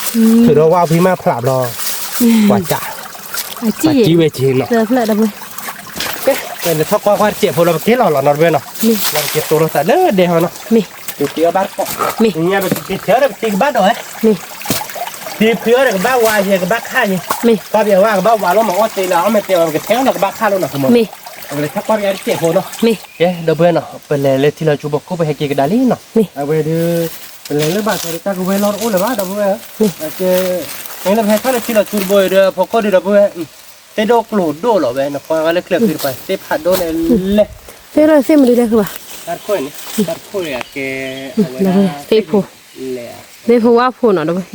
ထုးဒီးဝါဖံးမးဖျးဘျီ, ပှၤကး, ပှၤကံဝဲက့ၤနီၤ, လဲၤထီၣ်ကွၢ်ကွၢ်တစဲးဖိလီၤ ပက့ၤလီၤလီၤနီၤတဘျီနီၤ, လီၤပက့ၤတိၢ်လိာ်သးလၢဒဲဟီနီၤ, ပက့ၤအီၣ်ဘၣ်တကိး, ညါပက့ၤထဲအီၤဒီးပက့ၤကဘၣ်ဒိးဝဲ, က့ၤဖုအီၤဒီးကဘၣ်ဝါယဲ ကဘၣ်ခါယဲ, ပှၤပျဲဝါကဘၣ်ဝါလီၤမး အီၣ်တ့ၢ်လၢအီၣ်မ့ၢ်တဲဝဲ ပကထဲအီၤလီၤကဘၣ်ခါလီၤနီၤ, ပကလဲၤထီၣ်ကွၢ်ပယါတစဲးဖိနီၤ, ကဲဒီပုၢ်ဝဲၢ်နီၤ ပလဲၤလၢထံလီၤဆူဘီခိၣ် ပဟဲက့ၤကဒါလံနီၤ, အဝဲဒုး ပလဲၤလၢဘၣ်ဆၢဒီးတၢ်ကဝဲၤလီၤတအိၣ်လၢၤဘၣ် ဒီပုၢ်ဝဲၢ်, ကဲ မ့ၢ်လၢပဟဲထီၣ်လၢထံလီၤဆူတဘိဒီး အဖီခိၣ်ဒုး ဒီပုၢ်ဝဲၢ်, သ့ၣ်ဒိၣ်ကျိၤဒိၣ်လီၤဝဲ နကွၢ်ဝဲလၢချၢဖုတပၤ သ့ၣ်ဖးဒိၣ်န့ၣ်လဲၣ်, သ့ၣ်ဒိၣ်သ့ၣ်မနုၤလဲၣ်ဃုဘၣ်, တၢ်တခိၣ်န့ၣ် တၢ်တခိၣ်န့ၣ်အကဲ အဝဲဒၣ် သ့ၣ်ဖိ, သ့ၣ်ဖိဝါဖိနီၤ ဒီပုၢ်ဝဲၢ်,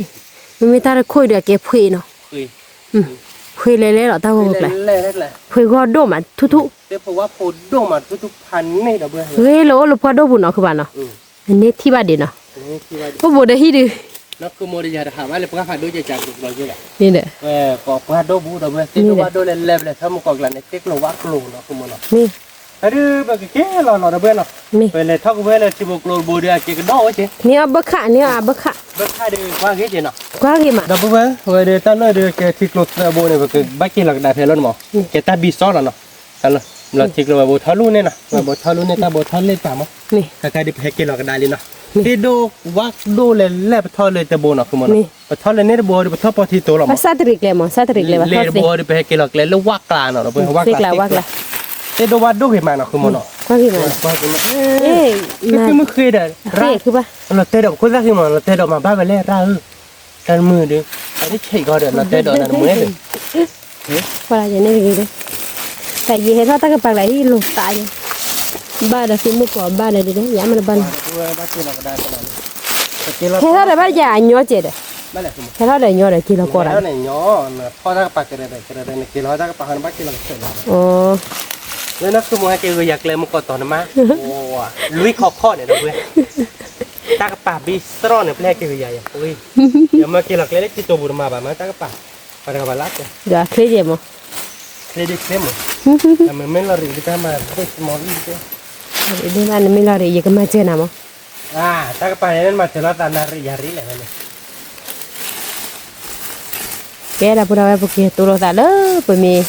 မ့မ့ၢ်တၢ်တခိၣ်အံၤဒီးအကဲဖှ့နီၤ, ဖှ့လဲၤလဲၤလီၤတၢ်ဂီၤပူၤကျါ, ဖှ့ဂီၢ်ဒိၣ်မးထူထူ, သ့ၣ်ဖိဝါဖိဒိၣ်မးထူထူဖးန့ၣ်ဒီပုၢ်ဝဲၢ်, ဂ့ၤလၢအိၣ်လၢပှၢ်ဒိၣ်ပူၤနီၤဃုဘၣ်နီၤ, အန့ၣ်ထံၣ်ဘၣ်ဒံးနီၤ, အိၣ်ဘူးဒီးဟံၣ်ဒုး, န့ၣ်ဒီး ပှၢ်ဖးဒိၣ်ကဲကးကျိၤကျိၤယဲလီၤ, ပှၢ်ဒိၣ်ဘူးဒီပုၢ်ဝဲၢ် သ့ၣ်ဒိၣ်ဝါဒိၣ်လဲၣ်လဲၣ် ပလဲၤထီၣ်မုၢ်ကီၢ်ကျါန့ၣ် သ့ၣ်ကျိၤဝါကျိၤနီၤ ဃုမနီၤ, မ့ၢ် ဟဲဒုး ပကက့ၤလီၤလီၤ ဒီပုၢ်ဝဲၢ်နီၤ, ပလဲၤထီၣ်ကဝဲလၢထံဘိကျိတဘိဒီးအက့ၤကဒီးဝဲက့ၤ, န့ၢ်အဘၢၣ်ခၣ် န့ၢ်အဘၢၣ်ခၣ်, ဘၢၣ်ခၣ်ဒုး ကွၢ်ဂ့ၤက့ၤနီၤ, ကွၢ်ဂ့ၤမး ဒီပုၢ်ဝဲၢ် ဝဲဒုးတၢ်လၢဒုးကဲထံကျိသၢဘိန့ၣ် ပကဘၣ်က့ၤလီၤကဒါဖဲလီၤန့ၣ်မး, ကဲတၢ်ဘံစီလီၤနီၤ, လီၤထံကျိဝဲဘိထီၣ်လူၢ်န့ၣ်နီၤ, ဝဲဘိထီၣ်လူၢ်န့ၣ် တၢ်ဘိထီၣ်လ့ၣ်တၢ်မး, ခဲခါဒုး ပဟဲက့ၤလီၤကဒါလံနီၤ, သ့ၣ်ဒိၣ်ဝါဒိၣ်လဲၣ်လဲၣ် ပထီၣ်လၢတဘိနီၤ ဃုမနီၤ, ပထီၣ်လၢန့ၣ်တဘိဒီး ပထီၣ်ပီထံတိလီၤမး, စၢ်တရံးကျဲမး စၢ်တရံးကျဲဘၣ် လဲၣ်တဘိဒီး ပဟဲက့ၤလီၤကျဲလၢဝၣ်ကျါနီၤ ဒီပုၢ်ဝဲၢ် ဝၣ်ကျါ, သ့ၣ်ဒိၣ်ဝါဒိၣ်ဂ့ၤမးနီၤ ဃုမနီၤ, ကွၢ်ဂ့ၤမး, မုၢ်ဃ့ဒီး လီၤတဲာ်ဒီးပခိၣ်သၣ်ဃံမး လီၤတဲာ်ဒီးမၤဘၣ်ဝဲလဲၣ်ရၣ်ဧၢ, တၢ်တမုာ်ဒီး တၢ်တဆံးဃီဒီး လီၤတဲာ်ဒီးနမုာ်ဒီး ကွၢ်ယဲန့ၣ်တဂ့ၤဒီး, တၢ်ယဲဟဲထီၣ်တၢ်ကပၤကျါဟံၣ်လိာ်သးယဲ, ဘၣ်ဒီးသ့ၣ်မုၣ်ကီးဘၣ်ဒီးဒ်န့ၣ် ယၤမ့ၢ်တဘၣ်န့ၣ်, ဟဲထီၣ်ဒီးဘၣ်ယၤအညီကဲဒီး, ဟဲထီၣ်ဒီးညီဒီးက့ၤလီၤကီးဒီး, ထီၣ်တၢ်ကပၤကဲဒီး ကဲဒီး နက့ၤလီၤတၢ်ကပၤဟီနဘၣ်က့ၤလီၤကဆၢလီၤ, လၢနၢ်ဃုမူဟဲက့ၤဂ့ၤယၤကျဲမုၢ်ကီးတီၤနမါ, လွံၢ်ခီခီန့ၣ်ဒီပုၢ်ဝဲၢ်, တၢ်ကပၤဘံစရီန့ၣ် ပျဲဟဲက့ၤဂ့ၤယၤယၤ, ယမ့ၢ်က့ၤလီၤကျဲလၢထံတိာ်ပူၤတမၤဘၣ်မး တၢ်ကပၤ, ပှၤတဂၤဘၣ်လၢကဲ, ဒီးချ့ယဲမး, ချ့ဒုးချ့မး, မ့မ့ၢ်လီၤရံၣ်ဒုးတၢ်မၤရံၣ်မီၢ်ရံၣ်ကဲ, ဒုးမးနမ့ၢ်လီၤရံၣ် ယကမၤစၢၤနၤမး, တၢ်ကပၤန့ၣ် နမၤစၢၤလီၤသးနၤရံၣ်ယၤရံၣ်လဲၣ်န့ၣ် ကဲဒီပုၢ်ဒီဝဲၢ် ပကတိၤလိာ်သးလၢ ပမ့ၢ်က့ၤ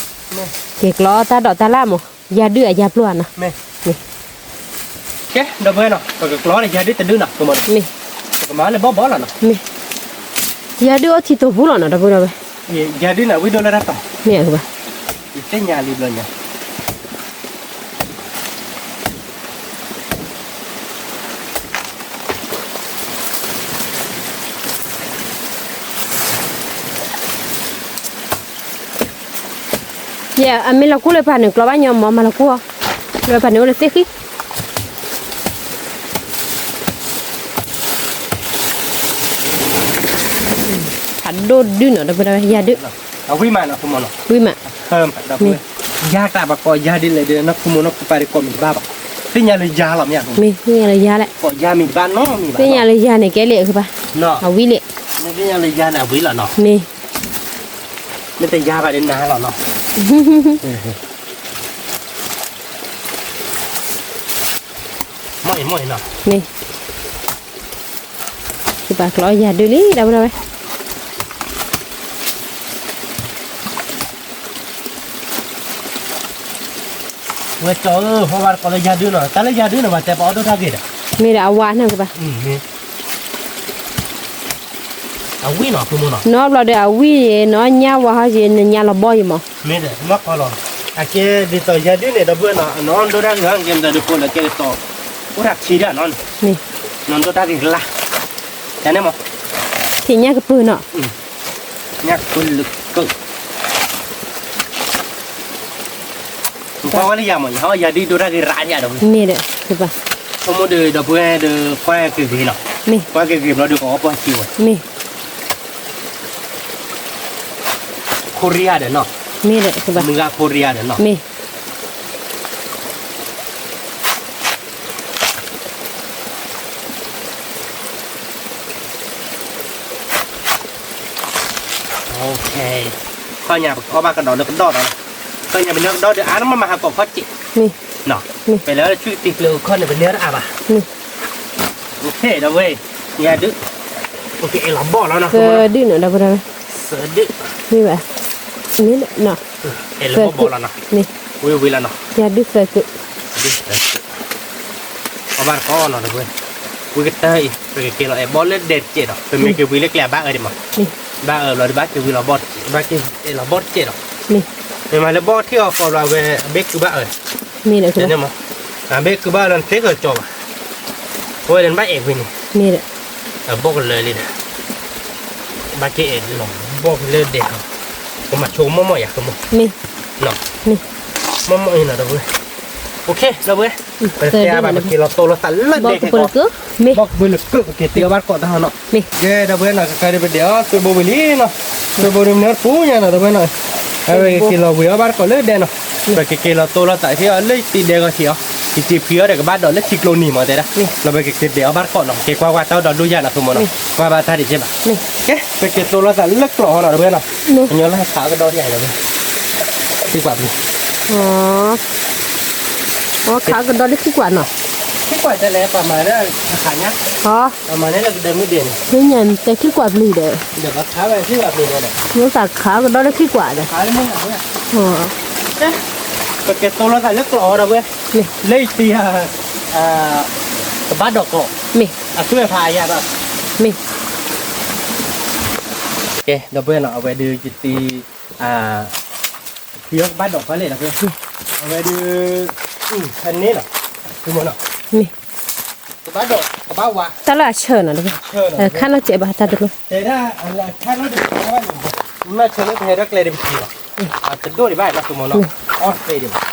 ကျီတၢ်ဒိးတၢ်လၢ်မး, ယၤဒုးအယၤပျိၢ်ဧါနီၤ, မ့ၢ်, ကဲ ဒီပုၢ်ဝဲၢ်နီၤ ပကကျီဒီးယၤဒုးတဒုနီၤ, မ့ၢ်, ပကမၤလၢဘီဘီလီၤနီၤ, မ့ၢ်, ယၤဒုးအိၣ်ထံတိာ်ပူၤလီၤနီၤ ဒီပုၢ်ဒီဝဲၢ်, ယၤဒုးန့ၣ် ဝံၣ်ဒိၣ်လၢတၢ်တီၤ, မ့ၢ်, ယသ့ၣ်ညါလံဘျီညါ ယဲ အမ့ၢ်လီၤကူၣ်လၢပၢ်န့ၣ် ကျီဘၣ်ညီမး မၤလီၤကူၣ်အီၤ, လၢပၢ်န့ၣ်အိၣ်လၢသ့ၣ်ဃံ, ဖးဒိၣ်ဒုနီၤ ဒီပုၢ်ဝဲၢ် ယၤဒု, အဝံၣ်မးနီၤ ဝံၣ်မး, ယၤတၢ်ပကိးယၤဒုးလဲၣ်ဒီး နီၢ်ခိမိၢ်နီၢ်ခိပၢ်ဒီးကိးမံၤတဘၣ်ဘၣ်, သ့ၣ်ညါလၢယၤလီၤမ့ၢ်, မ့ၢ်သ့ၣ်ညါလၢယၤလဲၣ်, ကိးယၤမံၤတဘၣ်နီတမံၤဘၣ်, သ့ၣ်ညါလၢယၤန့ၣ် ကဲလံအဃုဘၣ်, အဝံၣ်လံ, သ့ၣ်ညါလၢယၤန့ၣ် အဝံၣ်လီၤနီၤ, မ့ၢ်, မ့ၢ်တယၤဘၣ်ဒီးနၤလီၤနီၤ, မ့ၢ်, မ့ၢ်နီၤ, မ့ၢ်, ပာ်ကျီယၤဒုးလံ ဒီပုၢ်ဝဲၢ် ဝဲကၠီဧၢ, ဟိဘၣ်တကိးလၢယၤဒုးနီၤ, တၢ်လၢယၤဒုးန့ၣ် ပှၤတဲပှၤအီၣ်ဒိၣ်တၢ်ဂ့ၤဒီး, မ့ၢ်ဒီးအဝါန့ၣ်ကဘၣ်, အဝံၣ်နီၤ, နီဘျီဒီးအဝံၣ်, နီညါဝါဟီယံၤ နညါလီၤဘီယံၤမး, မ့ၢ်ဒီး မ့ၢ်ကီလီၤ, အကဲဒ်သိးယၤဒုးန့ၣ် ဒီပုၢ်ဝဲၢ်နီၤ, နီဒိၣ်တၢ်ဂ့ၤဟီ ကဲမတၤဒုးဖိလၢကဲဒ်သိး, အိၣ်တၢ်ထံဒၣ်နီၤန့ၣ်, နီဒိၣ်တၢ်ဂ့ၤကလါ, ယၤန့ၣ်မး, ထံၣ်ညၣ်ကပၢၤနီၤ, ညၣ်ကပၢၤလၢကၢၣ် ကွၢ်ဝဲလၢယၤမး, ယၤဒုးဒိၣ်တၢ်ဂ့ၤရးယၤဒီး, မ့ၢ်ဒီး, ဆိကမိၣ်ဒီး ဒီပုၢ်ဝဲၢ်ဒီး ကွၢ်က့ၤဂ့ၤနီၤ, မ့ၢ်, ကွၢ်က့ၤဂ့ၤဘျီဒီး ကအီၣ်ပှၢ်စံဝဲ, မ့ၢ်, ခိရံယါဒီးနီၤ, မ့ၢ်ဒီး, မုၢ်ဂၤခိရံယါဒီးနီၤ, မ့ၢ် ခီညါပကအီၣ်ဘၣ်ကဒီးလၢကဒီးဒီး, ခီညါပနၢကဒီးဒီး အါန့ၣ်မ့ၢ်မၤဟးကိးခီစဲး, ပလဲၤလၢဆူတံၤကျၢၤခီန့ၣ် ပနၢတအါဘၣ်, ဒီပုၢ်ဝဲၢ်, ယၤဒုး, ပကအဲၣ်လီၤဘီၣ်လီၤနီၤ, စၢဒုး, မ့ၢ်ဘၣ်, မ့ၢ်နီၤ, အဲၣ်လၢဘီၣ်ဘီၣ်လီၤနီၤ, မ့ၢ်, ဝံၤဝံၤလီၤနီၤ, ယၤဒုးသၢကုး, ဒုးသၢကုး, အီၣ်ဘၣ်တကိးနီၤ ဒီပုၢ်ဝဲၢ်, ဝံၤကတၢၢ်အံၤ ပကက့ၤလီၤအဲၣ်ဘီၣ်လၢဒဲတကဲးဒီး ပမ့ၢ်က့ၤဝံၤလၢကျဲအဘၣ်အၢဒံးမး, ဘၣ်အၢဘျီဒီး ဘၣ်က့ၤဝံၤလီၤဘီၣ်တကဲး, ဘၣ်က့ၤအဲၣ်လီၤဘီၣ်တကဲးဒီး, မ့ၢ်မးလၢဘီၣ်ထံၣ်အီၤဃီဘျီဝဲ အဘ့ၣ်ကုဘၣ်အၢ, မ့ၢ်ဒီး အဘ့ၣ်ကုဘၣ်အၢလီၤ နသ့ကကၠီဘၣ်, အဝဲဒီးနဘၣ်အဲၣ်ဝံၤန့ၣ်, မ့ၢ်ဒီး အဘီၣ်ကလၢာ်လံဒီး, ဘၣ်က့ၤအဲၣ်လီၤဘီၣ်ကလၢဒဲး, ကမၤဆိကမိၣ်မီၢ်ယၤကမိၣ်, မ့ၢ်, မ့ၢ်, မ့ၢ်အံၤနီၤ ဒီပုၢ်ဝဲၢ်, အိၣ်ခ့ ဒီပုၢ်ဝဲၢ်, ပတဲဘၣ် ပက့ၤလီၤတိၢ်လိာ်သးလၢဒဲးခဲကီး, ဘီၣ်ကဘုလၢကု ပက့ၤတ့အီၣ်ဘၣ်တကိးတၢ်နီၤ, ကဲ ဒီပုၢ်ဝဲၢ်နီၤ ခဲခါဒီးပဒဲးအီၣ်သွဲဘိဝံၤလံနီၤ, သွဲဘိန့ၣ်မနုၤတပူၤညါနီၤ ဒီပုၢ်ဝဲၢ်နီၤ, အဝဲက့ၤလီၤဝံၤအီၣ်ဘၣ်တကိးလၢဒဲးနီၤ, ပကက့ၤလီၤတိၢ်လိာ်သးသ့အီၤလၢယတံၤဒဲးဂီၤထံးအီၤ, ယတံၤဖှံအီၤဒီးကဘၣ်ဒိးလၢထံကျိနံၤမးတဲဒၣ်, လီၤပကက့ၤဒဲးအီၣ်ဘၣ်တကိးနီၤ, က့ၤကွၢ်ကွၢ်တၢ်ဒီဒိၣ်ယၤနီၤ ဆိကမိၣ်နီၤ, ကွၢ်ဘၣ်တၢ်ဒံးကဲဘၣ်, ကဲ ပက့ၤတိၢ်လိာ်သးလၢကျိးအီၤနီၤ ဒီပုၢ်ဝဲၢ်နီၤ, ပညီလၢခးအီၣ်ကဒီးယၤဒီး, ခံကွၢ်ပျံၤ အီ ခးကဒီးလၢခံကွၢ်နီၤ, ခံကွၢ်တဲလဲၣ် ပှၤမၤလၢခးညါ, ပှၤမၤန့ၢ်လၢကဒဲမုၢ်ဒဲးန့ၣ်, မ့ၢ်ညါတဲခံကွၢ်ပျံၤဒီး, ဒီးပှၤခးဝဲခံကွၢ်ပျံၤဒီး, မ့ၢ်သးခးကဒီးလၢခံကွၢ်ဒီး, ပက့ၤတိၢ်လိာ်သးလၢကျိးအီၤဒီပုၢ်ဝဲၢ်, လၢယတံၤ ကဘၣ်ဒိးကျိး, မ့ၢ်, အသွဲၣ်ဖးအယၤဒီး, မ့ၢ်, ကဲ ဒီပုၢ်ဝဲၢ်နီၤ အဝဲဒုးယတံၤ ဖံအီၤကဘၣ်ဒိးဖဲလဲၣ်ဒီပုၢ်ဝဲၢ်, အဝဲဒုး, ဖဲန့ၣ်လီၤ, မ့ၢ်, ကဘၣ်ဒိး ကဘၣ်ဝါ, တၢ်လၢအဆၢနီၤ, ခါနီၢ်စဲးဘၣ်တၢ်တလိၣ်, တဲဒၣ်အလၢခါနီၢ်တစဲးဘၣ်, မ့ၢ်ဆၢလၢပဟဲဒီးကျဲဒံးပထံၣ်လီၤ, တဒိၣ်ဒံးဘၣ်နီၤ ဆိကမိၣ်နီၤ, အီၣ်တသ့ဒံးဘၣ်,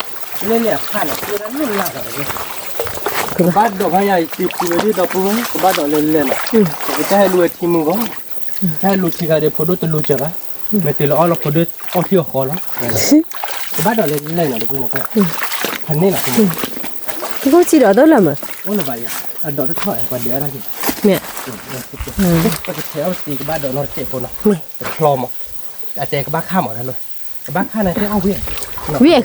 လၢန့ၣ်အခါန့ၣ် ကျိဒၣ်လိၣ်လၢ်ဒီး, ကဘၣ်ဒိးဖဲယၤ ယတံၤဖုဝဲဒ်ဒီပုၢ်ဝဲၢ် ကဘၣ်ဒိးလဲၤလဲၤနီၤ, ပကတၢ်ဟဲလူၤဝဲထံမုၢ်ဂီၢ် တၢ်လူၤထံခါဒီး ဖိဒိၣ်တလူၤစၢၤဘၣ်, မ့ၢ်တုၤလၢအီၣ်လီၤဖိဒိၣ်အီၣ်ထံအီၣ်ဃီလီၤ, ကဘၣ်ဒိးလဲၤလဲၤနီၤ တကွ့နီၤကွ့, ဖဲန့ၣ်လီၤ, ကဘၣ်စံးဒီးအဒိၣ်လၢမး, အိၣ်လၢၤဘၣ်ယၤ, အဒိးတထီၣ် ပှၤဒဲးအီၣ်တၢ်က့ၤ, မ့ၢ်, ပကထဲးအီၣ်ပတံၤကဘၣ်ဒိးနီတစဲးဖိနီၤ, မ့ၢ်, တချီမး, အတဲကဘၣ်ခါမးတၢ်လီၤ, ကဘၣ်ခါန့ၣ် တဲအီၣ်ဝံၤ, ဝံၤ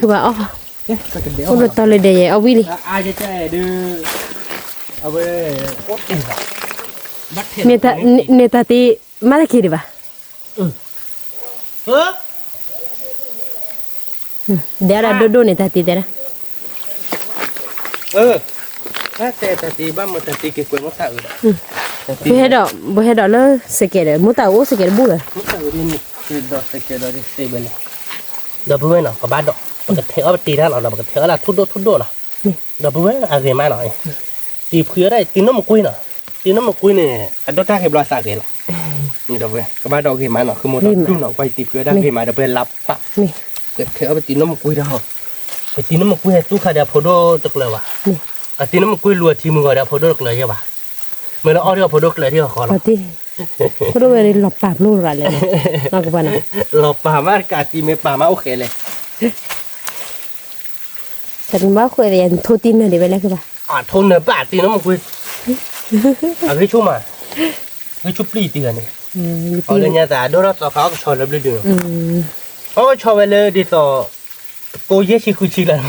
ကဘၣ်အီၣ်, အိၣ်လၢတီလၢဒဲးယဲ အီၣ်ဝံၤလံ, အဝဲ, န့ၣ်တၢ်တ့ မ့ၢ်တက့ၤဒံးဘၣ်, ဒဲးဒၣ်ဒိၣ်ဒိၣ်န့ၣ် တၢ်တ့တဲဒၣ်, တဲတၢ်တ့ဘၣ်မ့ၢ်တၢ်တ့က့ၤကွဲးမ့ၢ်တၢ်အၢ, ပဟဲဒီး ပဟဲဒီးလၢစကဲးဒီး မ့ၢ်တၢ်အိၣ်စကဲးတဘူၣ်လၢ, ဒီးပဝဲနီၤ ကဘၣ်ဒီး ပကထဲးအီၣ်ပတံၤတၢ်လီၤဒီး ပကထဲးအီၣ်လၢထူၣ်ဒိၣ်ထူၣ်ဒိၣ်လီၤ, ဒီးပဝဲအဂ့ၤမးနီၤ, တံၤဖှံအီၣ်ဒၣ်တံၤနီၢ်မကွံနီၤ, တံၤနီၢ်မကွံန့ၣ် အဒိၣ်တၢ်ဂ့ၤဘျီသးဂ့ၤလီၤ, ဒီးပဝဲ ကဘၣ်ဒီးဂ့ၤမးနီၤ ဃုမိၢ်ဒီးဒူၣ်နီၤ ပှၤတံၤဖှံအီၣ်ဒၣ်ဂ့ၤမးဒီးပဝဲလၢပၢ်, ပထဲးအီၣ်ပတံၤနီၢ်မကွံတၢ်ဟီ, ပတံၤနီၢ်မကွံဟဲသူခါဒီးအဖိဒိၣ်တကျၢၤဘၣ်, အတံၤနီၢ်မကွံလူၤအထံမုၢ်ဂီၤဒီးအဖိဒိၣ်တကျၢၤယဲၢ်ဘၣ်, မ့ၢ်လၢအီၣ်ဒီးအဖိဒိၣ်ကျၢၤထံၣ်ဟီဃီလီၤ, ဖိဒိၣ်ဝဲလီၤပာ်ဖျိတဂၤလဲၣ်, လီၤပာ်မးတကးတံၤမ့ၢ်ပာ်မးအိၣ်ဃဲလဲၣ် တၢ်တဘၣ်ဃုာ်ဒီး ယထိတံၢ်နၢၤဒံးဝဲလၢကဘၣ်, အထိနၢၤဘၣ်တံၤနီၢ်မကွံ, အဂံၢ်ဆူၣ်မး, ဂံၢ်ဆူၣ်ပျံၤတံၢ်ဂၤန့ၣ်, အီၤလၢညါသးအဒိၣ်ထီၣ်သီခါအီၣ်ကဆီ လၢဘျုးဒုး, အီၣ်ကဆီဝဲလၢဒ်သိး, ကိးယဲၢ်ဆံဃုဆံလၢမး,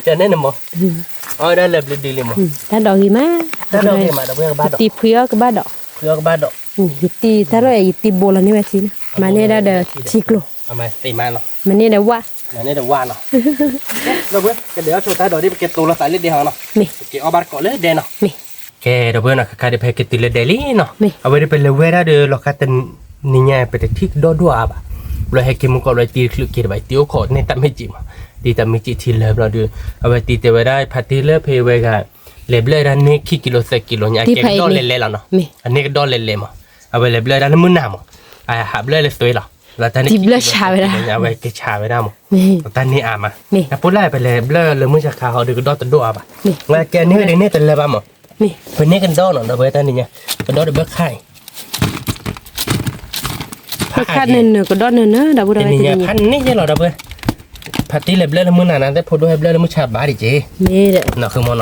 ကန့ၣ်န့ၣ်မး, အီၣ်ဝဲဒၣ်လၢဘျုးဒုးလံမး, တၢ်ဒိးဂ့ၤမး, တၢ်ဒိးဂ့ၤမးဒီးပဝဲကဘၣ်ဒီး, တံၤဖှံအီၣ်ကဘၣ်ဒီး, ဖှံအီၣ်ကဘၣ်ဒီး, ယတံၤတၢ်ထီၣ်ယတံၤဘိလီၤန့ၢ်ဝဲထံန့ၣ်, မၤန့ၢ်ဒၣ်ဒီးထံကျိ, မၤန့ၢ်ဒီးဝၣ်, မၤန့ၢ်ဒီးဝၣ်နီၤ, ဒီးပဝဲ ကဒဲးအီၣ်ဆိတၢ်ဒိးဒ်ပကတိၤလီၤသးလၢဒဲးဟီနီၤ, ပက့ၤအီၣ်ဘၣ်တကိးလၢဒဲးနီၤ, ကဲ ဒီးပဝဲနီၤ ခါခါဒ်ပဟဲက့ၤတုၤလၢဒဲးလံနီၤ, အဝဲဒ်ပလဲၤဝဲဒၣ်ဒီးလီၤခါတနံၤညါ ပတထံၣ်ကဒီဒိၣ်အါဘၣ်, ဘျီဟဲက့ၤမုၢ်ကီးဘျီတံၤတချုးက့ၤတဘၣ် တံၤအိၣ်ခိးန့ၢ်တၢ်မ့ၢ်စံးမး, တံၤတၢ်မ့ၢ်စံးထံလၢာ်ဘျီဒီး, အဝဲတံၤတဲဝဲဒၣ်ဖါတံၢ်လၢဖဲဝဲဂၤ, လဲၤဘျၢဒၣ်န့ၢ်ခံကံလိၤသၢကံလိၤ အကဲကဒီလဲၤလဲၤလီၤနီၤ, အန့ၣ်ကဒီလဲၤလဲၤမး, အဝဲလဲၤဘျၢဒၣ်လၢမုၢ်နၤမး, အဟးဘျၢလၢသွဲလီၤ, လီၤတၢ်န့ၣ်ခံကံလိၤသၢကံလိၤ အဝဲကဆါဝဲဒၣ်မး, တၢ်န့ၣ်အါမး, အဖိလၢပလဲၤဘျၢလၢမုၢ်ဆါခါဟီဒီးကဒီတဒိၣ်အါဘၣ်, ကဲန့ၢ်ဝဲဒ်န့ၣ်တလၢဘၣ်မး ပန့ၢ်ကဒီနီၤ ဒီးပဝဲတၢ်နံၤညါ, ကဒီတဘၢခါအံၤ, ဘၢခါနၢၤနၢၤကဒီနၢၤနၢၤ ဒီပုၢ်ဒီဝဲၢ်တနံၤညါ, ဖါန့ၢ်ယဲလီၤဒီပုၢ်, ဖါတံၢ်လဲၤဘျၢလၢမုၢ်နၤနၤသ့ၣ် ဖိဒိၣ်ဟဲဘျၢလၢမုၢ်ဆါဘၣ်ဒံးက့ၤ, မ့ၢ်, မ့မ့ၢ်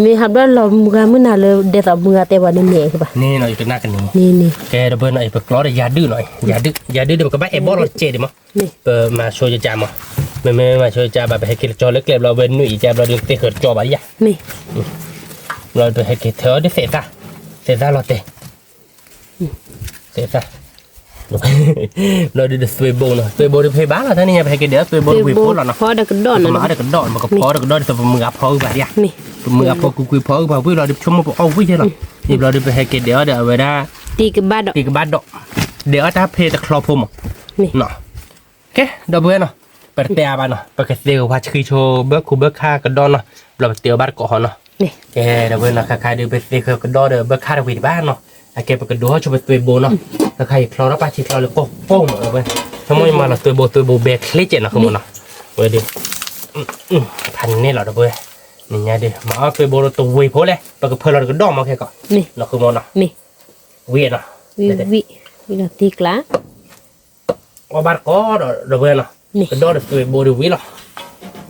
ဟးဘျၢလီၤမုၢ်ဂၤ မုၢ်နၤလၢဒဲးသိးမုၢ်ဂၤတဲဝဲန့ၣ်န့ၣ်ကဘၣ်, န့ၣ်နီၤ ယကနၣ်ကန့ၣ်, ကဲဒီပုၢ်ဝဲၢ်နီၤ ပကျီဒီးယၤဒုၣ်နီၤ, ယၤဒုၣ် ယၤဒုၣ်ဒီးပကဘၣ်အဲၣ်ဘီၣ်လီၤတစဲးဒံးမး, ပမၤဆိယကါမး, မ့မ့ၢ်မၤဆိယကါဘၣ် ပဟဲက့ၤတကၠီလၢကျဲဘျီ ဝဲနုာ်ယကါဘျီဒီး သ့ၣ်ဃၢၤတကၠီဘၣ်ယၤ, ဘျီပဟဲက့ၤထၢအီၤဒ်သဲးသၣ်, သဲးသၣ်လီၤတဲာ်, သဲးသၣ်, ဘျီဒုးတသွဲဘိနီၤ, သွဲဘိဒုးဖဲဘၣ်လီၤ, တၢ်န့ၣ်ညါ ပဟဲက့ၤဒဲးအသွဲဘိတဝ့ၤဖိလီၤနီၤ, ပမၤအီၣ်တကဒီးနီၤ, ပမၤအီၣ်တကဒီး ပကဖီအီၣ်တကဒီးဒ်သိးပမုၢ်ဂၤဖီအုၣ်ပှၤဒံးဧါ, ပမုၢ်ဂၤဖီကွံာ်ကွံာ်ဖီအုၣ်ပှၤဝံၤလီၤဒီး ပဆိကမိၣ်ပအီၣ်ဝံၤယဲလီၤ, အံၤဘျီဒုးပဟဲက့ၤဒဲးအီၤဒီးအဝဲဒၣ် တံၢ်ကဘၣ်ဒိး, ဒဲးအီၣ်တၢ်ဖဲတချီဖိမး, ကဲ ဒီပုၢ်ဝဲၢ်နီၤ, ပတတဲအါဘၣ်နီၤ, ပကသ့ဂ့ၤဝါဆှံဆိဘၢခိၣ်ဘၢခါကဒီးနီၤ, ဘျီပတဲအီၤဘၣ်တကိးဟီနီၤ, ကဲ ဒီပုၢ်ဝဲၢ်နီၤ, ခါခါဒုးပသ့ဂ့ၤကဒီးဒီးဘၢခါတဝံၤတဘၣ်နီၤ, အကဲပကဒိးဟီၣ်ဆိပသွဲဘိနီၤ, ခါခါယချီထီၣ်ပၢ်ဆံချီလၢကိၢ်ကိၢ်မး ဒီပုၢ်ဝဲၢ်, ဆိကမိၣ်ယမၤလီၤသွဲဘိသွဲဘိဘဲချ့ကဲးနီၤ ဃုမနီၤ, ဝဲဒုး ဖးန့ၢ်လီၤ ဒီပုၢ်ဝဲၢ်, နညါဒုး မၤအီၣ်သွဲဘိတဝ့ၤဖိလဲၣ်, ပကဖၢလီၤတကဒီးမးခဲကီး, နီၤ ဃုမနီၤ, ဝံၤနီၤ, ဝံၤလီၤသံကျါ အီၣ်ဘၣ်တကိးဒီး ဒီပုၢ်ဝဲၢ်နီၤ, ကဒီးဒီးသွဲဘိဒုးဝံၤလီၤ,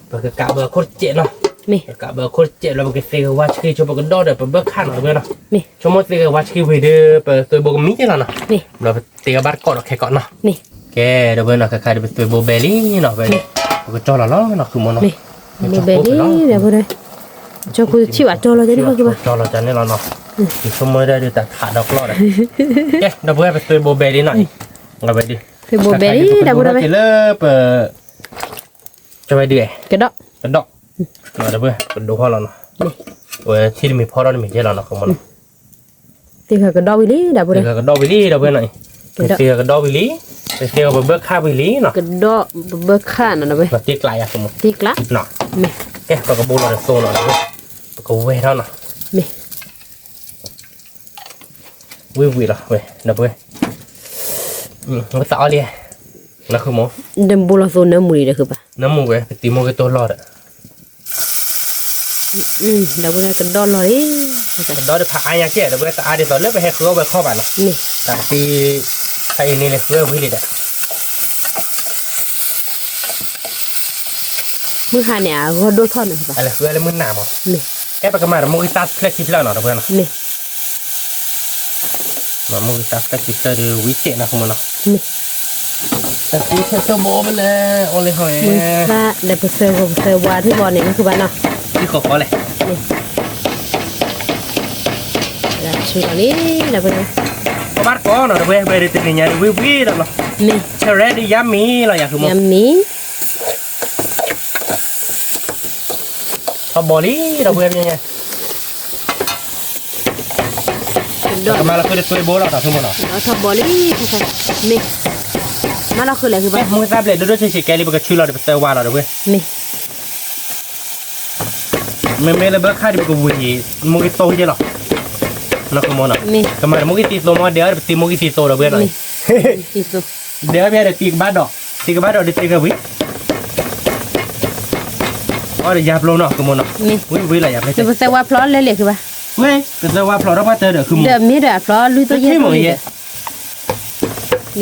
ပကကးဘၢအခိၣ်တစဲးနီၤ, ပကးဘၢအခိၣ်တစဲးလီၤ ပကသ့ဂ့ၤဝါဆှံဆိပကဒီးဒီးပဘၢခါနီၤ ဒီပုၢ်ဝဲၢ်နီၤ, ဆိကမိၣ်သ့ဂ့ၤဝါဆှံဝံၤဒီး ပသွဲဘိကမံကဲလီၤနီၤ, ဘျီပသ့အီၤဘၣ်တကိးဒီးခဲကီးနီၤ, ကဲ ဒီပုၢ်ဝဲၢ်နီၤ ခါခါဒုးပသွဲဘိဘဲလံနီၤ, ဝဲ ပကကၠီလီၤလီၤနီၤ ဃုမနီၤ, ဘဲလံ ဒီပုၢ်ဝဲၢ်, ကၠီခိၣ်တဆံၣ်ဘၣ် ကၠီလီၤကန့ၣ် ကၠီလီၤကန့ၣ်လီၤနီၤ, ယဆိကမိၣ်ဒၣ်ဒုးတၢ်ထးဒီကျီၢ်ဒီး, ကဲ ဒီပုၢ်ဝဲၢ် ပသွဲဘိဘဲလံနီၤ, ဝဲဒုး, သွဲဘိဘဲလံ ဒီပုၢ်ဝဲၢ်, ကၠီဝဲဒုး, ကဒီး, ကဒီး, ဒီပုၢ်ဝဲၢ် ပဒိးဟီၣ်လီၤနီၤ, ဝဲထံတမံၤဖီထီၣ်တမံၤကဲလီၤနီၤ ဃုမနီၤ သ့ဂ့ၤကဒီးဝံၤလံ ဒီပုၢ်ဝဲၢ်, သ့ဂ့ၤကဒီးဝံၤလံ ဒီပုၢ်ဝဲၢ်နီၤ, သ့ဂ့ၤကဒီးဝံၤလံ, သ့ဂ့ၤပဘၢခါဝံၤလံနီၤ, ကဒီးပဘၢခါနီၤ ဒီပုၢ်ဝဲၢ်, သ့ကျါယၤ သ့ကျါ, ကဲ ပကဘိလီၤတသိနီၤ ဒီပုၢ်ဝဲၢ်, ပကဝဲထီၣ်နီၤ, ဝံၤဝံၤလီၤဝဲ ဒီပုၢ်ဝဲၢ်, ပသးအီၣ်လံ, နဃုမီၤ, ဒီးဘိလီၤသိနၢမူၤလံဒီးဃုဘၣ်, နၢမူၤဝဲ ပတံၤမိၢ်ကတိၤလီၤဒီး ဒီပုၢ်ဝဲၢ် ကဒီးလီၤလံ, ကဒီးတဖးအါညါကဲ ဒီပုၢ်ဝဲၢ် တအါဒ်သိးလၢပဟဲဃုအီၣ်ဝဲခီၣ်ဘၣ်နီၤ, တၢ်သံ, တၢ်အံၤန့ၣ်လဲၤဃုဝဲဝံၤလံဒီး မုၢ်ဟါန့ၣ် အဂီၢ်ဒိၣ်ထီၣ်န့ၣ်ဘၣ်, လဲၤဃုဝဲလၢမုၢ်နၤမီၤ, အဲပကမၤတၢ်မိၢ်ဂံၢ်သၣ်ဖျၢၣ်ခံဖျၢၣ်နီၤ ဒီပုၢ်ဝဲၢ်နီၤ, မၤမိၢ်ဂံၢ်သၣ်ဖျၢၣ်ခံဖျၢၣ်ဒီးဝံၤကဲးနီၤ ဃုမီၤနီၤ, တၢ်သံဆဲးစိမိၢ်ဘၣ်လဲၣ် အိၣ်လၢဟီၣ်အံၤ ဒီးပသၢဂီၤပသၢဝါထံၣ်ဘီန့ၣ် မ့ၢ်ဃုဘၣ်နီၤ, သံဃီဃီလဲၣ်, ဆူလီၤလံ, ဒီပုၢ်ဝဲၢ်, ကဘၣ်တကိးနီၤ ဒီပုၢ်ဝဲၢ်, ဝဲဒုးတနံၤညါဒုးဝံၤဝံၤဒီးလီၤ, ဆရဲဒုးယါမံၤလီၤ ယၤဃုမီၤ, ယါမံၤ ထီၣ်ဘီလံ ဒီပုၢ်ဝဲၢ်, ကမၤလီၤဃုာ်တသွဲဘိလီၤ ဒီပုၢ်ဝဲၢ်နီၤ, ထီၣ်ဘီလံ, မ့ၢ်, မၤလီၤဃုာ်လဲၣ်ဃုဘၣ်, မိၢ်သၣ်ဘျဲၣ်ဒိၣ်ဒိၣ်ဆံးဆံးကဲလံ ပကဆူလီၤဒီးပသၢဝါလီၤ ဒီပုၢ်ဝဲၢ်, မ့ၢ် မ့မ့ၢ်လၢဘၢခါဒံးပကဝံၤ, မိၢ်ဂံၢ်သိယဲလီၤ, နီၢ်ကမီၤနီၤ, ကမၤတမိၢ်ဂံၢ်သံသိမီၤ ဒဲးအီၤဒီးပသံမိၢ်ဂံၢ်သံသိဒီးဝဲနီၤ, ဒဲးအီၤဖဲဒီးသံကဘၣ်ဒီး, သံကဘၣ်ဒီးဒုးသ့ကဝံၤ, အီၤဒီးယါပျိနီၢ်ကမီၤနီၤ, ဝံၤဝံၤလီၤယါဖဲ, ပသၢဝါဖျီလၢလဲၣ်ကဘၣ်, ဝဲ, ပသၢဝါဖျီထီၣ်ပှၢ်တၢၢ်ဒီးဃုမီၤ, ဒီးမ့ၢ်ဒီးအဖျီလုၢ်သိယဲၢ်မီၤယဲၢ်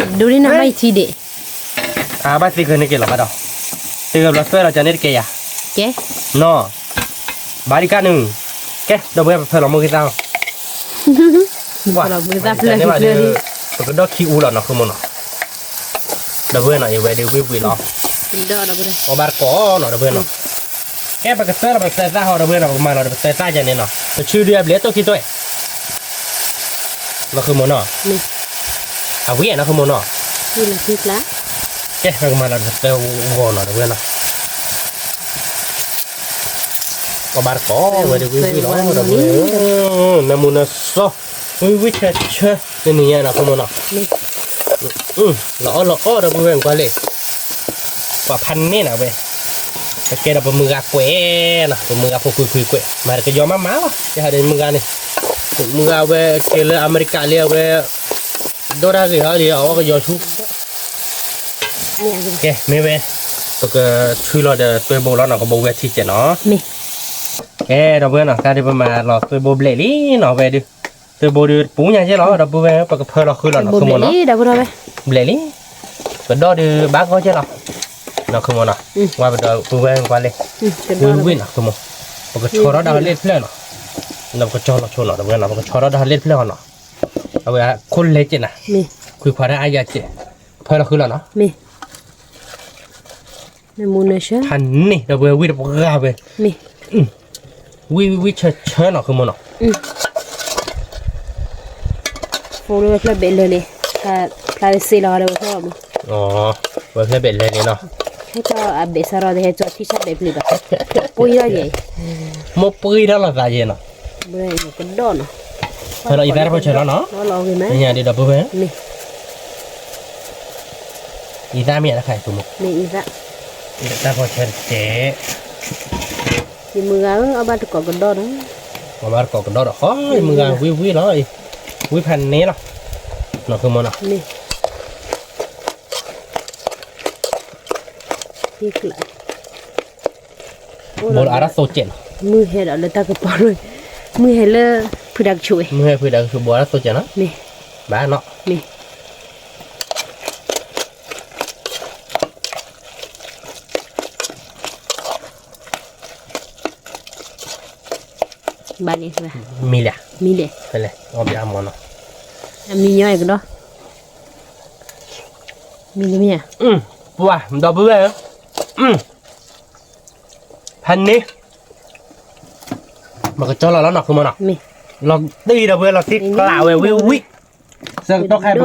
ဒိးန့ၢ်နၤမ့ၢ်ယထံဒံး, အဘၣ်သံဃၢၤန့ၣ်က့ၤလီၤဘၣ်ဒီး, သံဃၢၤဘျီသွဲလီၤကန့ၣ်တကဲယၤ, ကဲ, နီၢ်, ဘၣ်ဒံးကါနုၤ, ကဲ ဒီပုၢ်ဝဲၢ် ပဖၢလီၤမိၢ်ဂံၢ်သၣ်လီၤ, ပှၤ, ပကဒီၣ်ခံအူလီၤ နီၢ်ကမီၤနီၤ, ဒီပုၢ်ဝဲၢ်နီၤ အဝဲဒုးဝံၤဝံၤလီၤ, အီၣ်ဘၣ်တကိးနီၤ ဒီပုၢ်ဝဲၢ်နီၤ, ကဲ ပကသၢလီၤပသၢသၣ်ဟီ ဒီပုၢ်ဝဲၢ်နီၤ ပကမၤလီၤဒီးပသၢသၣ်ယၤန့ၣ်နီၤ ပဆူဒုးအဘျဲၣ်တိၢ်ခံတိၢ် နီၢ်ဃုမီၤနီၤ, အဝံၤနီၢ်ဃုမီၤနီၤ, ကဲ ပကမၤလီၤတသၢဂီၤနီၤ ဒီပုၢ်ဝဲၢ်နီၤ, အီၣ်ဘၣ်တကိးဝဲဒုးဝံၤဝံၤလီၤ ဒီပုၢ်ဝဲၢ်, နၢမူနၢစီ ဝံၤဝံၤဆၢဆၢ နနံၤညါနီၢ်ဃုမီၤနီၤ, လီၤအီၣ်လီၤအီၣ် ဒီပုၢ်ဝဲၢ် ကွၢ်လံ, ပှၤဖးန့ၢ်နၤဝဲ, ပကဲဒီးပမုၢ်ဂၤကွဲးနီၤ ပမုၢ်ဂၤဖိကွံာ်ကွံာ်ကွဲး မၤတကယီမးမးလီၤ ယဟဲဒီးမုၢ်ဂၤန့ၣ်, မုၢ်ဂၤဝဲက့ၤလၢအမဲရကၤလံ အဝဲ ဒိၣ်တၢ်ဂ့ၤဟီလံ အီၣ်ကယီဆူ ကဲ မ့ၢ်ဝဲ ပကဆူလီၤဒီးသွဲဘိလီၤနီၤ ကဘိဝဲထံကဲးနီၤ, ကဲ ဒီပုၢ်ဝဲၢ်နီၤ တၢ်ဒုးပမၤလီၤသွဲဘိဘျဲၣ်လံနီၤ ဝဲဒုး, သွဲဘိဒုးတပူၤညါကဲလီၤ ဒီပုၢ်ဝဲၢ် ပကဖၢလီၤဃုလီၤနီၤ ဃုမီၤနီၤ, ဘျဲၣ်လံ, ပဒီဒုးဘၣ်ဂီၢ်ကဲလီၤ, နီၤ ဃုမီၤနီၤ, ဝဲပဒီပုၢ်ဝဲၢ်ကွၢ်လံ, ဝံၤဝံၤနီၤ ဃုမီၤ, ပကဆီထီၣ်ဒၣ်လၢတဖျၢၣ်နီၤ, ဒီးပကဆီလီၤဆိနီၤ ဒီပုၢ်ဝဲၢ်နီၤ ပကဆီထီၣ်ဒၣ်လၢတဖျၢၣ်နီၤ, အဝဲအခိၣ်လဲကဲးနၤ, ခွံခွါတၢ်အါယၤကဲး, ဖၢလီၤဃုလီၤနီၤ ဖးန့ၢ် ဒီပုၢ်ဝဲၢ် ဝံၤတပှၢ်ဝဲ, ဝံၤဝံၤဆၢဆၢနီၤ ဃုမီၤနီၤ, ဖဲလၢဝဲဖျၢၣ်ဘဲးလၢာ်န့ၣ်, ဖဲ တၢ်စ့လီၤဒီးဝဲဖျၢၣ်မး, ဝဲဖျၢၣ်ဘဲးလဲၣ်န့ၣ်နီၤ, ဟဲကၠီအဘဲးစရီဒီးဟဲကၠီထံဆၣ်ဘဲးပျံၤဘၣ်, ပှံထီၣ်ယဲ, မိၢ်ပှံထီၣ်လီၤသးယဲနီၤ, ကဒီၣ်နီၤ, ဖဲဒီးအံသၣ်တဖီဆၢလီၤနီၤ, ညါဒ်ဒီပုၢ်ဝဲၢ်, အံသၣ်မ့ၢ်တခါအံၤ, တၢ်ဖီဆၢတကဲး, ယမုၢ်ဂၤဧၢ အဘၣ်တကိးကဒီၣ်ဒီး, အဘၣ်တကိးကဒီၣ်ဒီး ဟီ ယမုၢ်ဂၤဝံၣ်ဝံၣ်လီၤ, ဝံၣ်ဖးန့ၢ်လီၤ, နီၤ ဃုမီၤနီၤ, ဘိးအါထီၣ်သိကဲးနီၤ, မုၢ်ဟဲဒီးလၢတၢ်ကပီၤလီၤ, မုၢ်ဟဲလၢဖုတၢ်ကဆူးဝဲ, မုၢ်ဟဲဖုတၢ်ကဆူး ဘိးအါထီၣ်သိကဲးနီၤ, မ့ၢ်, ဘၣ်နီၤ, မ့ၢ် ဘၣ်န့ၣ်, မံလဲၣ်, မံလဲၣ်, အီၣ်ဘၣ်အမီၤနီၤ, အမံညီအဲၣ်ကဒီး, မံတမံၤဧါ, ပှၤ ဒီပုၢ်ဝဲၢ်ဧၢ, ဖးန့ၢ်, ပကကၠီလီၤလီၤနီၤ ဃုမီၤနီၤ, လီၤတံၢ်ဒီပုၢ်ဝဲၢ် လီၤတံၢ်ကျးဝဲဝံၣ်ဝံၣ်, ဆၢကတီၢ်ခဲအံၤ ပကဒိဟီၣ် ပ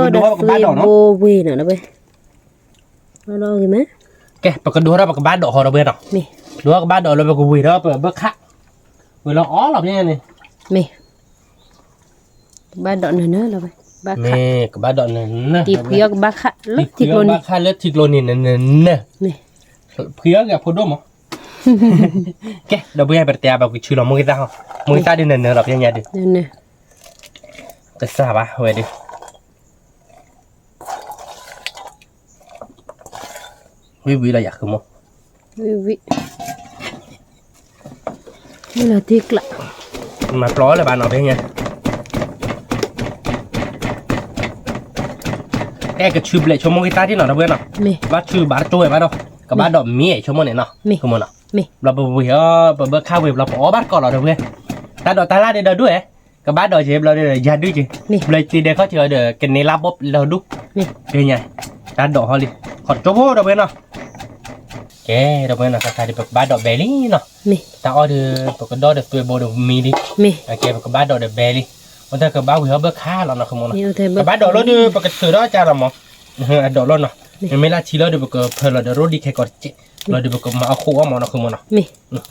ကဘၣ်ဒိးနီၤ, ကဲ ပကဒိဟီၣ်ဒီး ပကဘၣ်ဒိးဟီၣ်ဒီပုၢ်ဝဲၢ်နီၤ, ဒိဟီၣ်ကဘၣ်ဒိးလၢပကဝ့ၤဒီးပဘၢၣ်ခၣ်, ဝ့ၤလီၤအီလီၤဖဲန့ၣ်, မ့ၢ် ကဘၣ်ဒိးနၢၤနၢၤလီၤဝဲ, ဘၣ်ခး, ကဘၣ်ဒိးနၢၤနၢၤ, တံၤဖှံအီၤကဘၣ်ခးလၢထံကျိန့ၣ်, ဘၣ်ခးလၢထံကျိန့ၣ်နၢၤနၢၤ, ဖှံအီၤက့ၤအဖိဒိၣ်မး, ကဲ ဒီပုၢ်ဝဲၢ် ပတတဲအါဘၣ် ပကဆူလီၤမိၢ်ဂ့ၤသၣ်ဟီ, မိၢ်ဂ့ၤသၣ်ဒုးနၢၤနၢၤလီၤ ပညါဒုး, ကစၢ်ဘၣ်ဝဲဒုး ဝံၣ်ဝံၣ်လီၤယၤ ဃုမီၤ, ဝံၣ်ဝံၣ်, လီၤတံၢ်ကျး, မၤပျီလၢၤဘၣ်နီၤ ဖဲညါ, အဲၣ်ကဆူဘျဲးဆိကမိၣ်ဂ့ၤသၣ်ဒ်နီၤ ဒီပုၢ်ဝဲၢ်နီၤ, ဘၣ်ဆူဘၣ်တကၠိဝဲဘၣ်ဒီး, ကဘၣ်ဒိးမံဆိကမိၣ်န့ၣ်နီၤ, ဃုမီၤနီၤ, ဘျီပဝ့ၤအီၤ ပဘၢၣ်ခၣ်ဝ့ၤ ဘျီပအီၣ်ဘၣ်တကိးလီၤ ဒီပုၢ်ဝဲၢ်, တၢ်ဒိးတၢ်လၢ်ဒ်ဒီးဒူၣ်ဧဲ ကဘၣ်ဒိးက့ၤဘျီဒီး ယၤဒုက့ၤ, ဘျီတံၤဒဲးခီၣ်ထံးအီၤဒီး ကန့ၢ်လါဘီလၢဒူၣ်, ဖဲညါ, တၢ်ဒိးဟီလံ, ခီၣ်ကၠိဖိ ဒီပုၢ်ဝဲၢ်နီၤ, ကဲ ဒီပုၢ်ဝဲၢ်နီၤ ခါခါဒ် ပကဘၣ်ဒိးဘဲလံနီၤ, တၢ်အီၣ်ဒီး ပကဒိးဒီးသွဲဘိဒီးမံလံ, အကဲ ပကဘၣ်ဒိးဒီးဘဲလံ, အဝဲတၢ်ကဘၣ်ဝံၤဟီၣ်ဘၢၣ်ခၣ်လီၤနီၤ ဃုမီၤနီၤ, ကဘၣ်ဒိးလီၤဒီး ပကထုးထီၣ်ကၢ်လီၤမး, အဒိးလီၤနီၤ, မ့မ့ၢ်လၢထံလီၤဒီး ပကဖၢလီၤဒီးရိဒံးခဲကိးတက့ၢ်, လီၤဒီး ပကမၤအီၣ်ခိၣ်အီၣ်မးနီၤ ဃုမီၤနီၤ,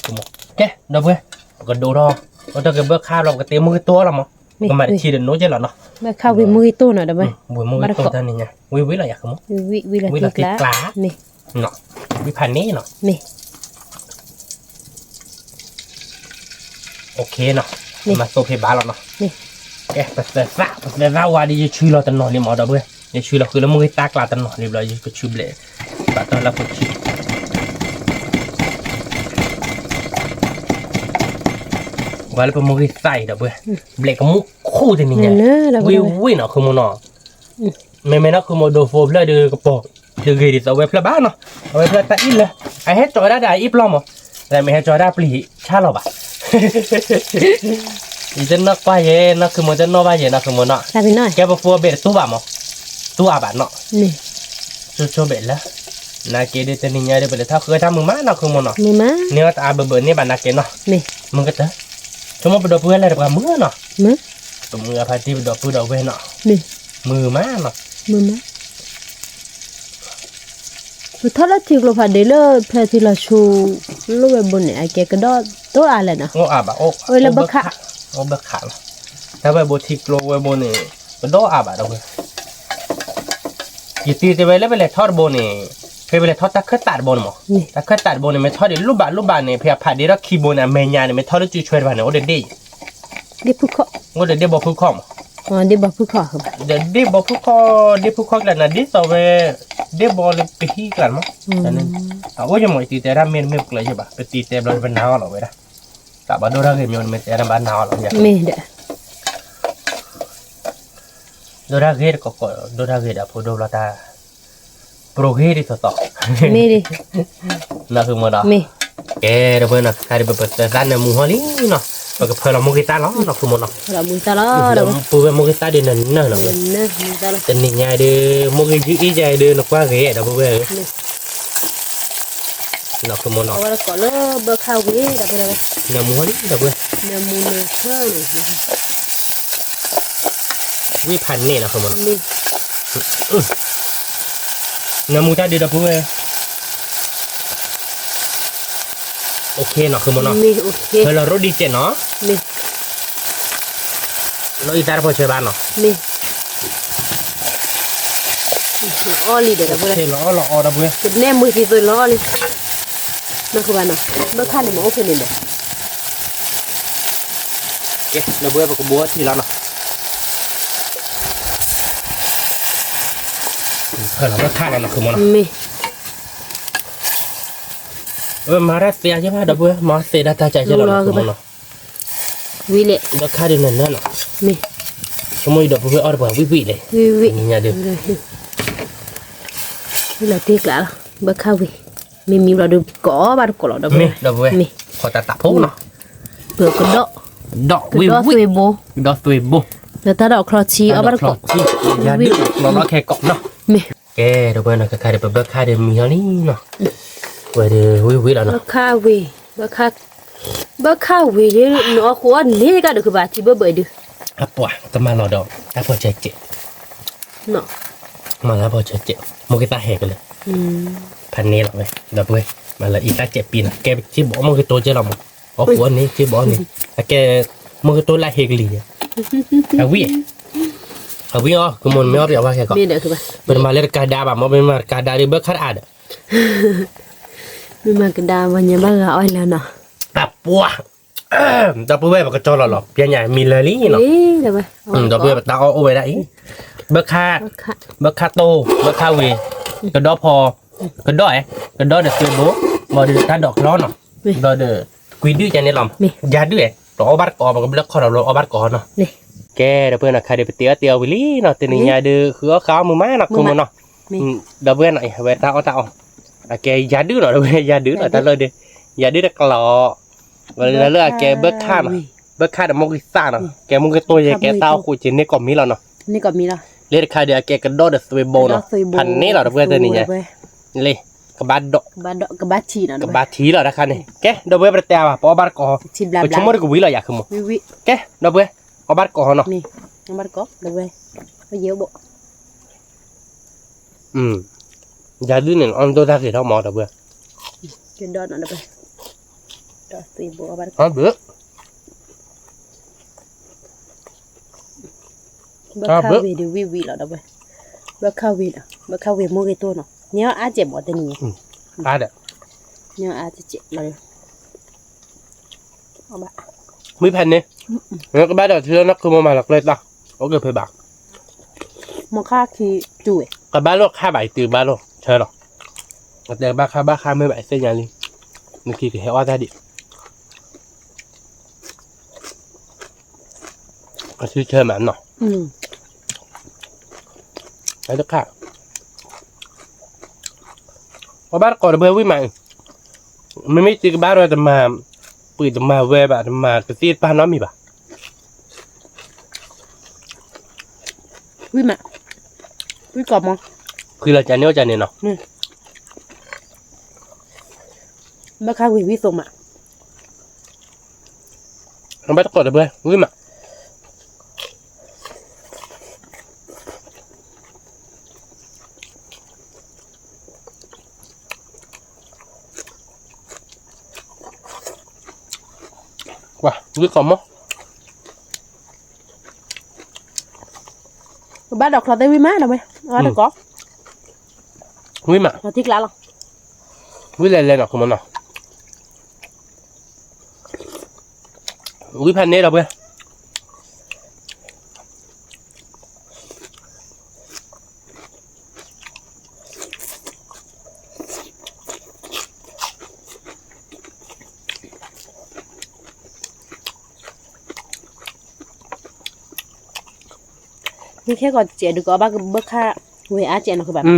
ကဲ ဒီပုၢ်ဝဲၢ်, ပကဒိးထီၣ်, အဝဲတၢ်ကဘၢၣ်ခၣ်လီၤ ပကတဲမိၢ်ဂ့ၤတိၢ်လီၤမး, ပကမၤတထံဒီးနိက့ၢ်လီၤနီၤ, ဘၣ်ခၣ်ဝံၤမိၢ်ဂ့ၤတိၢ်နီၤ ဒီပုၢ်ဝဲၢ်, ဝံၤမိၢ်ဂ့ၤတိၢ်တၢ်န့ၣ်ညါ, ဝံၤဝံၤလီၤယၤ ဃုမီၤ, ဝံၤလီၤတံၢ်ကျး, ဝံၤဖးန့ၢ်နီၤ, အိၣ်ခ့နီၤ, မၤသိဖဲဘၣ်လီၤနီၤ, ကဲ ပသၢသၣ် ပသၢသၣ်ဝါဒီး ယဆူလီၤတနီၤလံမး ဒီပုၢ်ဝဲၢ်, ယဆူလီၤဃုာ်လၢမိၢ်ဂ့ၤသၣ်ကျးတနီၤလံဘျီ ယကဆူဘျဲး, ဘၣ်တၢ်လၢဖိဆံ ဝဲလၢပမိၢ်ဂ့ၤသၣ်အံၤ ဒီပုၢ်ဝဲၢ်, ဘျဲးကမူၣ်ခိၣ်တနံၤညါ, ဝံၤဝံၤနီၤ ဃုမီၤနီၤ, မ့မ့ၢ်နီၤ ဃုမီၤဒိးဖိဖျၢၣ်ဒီးကပီၤ, တဂ့ၤဒ်သိးဝဲဖျၢၣ်ဘၣ်နီၤ, အဝဲဖျၢၣ်တၢ်အံၣ်လၢ, အဟဲကၠီဝဲဒၣ်ဒီးအအံၣ်ပျီမး, တမ့ၢ်ဟဲကၠီဝဲဒၣ်ပျံၤဆၣ်လီၤဘၣ်, ယတနီၣ်ကွၢ်ယဲ နီၢ်ဃုမီၤတနီၣ်ဘၣ်ယဲ နီၢ်ဃုမီၤနီၤ, ကဲပဖိအဘဲးတတူၢ်ဘၣ်မး, တူၢ်အါဘၣ်နီၤ, ဆိဆိဘဲးလၢ နာ်က့ဒီးတနံၤညါဒီး ပလဲၤထီၣ်ဃုတၢ်မုာ်မး နီၢ်ဃုမီၤနီၤ, န့ၢ်အီၣ်တအါဘၢဘၢန့ၢ်ဘၣ်နာ်က့နီၤ, မုာ်ကတၢၢ်, ဆိကမိၣ်ပဒီပုၢ်ဝဲၢ်လၢတပှၤမုာ်နီၤ, ပမုာ်အဖါတံၢ်ပဒီပုၢ်ဒီပုၢ်ဝဲၢ်နီၤ, မုာ်မးနီၤ, ပထီၣ်လၢထံကျိဖးဒ့လၢဖဲထံလီၤဆူ လိၣ်ဝဲဘိန့ၣ် အကဲကဒီးတိၢ်အါလဲၣ်နီၤ, အိၣ်အါဘၣ်, အိၣ်ဘၢၣ်ခၣ်, အိၣ်ဘၢၣ်ခၣ်လီၤ, တၢ်ဝဲဘိထံကျိဝဲဘိန့ၣ် ကဒီးအါဘၣ်ဒီပုၢ်ဝဲၢ် ယတံၤတဲဝဲလၢပလဲၤထီၣ်တဘိန့ၣ်, ဖဲပလဲၤထီၣ်တၢ်ခၢၣ်သးတဘိန့ၣ်မး, တၢ်ခၢၣ်သးတဘိန့ၣ် မ့ၢ်ထီၣ်ဒံးလိၣ်ဘၣ်လိၣ်ဘၣ်န့ၣ် ဖဲအဖးဒ့ထီၣ်ခံဘိန့ၣ် အမဲာ်ညါန့ၣ် မ့ၢ်ထီၣ်လၢစုဆွဲတဖၣ်န့ၣ် အိၣ်ဒီးဒ့ၣ်ယဲ, အိၣ်ဒီးဒ့ၣ်ဘီဖုခီၣ်မး, ဒီးဒ့ၣ်ဘီဖုခီၣ်, ဒ့ၣ်ဘီဖုခီၣ်ကျါန့ၣ် ဒ်သိးဝဲ ဒ့ၣ်ဘီလၢပဟံၣ်ကျါန့ၣ်မး, အအိၣ်ယမး ယတံၤတဲဒၣ်မ့ၢ်တမ့ၢ်ပကျၢၤယဲဘၣ် ပတံၤတဲဘျီပနာ်အီၤလီၤဝဲဒၣ်, တၢ်ဘၣ်ဒိၣ်တၢ်ဂ့ၤမ့ၢ်မ့ၢ်တဲဒၣ်ဘၣ်နာ်အီၤလီၤ, မ့ၢ်ဒီး ဒိၣ်တၢ်ဂ့ၤတကီးကီး ဒိၣ်တၢ်ဂ့ၤဒီးဖိဒိၣ်ဘျီတၢ် ပြိၣ်ဂ့ၤဒ်သိးသိး, မ့ၢ်ဒ်, နီၢ်ဃုမီၤဒီး, ကဲ ဒီပုၢ်ဝဲၢ်နီၤ ခါခါဒ်ပပသၢသၣ်နၢမူဟီၣ်လံနီၤ, ပကဖၢလီၤမိၢ်ဂ့ၤသၣ်လီၤ နီၢ်ဃုမီၤနီၤ, ဒီးပုၢ်ဝဲၢ်မိၢ်ဂ့ၤသၣ်ဒ်နၢနၢနီၤ, တနံၤညါဒ် မိၢ်ဂ့ၤယုၢ်အံၤယဲဒ်နကွၢ်ဂ့ၤ ဒီပုၢ်ဝဲၢ်ဧၢ နီၢ်ဃုမီၤနီၤ, နၢမူဟီၣ်လံ ဒီပုၢ်ဝဲၢ်, ဝံၣ်ဖးန့ၣ်နီၢ်ဃုမီၤနီၤ, မ့ၢ်, နၢမူတၢ်ဒုးဒီပုၢ်ဝဲၢ်, အိၣ်ခ့နီၤ ဃုမနီၤ, မ့ၢ်အိၣ်ခ့, ဖဲလီၤရိဒံစဲးနီၤ, မ့ၢ်, လီၤအံသၣ်တဖိဆဲးဘၣ်နီၤ, မ့ၢ်, လီၤအီၣ်လံဒီးဒီပုၢ်ဝဲၢ်, လီၤအီၣ်လီၤအီဒီပုၢ်ဝဲၢ်, ကနဲမုၢ်သံသိးလီၤအီၣ်လံ, နီၢ်ဃုဘၣ်နီၤ, ဘၣ်ခါန့ၣ်မ့ၢ်အိၣ်ဖဲန့ၣ်ဒီး ကဲ ဒီပုၢ်ဝဲၢ် ပကဘိးထံလီၤနီၤ, ဖဲလီၤဘၣ်ခါလီၤနီၤ ဃုမနီၤ, မ့ၢ်, မၤတၢ်သ့အါယဲၢ်ဘၣ် ဒီပုၢ်ဝဲၢ် မၤသ့ဒၣ်တၢ်ကၢ်ယဲၢ်လီၤနီၤ ဃုမနီၤ, ဝံၤလဲၣ် ဘၣ်ခါဒုးနၤနၤနီၤ, မ့ၢ်, ဆိကမိၣ်အံၤဒီပုၢ်ဝဲၢ်အီၣ်တပှၤဝံၣ်ဝံၣ်လဲၣ်, ဝံၣ်ဝံၣ်, ညါဒုး ဝံၣ်လီၤတ့ၢ်ကျးလီၤ ဘၣ်ခါဝံၤ, မ့မံၤဘျီဒုး ကအီၣ်ဘၣ်တကိးလီၤ ဒီပုၢ်ဝဲၢ်, ဒီပုၢ်ဝဲၢ်, မ့ၢ်, ခီၣ်တၢ်တၢ်ဖိနီၤ, ကဒီး, ကဒီးဝံၣ်ဝံၣ်, ကဒီးသွ့ဘိ, ကဒီးသွ့ဘိ, ဒီးတၢ်ဒိးချီထံအီၣ်ဘၣ်တကိး, ယၤဒုးကျီလီၤခဲကိးနီၤ, မ့ၢ်, ကဲ ဒီပုၢ်ဝဲၢ်နီၤ ခဲခါဒုး ပဘၣ်ခါဒုးမံၤလီၤလံနီၤ, ဝဲဒုးဝံၣ်ဝံၣ်လီၤနီၤ, ဘၣ်ခါဝံၤ, ဘၣ်ခါ, ဘၣ်ခါဝံၤဒုး နအီၣ်ဃုာ်အီၣ်န့ၢ်ကဒီး ကဘၣ်ထံၣ်ဘၢၣ်ဘၢၣ်ဒုး, အပှၤ ကမၤလီၤဒီး တၢ်ဖီၣ်ဆၢကဲး မၤလၢဖီၣ်ဆၢကဲး, မိၢ်ကသၣ်ဟဲကလၢာ်, ဖးန့ၢ်လီၤဝဲ ဒီပုၢ်ဝဲၢ်, မၤလၢအံသၣ်ကဲးပံနီၤ, ကဲစ့ဘီမုၢ်ကတိၤကဲလီၤမး, အီၣ်ဃုာ်အီၣ်န့ၢ်စ့ဘီန့ၢ်, အကဲ, မုၢ်ကတိၤလၢဟ့ၣ်ကလံၤ, အဝံၣ်, အဝံၣ်အီၤ ကမိၢ်မ့ၢ်အီၣ်ပှၤဝဲခဲကီး, ပတမၤလၢတကးဒါဘၣ် မ့ၢ်မ့ၢ်မၤတကးဒါဒီး ဘၢၣ်ခါတအါဒီး မ့ၢ်မၤကဒါ ပှၤညါဘၣ်ဂၤအီၣ်လၢနီၤ, အပှၤ ဒီပုၢ်ဝဲၢ် ပကကၠီလီၤလီၤ ပျဲညါမံၤလၢလံနီၤ, ဒီပုၢ်ဝဲၢ် ပတၢ်အီၣ်အိၣ်ဝဲဒၣ်အံၤ, ဘၢၣ်ခါ, ဘၢၣ်ခါတိၢ် ဘၢၣ်ခါဝ့ၤ, ကဒီဖီ, ကဒီအဲ, ကဒီဒီးသွ့ဘိ, ဘျီဒီးတၢ်ဒိးချီနီၤ, ဘျီဒီး ကွံဒုၣ်ကန့ၣ်လီၤ, ယၤဒုၣ်အဲ, ပအီၣ်ဘၣ်တကိး ပကဘျၢၣ်ခီၣ်ဒီးလီၤအီၣ်ဘၣ်တကိးနီၤ, ကဲ ဒီပုၢ်ဝဲၢ်နီၤ ခါဒုးပတ့အီၣ်တ့အီဝံၤလံနီၤ, တနံၤညါဒုး ဃုအီၣ်ဃုအီၣ်မုာ်မးနီၤ ခိၣ်မုာ်နီၤ, ဒီပုၢ်ဝဲၢ်နီၤ အဝဲတၢ်အီၣ်တၢ်အီ, အကဲယၤဒုၣ်နီၤ ဒီပုၢ်ဝဲၢ် ယၤဒုၣ်နီၤ တၢ်လၢဒုး, ယၤဒုၣ်တကျီး, ဝဲလၢအကဲဘၢၣ်ခါနီၤ, ဘၢၣ်ခါဒီးမိၢ်ကသၣ်နီၤ ကဲမိၢ်ကတိၤယဲ ကဲတၢ်အီၣ်ဃုာ်က့ၤန့ၢ်ကိးမံၤလီၤနီၤ, လၢတခါဒုးအကဲကဒီဒီးသွ့ဘိနီၤ, ဖးန့ၢ်လီၤ ဒီပုၢ်ဝဲၢ် တနံၤညါ, လံ, ကဘၣ်ဒိး, ကဘၣ်ထံလီၤတခါန့ၣ်, ကဲ ဒီပုၢ်ဝဲၢ် ပတတဲဘၣ် ပအီၣ်ဘၣ်တကိး, ပဆိကမိၣ်တကဝံၤလီၤယၤ ခိၣ်မုာ်, ကဲ ဒီပုၢ်ဝဲၢ် အီၣ်ဘၣ်တကိးနီၤ, အီၣ်ဘၣ်တကိး ဒီပုၢ်ဝဲၢ်, ပယဲၢ်ဘိ ယၤဒုၣ်န့ၣ် အီၣ်ဒိၣ်တၢ်ဂ့ၤထီၣ်မး ဒီပုၢ်ဝဲၢ်, ကဒီနီၤ ဒီပုၢ်ဝဲၢ်, ဒီးသွ့ဘိ အီၣ်ဘၣ်တကိး, ဘၢၣ်ခါဝ့ၤဒုးဝံၣ်ဝံၣ်လီၤ ဒီပုၢ်ဝဲၢ်, ဘၢၣ်ခါဝ့ၤနီၤ ဘၢၣ်ခါဝ့ၤမိၢ်ဂ့ၤတိၢ်နီၤ န့ၢ်အီၣ်အါစဲးမးတနံၤညါ, အါဒီး, န့ၢ်အီၣ်အါစဲးလီၤ, မုၢ်ဖးန့ၣ်, ကဘၣ်ဒီးထံလၢနီၢ်ခိမိၢ်မၤလီၤကျဲတၢ်, အိၣ်က့ၤဖဲဘၣ်, မခါခံတုၤဝဲ, ကဘၣ်လိာ်ခါဘၣ်အံၤတုၤဘၣ်လိာ်ဆၢလီၤ, အတဲဘၣ်ခါဘၣ်ခါမ့ၢ်ဘၣ်သ့ၣ်ညါလံ, နခံကဟဲအီၣ်တၢ်ဒံး အစုဆၢမးနီၤ, အတခါ, အီၣ်ဘၣ်တကိးဒီပုၢ်ဝဲၢ်ဝံၣ်မး, မ့မ့ၢ်သုကဘၣ်ဒီးတမၤ, ပှ့ၤတမၤဝဲဘၣ် တမၤကသ့ၣ်တဖၣ်နီတမံၤဘၣ်, ဝံၣ်မး, ဝံၣ်ကိးမး, ဖှံလီၤကန့ၣ်အိၣ်ကန့ၣ်နီၤ, ဘၣ်ခါဝံၤဝံၣ်သိးမး ဘၣ်တကိးဒီပုၢ်ဝဲၢ် ဝံၣ်မး, ဝံၣ်ကိးမး, ကဘၣ်ဒိးချီသ့ဝံၣ်မး ဒီပုၢ်ဝဲၢ် အီၣ်တကိး, ဝံၣ်မး, ထံကျါလီၤ, ဝံၣ်လဲၤလဲၤနီၤ ခိၣ်မုာ်နီၤ ဝံၣ်ဖးန့ၣ်ဒီပုၢ်ဝဲၢ်, နခဲကီးစဲးဒုးကအီၣ်ဘၣ်ကဘၢၣ်ခါဝဲအါစဲးနီၤ ကဘၣ် ဝံၣ်မးဒီ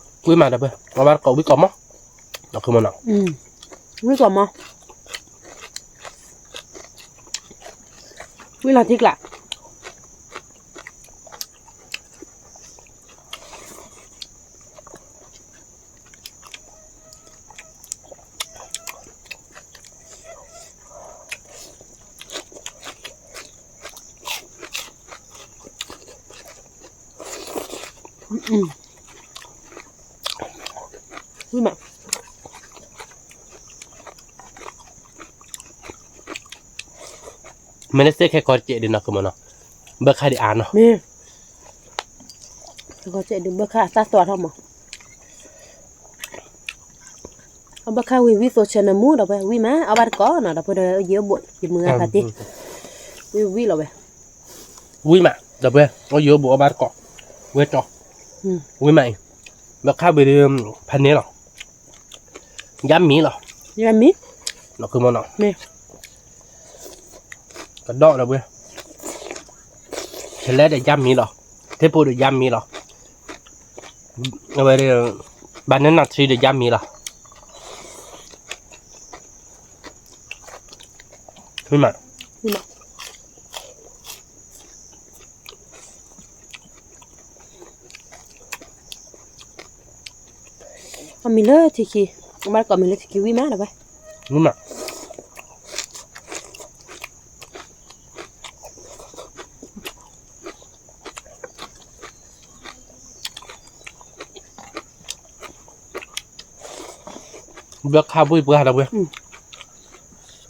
ပုၢ်ဝဲၢ် အီၣ်ဘၣ်တကိးဝံၣ်ကိးမး, ဝံၣ်ကိးမး, ဝံၣ်လီၤထံကျါ. ဝံၣ်မး, မ့ၢ်လၢစ့ၢ်ခဲကီးတကဲးဒ်နီၢ်ကမီၤနီၤ, ဘၢခါဒံးအါနီၤ, ခဲကီးတကဲးဒ်ဘၢခါအသၣ်သွါထီၣ်မး, အဘၢခါဝံၤဝံၣ်သိးဆဲးနမူဒီးဝဲ ဝံၣ်မး အီၣ်ဘၣ်တကိးနီၤ ဒီးပှဲၤဒီးယအိၣ်ဘိး ယမုၢ်ဂၤဖးတ့ၢ်, ဝံၣ်ဝံၣ်လီၤဝဲ, ဝံၣ်မး ဒီးပှဲၤ အိၣ်ယအိၣ်ဘိးအီၣ်ဘၣ်တကိး, ဝဲကၠီ, ဝံၣ်မးအံၤ, ဘၢခါဝံၤဒီး ဖးန့ၢ်လီၤ, ယါမံၤလီၤ, ယါမံၤ, နီၢ်ကမီၤနီၤ, ကဒီးဒီးပှဲၤ, ဆလဲဒီးယါမံၤလီၤ, ထ့ဖိဒီးယါမံၤလီၤ, အဝဲဒီး banana tree ဒီးယါမံၤလီၤ, ဝံၣ်မး အမံၤလၢထံခံ, အဘၣ်တကိးမံၤလၢထံခံဝံၣ်မးဒီးဝဲ, ဝံၣ်မး, ဘၢခါဝံၣ်ပှၢ်ဒီး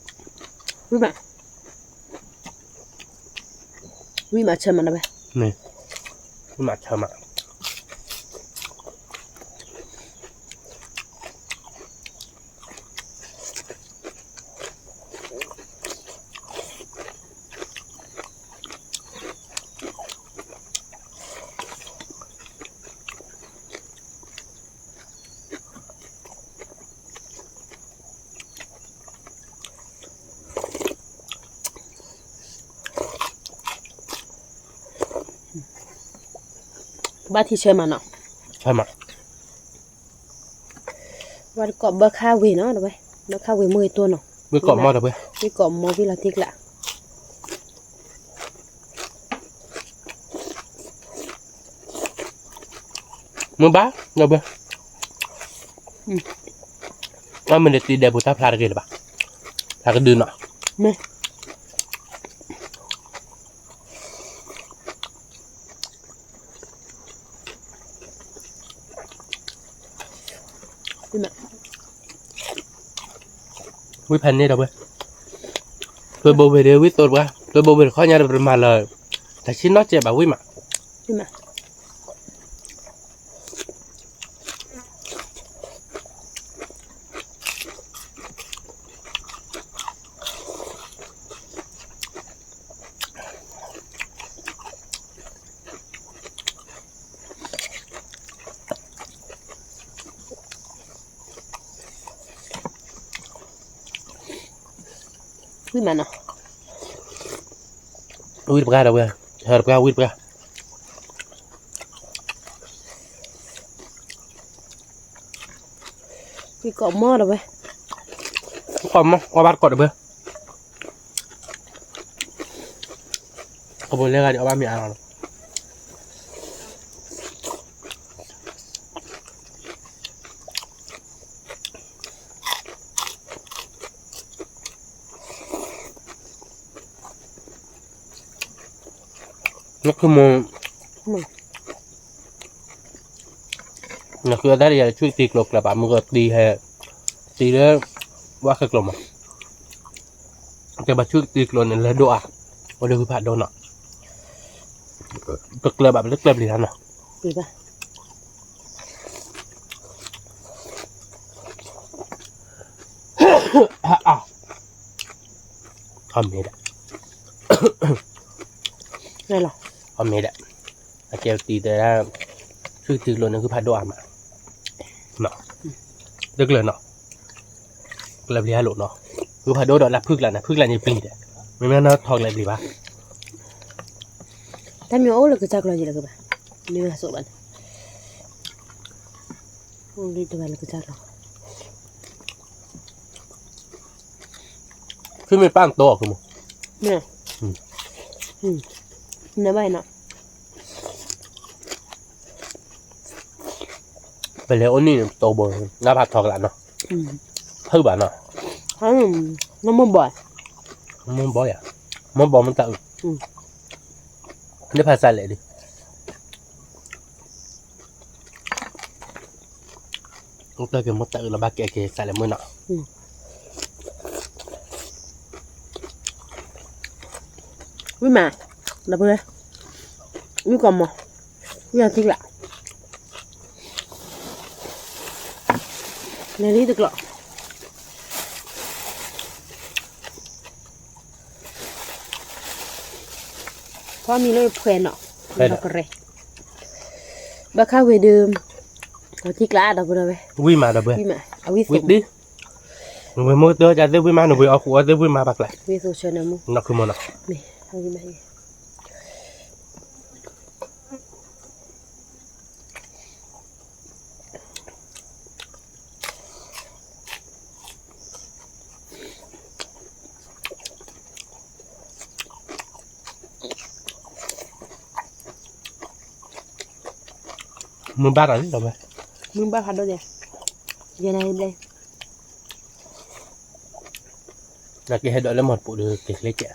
ဝဲ, ဝံၣ်မး, ဝံၣ်မးဆၢမးဒီးဝဲ, ဝံၣ်မးဆၢမး ဘၣ်ထံဆၢမးနီၤ, ဆၢမး, ဘၣ်တကိးဘၢခါဝံၤနီၤဒီးဝဲ, ဘၢခါဝံၤမ့ၢ်ဂ့ၤတိၢ်နီၤ, ဝံၣ်ကိးမီၤဒီးဝဲ, ဝံၣ်ကိးမီၤဝံၣ်လီၤတံၢ်ကျး မ့ၢ်ဘၣ်, အမ့ၢ်တတံၤဒဲးပူၤတၢ်ဖျါတဂ့ၤလၢၤဘၣ်, ဖျါကဒုနီၤ, မ့ၢ် ဝံၣ်ဖဲန့ၣ်ဒီးဝဲ, သွဲဘိဝ့ၤဒီးဝံၣ်သိးတပှၢ်, သွဲဘိဝ့ၤတခီညါဒီးပတမၤလၢၤ, တၢ်ဆံနီၢ်စဲးဘၣ်ဝံၣ်မး, ဝံၣ်မး ဝံၣ်မးနီၤ, ဝံၣ်တပှၢ်ဒီးဝဲ, ဟဲတပှၢ်ဝံၣ်တပှၢ်, ဝံၣ်ကိးမီၤဒီးဝဲ, ကိးမီၤ အီၣ်ဘၣ်တကိးဒီးဝဲ, ကဘိလဲၤဂၤဒံးအီၣ်ဘၣ်မ့ၢ်အါလီၤ. နခုမိၢ်, နခုအတၢ်တယၤဆူၣ်တံၤကျိၤကျၢၤဘၣ် မုၢ်ကတံၤဟဲ, တံၤလၢ, ဝါခဲကျိၤမး, တဲဘၣ်ဆူၣ်တံၤကျိၤန့ၣ် လဲၤဒိၣ်အါ, အိၣ်လၢဟုဖးဒိၣ်နီၤ, တကျၢၤဘၣ် ပတကျၢၤပျံၤတၢ်နီၤ, ပျံၤဘၣ် အမ့ၢ်ဒၣ်, အမ့ၢ်ဒၣ်, အကဲတံၤတဲဒၣ်, ဆူၣ်တံၤကျိၤန့ၣ် ဟုဖးဒိၣ်အါမး, တကျၢၤနီၤ, ကျၢၤပျံၤဟဲလိာ်နီၤ, ဟုဖးဒိၣ်ဒီးလၢဖုၣ်ကျါန့ၣ် ဖုၣ်ကျါန့ၣ်ပျံၤဒီး, မ့မ့ၢ်နီၢ်ထီကျၢၤပျံၤဘၣ်, တၢ်မ့ၢ်အိၣ်လၢကစၢ်ကျီၤယံၤလၢကဘၣ်, မ့ၢ်မ့ၢ်ဆိးဘၣ်န့ၣ်, အိၣ်လၢတဘၣ်လၢကစၢ်ကျီၤ ဖုမ့ၢ်ပၢ်တီအီၤဖုမ့ၢ်, နဘၣ်နီၤ, ပလဲၤအိၣ်နံၣ်န့ၣ် ပတီဘိ, နဖးထီကလးနီၤ, ဖုဘၣ်နီၤ, နမိၢ်ဘီ, မိၢ်ဘီယၤ, မိၢ်ဘီမ့ၢ်တၢ်အုး, နဖးစးလဲၣ်ဒုး တၢ်က့ၤမိၢ်တၢ်အုးလီၤဘၣ်ကဲက့ၤသးလဲၤမုၢ်နီၤ, ဝံၣ်မး, ဒီပုၢ်ဝဲၢ်, ဝံၣ်ကီးမး, ဝံၣ်အီၤထံကျါ, လဲၤလံတကျိး ဖီမံၤလၢဖှဲးနီၤ, ဖှဲးဒီး ကရဲ, ဘၣ်ခါဝံၤဒီး, အီၤထံကျါဒီပုၢ်ဝဲၢ်, ဝံၣ်မးဒီပုၢ်ဝဲၢ်, ဝံၣ်မး, အဝံၣ်သ့ၣ်, နဝံၣ်မ့ၢ်ကတၢၢ်ကသ့ၣ်ဝံၣ်မး နဝံၣ်အီၣ်ဃုာ်အီၣ်သ့ၣ်ဝံၣ်မးဘၣ်ကျါ, ဝံၣ်သိဆၢနမုၢ်, နီၢ်ခုမီၤနီၤ, မ့ၢ်, အဝံၣ်မး မုၢ်ဘၣ်ဒီးလံဒီးဝဲ, မုၢ်ဘၣ်ဖးဒိၣ်ဒဲး, ယဲနၤဘျဲၣ်, နကဟဲဒိးလၢမီၢ်တပူၤဒီးက့ၤချ့ကဲး,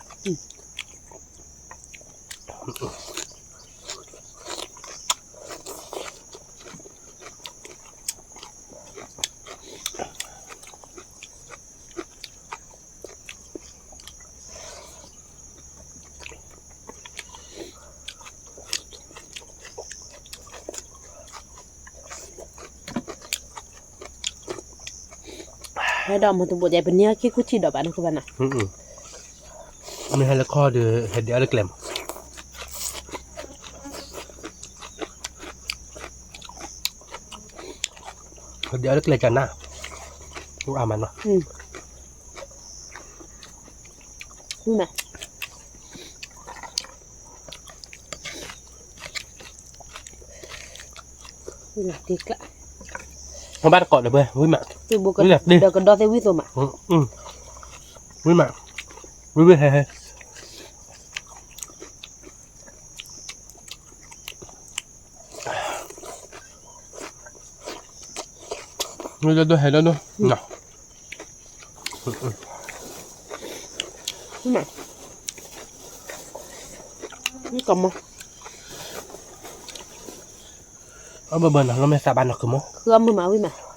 ဟဲဒိးမီၢ်တဘိၣ်ဒဲး ပန့ၢ်အီၣ်ခံခူၣ်ထံၣ်ဒီးဘၣ်နကဘၣ်နၤ, မ့ၢ်ဟဲလၢခီဒီး ဟဲဒဲးအီၣ်လၢကျဲမး, ဟဲဒဲးအီၣ်လၢကျဲကနၣ်, အိၣ်အါမးနီၤ, မ့ၢ် ဘၣ်တကိးဒီးပှဲၤ ဝံၣ်မး, ဒီးကဒီသ့ဝံၣ်သိးမး, ဝံၣ်မး, ဝံၣ်ဝံၣ်ဟဲဟဲ, ဝံၣ်ဒိၣ်ဒိၣ်ဟဲဒိၣ်ဒိၣ်နီၤ, ဝံၣ်မး, ဝံၣ်ကီးမး, အီၣ်ဘၢဘၢနီၤ လီၤမဲာ်သးဘၣ်နီၤ ကမီၤ, ဃုအီၣ်မုၢ်မးဝံၣ်မး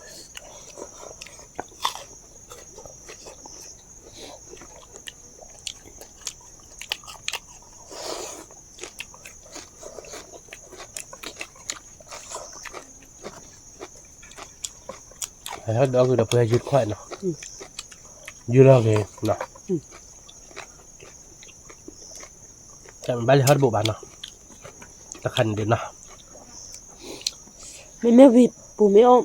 ဟဲဒီးဂ့ၤဒီးပှဲၤယုၢ်ခွဲးနီၤ, ယုၢ်လီၤဂ့ၤနီၤ, တၢ်မ့ၢ်ဘၣ်လံဟီၣ်တဘိးဘၣ်နီၤ, တခါန့ၣ်ဒုးနီၤ, မ့မ့ၢ်ဝံၤပူၤမ့ၢ်အိၣ်,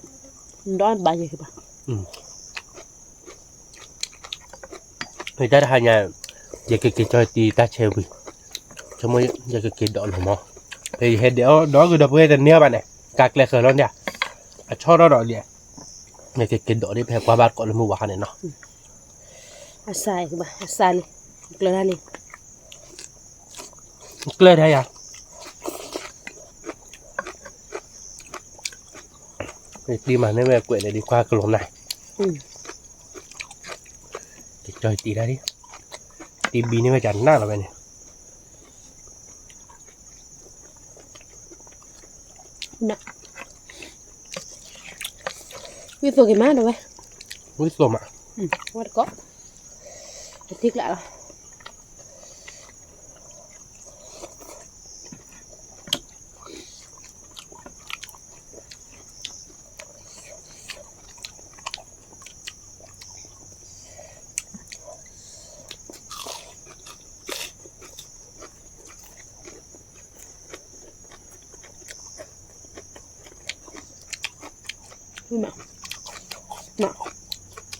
ဒီးဘၣ်ယဲၢ်ကဘၣ် မ့ၢ်တၢ်တဟါညါ, ယကက့ၤကၠီတံၤတၢ်ဆဲးဝံၤ, ဆိကမိၣ်ယကက့ၤဒိးလီၤမး, ဖဲယဟဲဒဲးအီၣ်ဒီးဂ့ၤဒီးပှဲၤတန့ၢ်အီၤဘၣ်န့ၣ်, ကးကျဲဃၢၤလီၤန့ၣ်, အဆီၣ်ထီၣ်ဒီးလံ, ယကက့ၤဒိးဒ်ဖဲကွၢ်ဘၣ်တကိးလၢမုၢ်ဝါခါန့ၣ်နီၤ, အစၢ်အံၤကဘၣ် အစၢ်လံ, ကျၢၤတၢ်လံ, ကျၢၤတၢ်ယၤ တံၤမၤန့ၢ်ဝဲကွဲးလၢဒ်ခွါကလိၤနၤ, ကၠီတံၤတၢ်ဒ်, တံၤဘံန့ၢ်ဝဲကနၣ်လီၤဝဲန့ၣ်, ဝံၣ်သိးက့ၤမးဒီးဝဲ, ဝံၣ်သိးမး, ဝဲတကိး, အထံကျါလီၤ.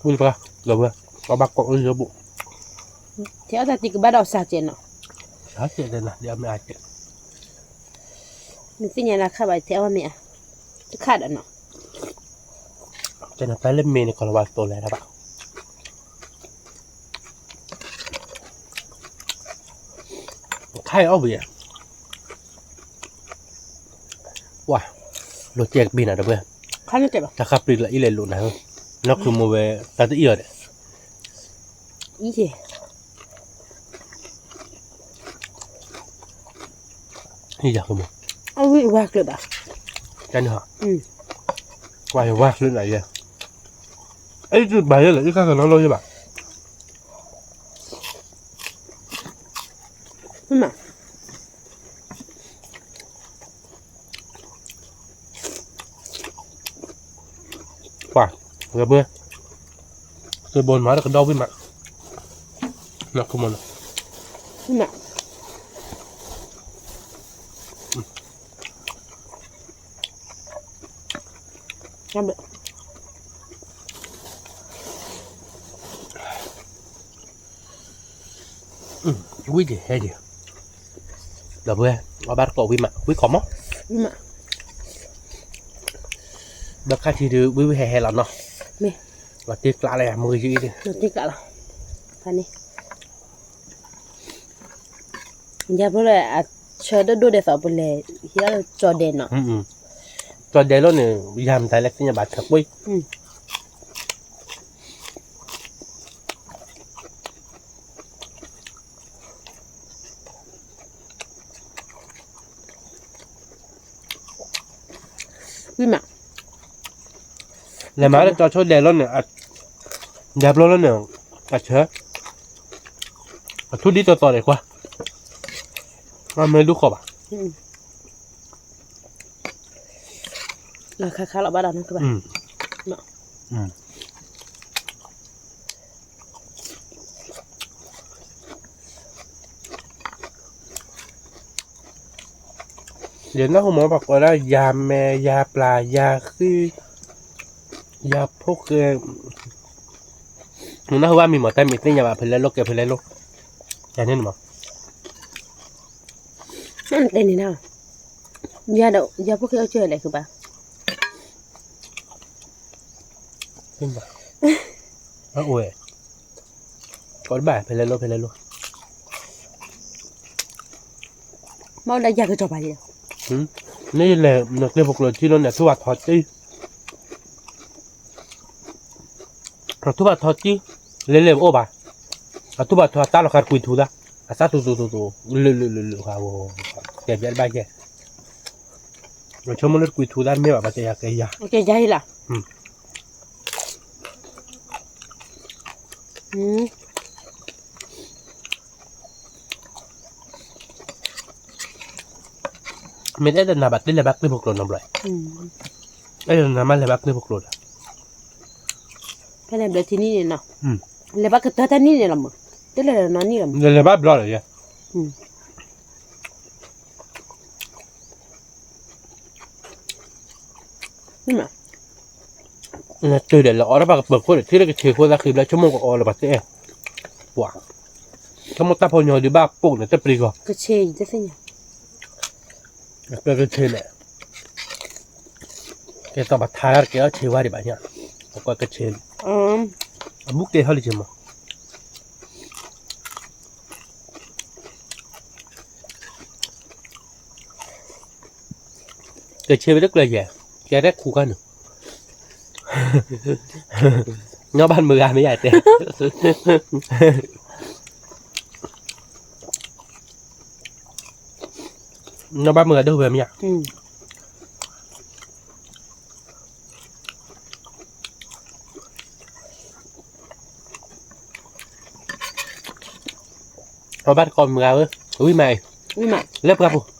ဝံၣ်ပှၤ, လီၤဝဲ, အဘၣ်ကိးအၢယဘိး, ထဲအီၣ်တၢ်တံၢ်ကဘၣ်ဒီးစးကဲးနီၤ, စးကဲးတဲနၤ ဒ်အမ့ၢ်အကဲး, နသ့ၣ်ညါလၢခါဘၣ်ထဲအီၣ်မ့ၢ်ဧါ, တခါဒီးနီၤ, တဲနၤတၢ်လၢမ့ၢ်န့ၣ် ကီၤလၤဝါသိးလဲၤတၢ်ဘၣ် ခါအံၤအီၣ်ဝံၤ, ပှၤ, လိာ်ကဲကပ့ၤနၤတဝဲ, တၢ်ခါပျံၤလီၤအံၤလဲၤလိာ်နၤ, နီၢ်ခုမိၢ်ဝဲ, တၢ်တအံၤအီၤဒီး, အံၤ, အံၤယၤကမိၢ်, အဝံၣ်ဝါကျၢၤဘၣ်, တၢ်န့ၣ်ဟီ, ကွၢ်ယဝါလၢနၤယဲ, အဲၣ်တဘၣ်ယဲလၢ အံၤခါကနီၤလီၤယဲဘၣ်, ကွၢ်, သုးဘိမၤတကဒီဝံၣ်မး, နီၢ်ခိမနီၤ, ဝံၣ်ဒံးဟဲဒံး, ဒီပုၢ်ဝဲၢ်, အီၣ်ဘၣ်တကိးဝံၣ်မး, ဝံၣ်ကိးမး, ဒီးခါထံဒုး ဝံၣ်ဝံၣ်ဟဲဟဲလီၤနီၤ, လီၤတံၢ်ကျးလၢယမုၢ်ယံၤအံၤ, လီၤတံၢ်ကျးလီၤ, ဖဲန့ၣ် ယၤဖျိလၢအဆၢဒိၣ်ဒိၣ်ဒဲးသိးပလဲၤ, ဟံးလၢကၠီၤဒဲးနီၤ, ကၠီၤဒဲးလီၤန့ၣ်, ယၤမတၤလဲၣ်သ့ၣ်ညါဘၣ်ဆၢကွံာ် ဝံၣ်မး, လဲၤမၤလၢကၠီၤဆိဒဲးလီၤန့ၣ်, ယၤဖျိလီၤန့ၣ်, အဆၢ, အထူၣ်ဒ်သိးသိးဒဲးကွၢ်, မ့ၢ်ဒူၣ်ဃီဘၣ်, ခါခါလီၤဘၣ်ဒီးန့ၣ်ကဘၣ် ယနၢ်ဟူမ့ၢ်ပှၤကိးဒၣ်ယၤမဲာ် ယၤပျၢ် ယၤဃံ, ယၤဖိဃဲ, နနၢ်ဟူဘၣ်မံၤမး တၢ်မံၤသ့ၣ်ညါဘၣ် ဖဲလဲၣ်လိၣ်ကဲဖဲလဲၣ်လိၣ်, ယၤန့ၣ်မး, နတဲန့ၣ်နီၤ, ယၤဒီး ယၤဖိဃဲအိၣ်ကၢလဲၣ်ဃုဘၣ် အိၣ်ဝဲ, ကိးတဘၣ် ဖဲလဲၣ်လိၣ် ဖဲလဲၣ်လိၣ်, မ့ၢ်လၢယၤကစီၤပၤယဲ, မ့ၢ်လဲၤနကျ့ဖိကျိၤထံလီၤန့ၣ် အထူၣ်ဘၣ်ထီတံၢ်, အထူၣ်ဘၣ်ထီတံၢ်, လဲၤလဲၤအိၣ်ဘၣ်, အထူၣ်ဘၣ်ထီအတၢ်လီၤဃာ်တကွံထူသၣ်, အသၣ်တူတူတူတူ, လၢလၢလၢလၢဃာ်, ကဲဘျဲတဘၣ်ယဲ, ဆိကမိၣ်လၢတကွံထူသၣ်မ့ၢ်ဘၣ် ဘၣ်တဲယၤကဲယၤ, ကဲယၤအံၤလီၤ မ့ၢ်တအဲၣ်ဒိးနၤဘၣ် တလဲၤဘၣ်ကျ့ဖိကျိၤနီတဘျီ, အဲၣ်ဒိးနၤမးလဲၤဘၣ်ကျ့ဖိကျိၤဒီး, ဖဲလဲၣ်ဘျီထံနံၣ်န့ၣ်နီၤ, လဲၤဘၣ်ကတၢၢ်တၢ်နံၣ်န့ၣ်လီၤမး, တလဲၤနီၢ်နံၣ်လီၤမး, လဲၤဘၣ်ဘျီလီၤယဲ နတုၤဒီးလဲၤအီၣ်တၢ်ပှၤကပၢၤခိၣ်ဒီး ထံၣ်လၢကဆ့ခိၣ်သၣ်ဃံဘျီ ဆိကမိၣ်ကအီလၢၤပှၤတဲ, ပှၤ, ဆိကမိၣ်တၢ်ဖိညီဒုးဘၣ်ပိာ်န့ၣ် တပျံၤဂီၤ, ကဆ့, ကဆ့န့ၣ်, ကဲသိးပှၤထါတၢ်တကဲအီၣ်ဆ့ဝါဒံးဘၣ်ညါ, ပကွၢ်ကဆ့န့ၣ်, အဘူးကဲထီၣ်လံက့မး ကဆ့ဝဲတကျၢၤယဲ, ကဲထဲခူခါန့ၣ်, ညီဘၣ်မုၢ်ဂၤမ့ၢ်ယတဲ, ညီဘၣ်မုၢ်ဂၤဒိၣ်ဝဲမ့ၢ်ယါ အဘၣ်တကိးမုၢ်ဂၤဧၢ, ဝံၣ်မးအံၤ, ဝံၣ်မး, လၢပှၢ်ပူၤ,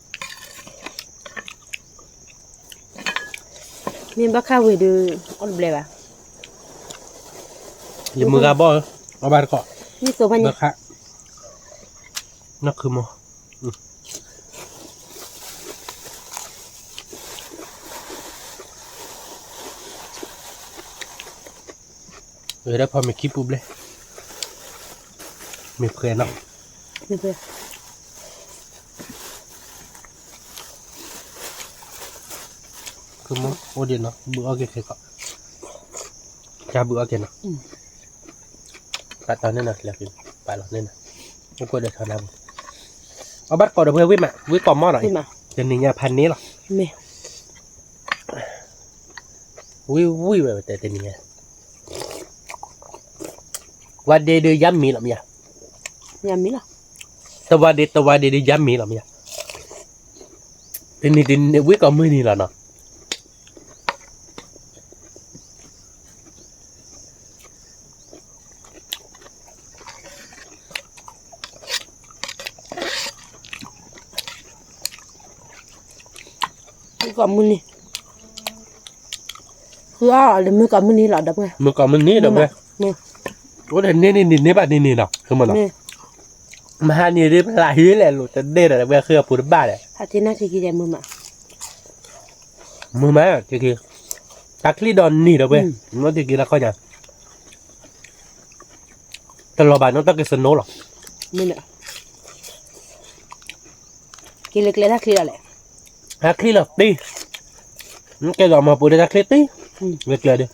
မ့ၢ်ဘၣ်ခါဝံၤဒီး အီၣ်တဘျဲဘၣ်, ယမုၢ်ဂၤဘီၣ်ဧၢ, အဘၣ်တကိး, မ့ၢ်သိးဘၣ်ညါ, ဘၣ်ခါ, နီၢ်ခုမီၤ ဝဲဒၣ်ဖီမ့ၤခံပူၤဘျဲၣ်, မ့ၢ်ဖှဲးနီၤ, မ့ၢ်ဖှဲး, ကမီၤ အိၣ်ဒံးနီၤ ဘုအီၣ်က့ၤခဲကီး, ကဘုအီၣ်က့ၤနီၤ, ပာ်တီန့ၣ်နီၤ ပာ်လီၤန့ၣ်နီၤ, အိၣ်ကွၢ်ဒီးထီဒါပူၤ, အဘၣ်တကိးဒီးဖဲဝံၣ်မး ဝံၣ်ကိးမီၤနီၤ, တနံၤညါဖးန့ၣ်လီၤ, ဝံၣ်ဝံၣ်ဝဲတဲတနံၤညါ, ဝါဒ့ဒုးယါမံၤလီၤမ့ၢ်ယါ, ယါမံၤလီၤ, တဝါဒ့ တဝါဒ့ဒုးယါမံၤလီၤမ့ၢ်ယါ, တနံၤတနံၤဝံၣ်ကိးမုၢ်နံၤလီၤနီၤ, မုၢ်ကိးမုၢ်နံၤ, ဃုအီၣ်ဒီးမုၢ်ကိးမုၢ်နံၤလီၤ ဒီပုၢ်ဝဲၢ်, မုၢ်ကိးမုၢ်နံၤ ဒီပုၢ်ဝဲၢ်, အိၣ်ဒီးန့ၢ်န့ၢ်န့ၢ်န့ၢ်ဘၣ်န့ၢ်န့ၢ်နီၤ မ့ၢ်, မဟါန့ၣ်ဒ်ပလၢဟံၣ်လဲၣ်လိာ်တဒဲဒီး ဒီပုၢ်ဝဲၢ် ဃုအပူၤတဘၣ်ဒီး, မုၢ်မး, တၢ်ချံၣ်ဒီးန့ၢ် ဒီပုၢ်ဝဲၢ်, မ့ၢ်တက့ၤလၢခီညါ တလီၤဘၣ်နီတၢ်ကစနိလီၤ, က့ၤလၢကျဲတၢ်ချံလီၤလဲၣ်, တၢ်ချံလီၤတ့, ကဲသိးမၤပူၤဒီးတၢ်ချံတ့, လၢကျဲဒီး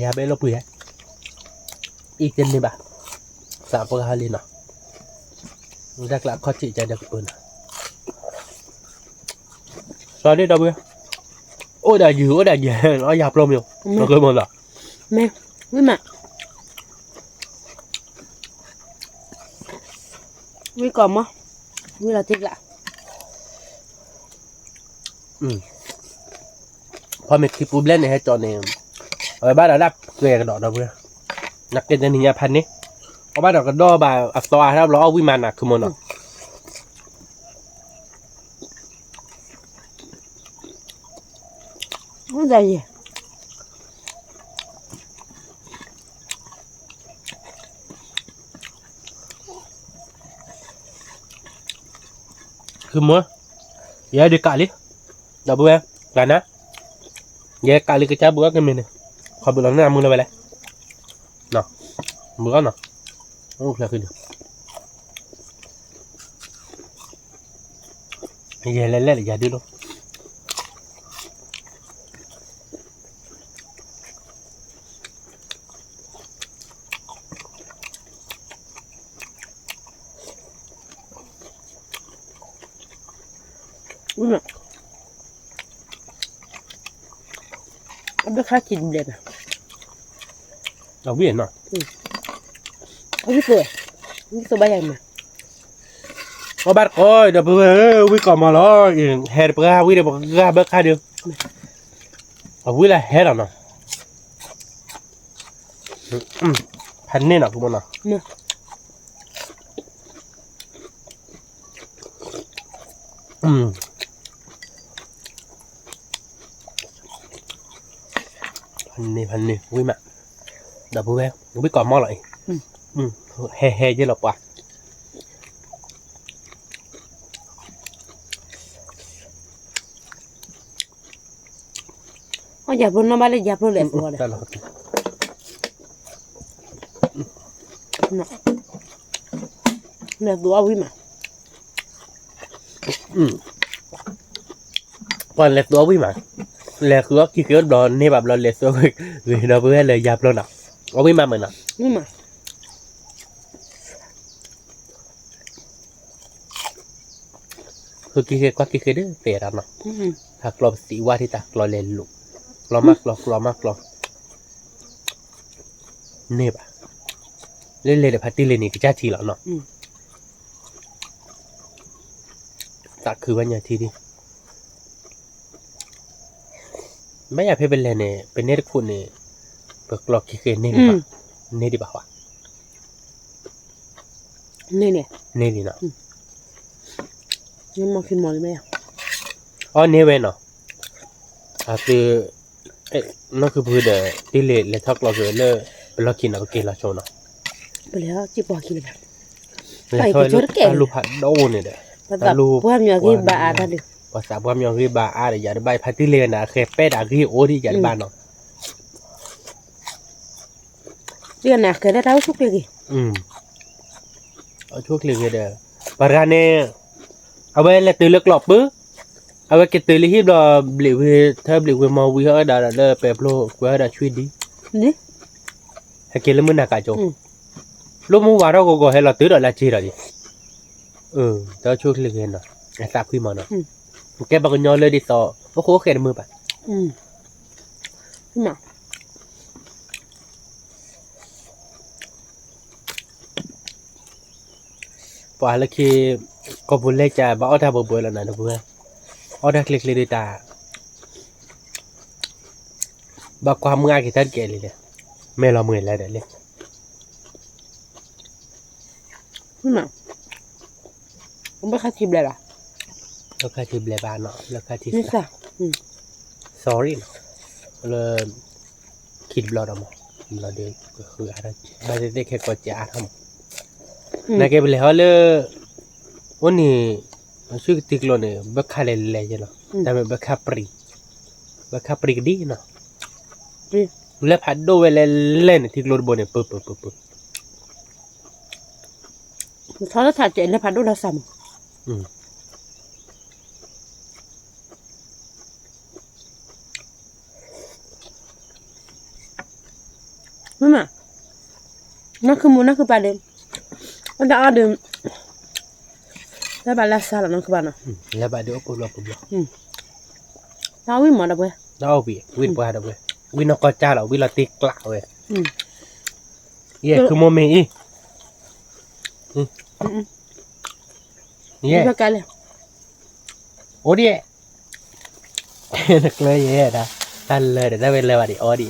ယၤဘဲလိာ်ပှ့ၤဟဲ, အံၤတန့ၢ်ဘၣ်, သးပှၢ်ဟါလံနီၤ, တၢ်ကျးခီၣ်ထံးကဒီးကပၢၤနီၤ, စီၤဒ့ဒီပုၢ်ဝဲၢ်, အိၣ်ဒၣ်ယုၢ် အိၣ်ဒၣ်ယဲၢ် အီၣ်ယၤပျီမ့ၢ်, မ့ၢ်, ဝံၤမး, ဝံကိးမီၤ, ဝံလီၤတ့ကျး ဖီမ့ၢ်ခံပူၤဘျဲၣ်န့ၣ် ဟဲကၠီန့ၣ်, အဝဲဘၣ်ဒီးဒၣ်ကဲကဒီးဒီပုၢ်ဝဲၢ်, နကဲတနံၤညါဖးန့ၣ်, အဘၣ်ဒီးကဒီးဘၣ်အသီအါထီၣ်ဘျီအီၣ်ဝံၣ်မးနၤ ခုမီၤနီၤ, ခုမီၤ, ယဲဒုးကးလံ, ဒီပုၢ်ဝဲၢ်, ကနၤ, ယဲကးလံကစၢ်ဘုအီၣ်ကမ့ၢ်န့ၣ်, ခီဘုးလီၤန့ၣ်အမုၢ်လၢဝဲလဲၣ်, ဘုအီၣ်နီၤ, အိၣ်ချၢဃံဒီး ယဲလဲၤလဲၤလၢယၤဒုးလိၤ, အဘၣ်ခါစံးဘျဲၣ်ဘၣ်, အဝံၣ်နီၤ, အဝံၣ်သိး, ဝံၣ်သိးဘၣ်ယၤမး, အဘၣ်တကိးဒီပုၢ်ဝဲၢ်ဧၢ ဝံၣ်ကိးမီၤလီၤ, ဟဲတပှၢ်ဝံၣ်ဒီးပှၤဂၤဘၣ်ခါဒီး, အဝံၣ်လၢဟဲလီၤနီၤ, ဖးန့ၢ်နီၤ ပမနီၤ, ဖးန့ၢ်ဖးန့ၢ် ဝံၣ်မး, ဒီပုၢ်ဝဲၢ် ဝံၣ်ကိးမီၤလီၤအံၤ, ဟဲဟဲယဲၢ်လီၤပှၤ အီၣ်ယၤဖျိနီၣ်ဘၣ်လၢယၤဖျိလဲၤသူအီၤဒီး, လဲၤသူအီၣ်ဝံၣ်မး, ပှၤလဲၤသူအီၣ်ဝံၣ်မး, လဲၤဃုအီၣ်ခံဃ့အိၣ်တဘျီန့ၢ်ဘၣ်ဘျီ လဲၤသူအီၣ်ဂ့ၤဒီပုၢ်ဝဲၢ်လၢယၤဖျိနီၤ, အီၣ်ဝံၣ်မးမးနီၤ ဃုခံဃ့ကွၢ်ခံဃ့ဒီးသဲဒၣ်နီၤ, ဟးကျီပသံးဝါထံတၢ်ကျီလဲၤလိာ်, ကျီမးကျီ ကျီမးကျီ, န့ၢ်ဘၣ်, လၢလဲၤဒီးဖါတံၢ်လံၤန့ၣ် ကစၢ်ထံလီၤနီၤ, သးခုဝဲညါထံဒံး ဘၣ်ယၤဖဲပလဲၤန့ၣ် ပန့ၢ်တခိၣ်န့ၣ် ပကျီခံဃ့န့ၢ်ဒံးဘၣ်, န့ၢ်ဒံးဘၣ်ဟီ, န့ၢ်ဒံးနီၤ, အီၣ်န့ၢ်ဝဲနီၤ, အသု နီၢ်ခုပူၤဒီး တ့ၢ်လံၤလဲၤထီၣ်ကျီက့ၤလၢ ပလီၢ်ခံနီၤ ပက့ၤလီၤဆိနီၤ, ပလဲၤထီၣ်စ့ၢ်ပှၤခံလၢၤဘၣ်, လဲၤထီၣ်လၢတၢ်လူၢ်ဖးဒိၣ်န့ၣ်ဒီး, ပှၤသးပှၢ်မံၤဂ့ၢ်ဘါအါတၢ်လံ, ပှၤသးပှၢ်မံၤဂ့ၢ်ဘါအါဒီး ယၤတဘၣ်အံၤ ဖါတံၢ်လံၤဂ့ၤန့ၣ် အဃဲၤပဲၣ်ဒီးအဂ့ၢ်အိၣ်ဒံးယၤတဘၣ်နီၤ ဒ်န့ၣ် အဃဲၤလၢတၢ်အိၣ်ဆူၣ်ချ့ဂ့ၤ, အိၣ်ဆူၣ်ချ့ဂ့ၤဒီး ပှၤတဂၤန့ၣ် အဝဲလဲၤတုၤလၢကျီၢ်ပူၤ, အဝဲက့ၤတုၤလၢဟံၣ်ဘျီ ဘျံးဝဲ ထၢဘျံးဝဲမီဝံၤဟဲဒၣ်လၢပဲၤပျိကွဲးဒၣ်ဆွံဒံ, ဟဲက့ၤလၢမုၢ်နၤကၣ်ကၠိ, လိၣ်မူဝါထီၣ်ဂီၤဂီၤဟဲလီၤတုၤဒီးလၢက့ၤဒီးဒံး, တၢ်အိၣ်ဆူၣ်ချ့ဂ့ၤနီၤ အသးဖှံမးနီၤ, ကဲပှၤကညီလၢဒ်သိး အိၣ်ဃိအိၣ်ဃဲးတမုာ်ဘၣ် ပှၤလၢခံ ကီၢ်ပူၤလဲၢ်ကၢ် ဘၣ်အီၣ်တၢ်ဘှဲဘှဲလီၤနၤ ဒီပုၢ်ဝဲၢ်, အီၣ်တၢ်ချ့ချ့ဒုးတၢ် ဘၣ်ကွၢ်မုၢ်အါက့ၤတၢ်တကဲလံလဲၣ်, မဲာ်လီၤမုၢ်လဲၣ်ဒီးလံ, ဘၣ်ခါထံဘျဲၣ်ဘၣ်, ဘၣ်ခါထံဘျဲၣ်ဘၣ်နီၤ, ဘၣ်ခါထံ, sorry နီၤ, လၢ ခံတဘျီဒီးမး, ဘျီဒီး ကဃုအါထီၣ်, ဘၣ်သ့ၣ်သ့ၣ်ခဲကိးစဲအါထီၣ်မး, နာ်က့ပလဲၤဟီလၢ အိၣ်န့ၣ် ဆူကတံၤကျိၤန့ၣ် ဘၣ်ခါလဲၤလဲၤယဲလီၤ, တၢ်မ့ၢ်ဘၣ်ခါပြံ, ဘၣ်ခါပြံကဒံနီၤ, လဲၤဖးဒိၣ်ဝဲလဲၤလဲၤန့ၣ် ထံကျိတဘိန့ၣ် ပၢပၢပၢပၢ ထီလၢထးစဲးလဲၤဖးဒိၣ်လီၤစၢ်မး, မ့ၢ်မး, နီၢ်ခုမိၢ်နီၢ်ခုပၢ်ဒီး, အတၢ်အီၣ်ဒီး, တၢ်ဘၣ်လၢစၢ်လီၤနီၢ်ခုပၢ်နီၤ, လၢဘၣ်ဒီးအိၣ်ပူၤလီၤပူၤလီၤ, တၢ်အီၣ်ဝံၣ်မးဒီပုၢ်ဝဲၢ်, တၢ်အီၣ်ဝံၣ်, ဝံၣ်တပှၢ်ဒီပုၢ်ဝဲၢ်, ဝံၣ်နီၢ်ကီၢ်ကၢ်လီၤ ဝံၣ်လီၤတ့ကျးဝဲ, ယဲၢ်ခုမိၢ်မ့ၢ်အံၤ ယဲၢ်, အိၣ်ဒံး, နကျၢၤယဲၢ်ဒၣ်, တၢ်လၢာ်ဒီးတၢ်ဝဲလၢာ်ဘၣ်ဒံးအီဒံးအံၤ,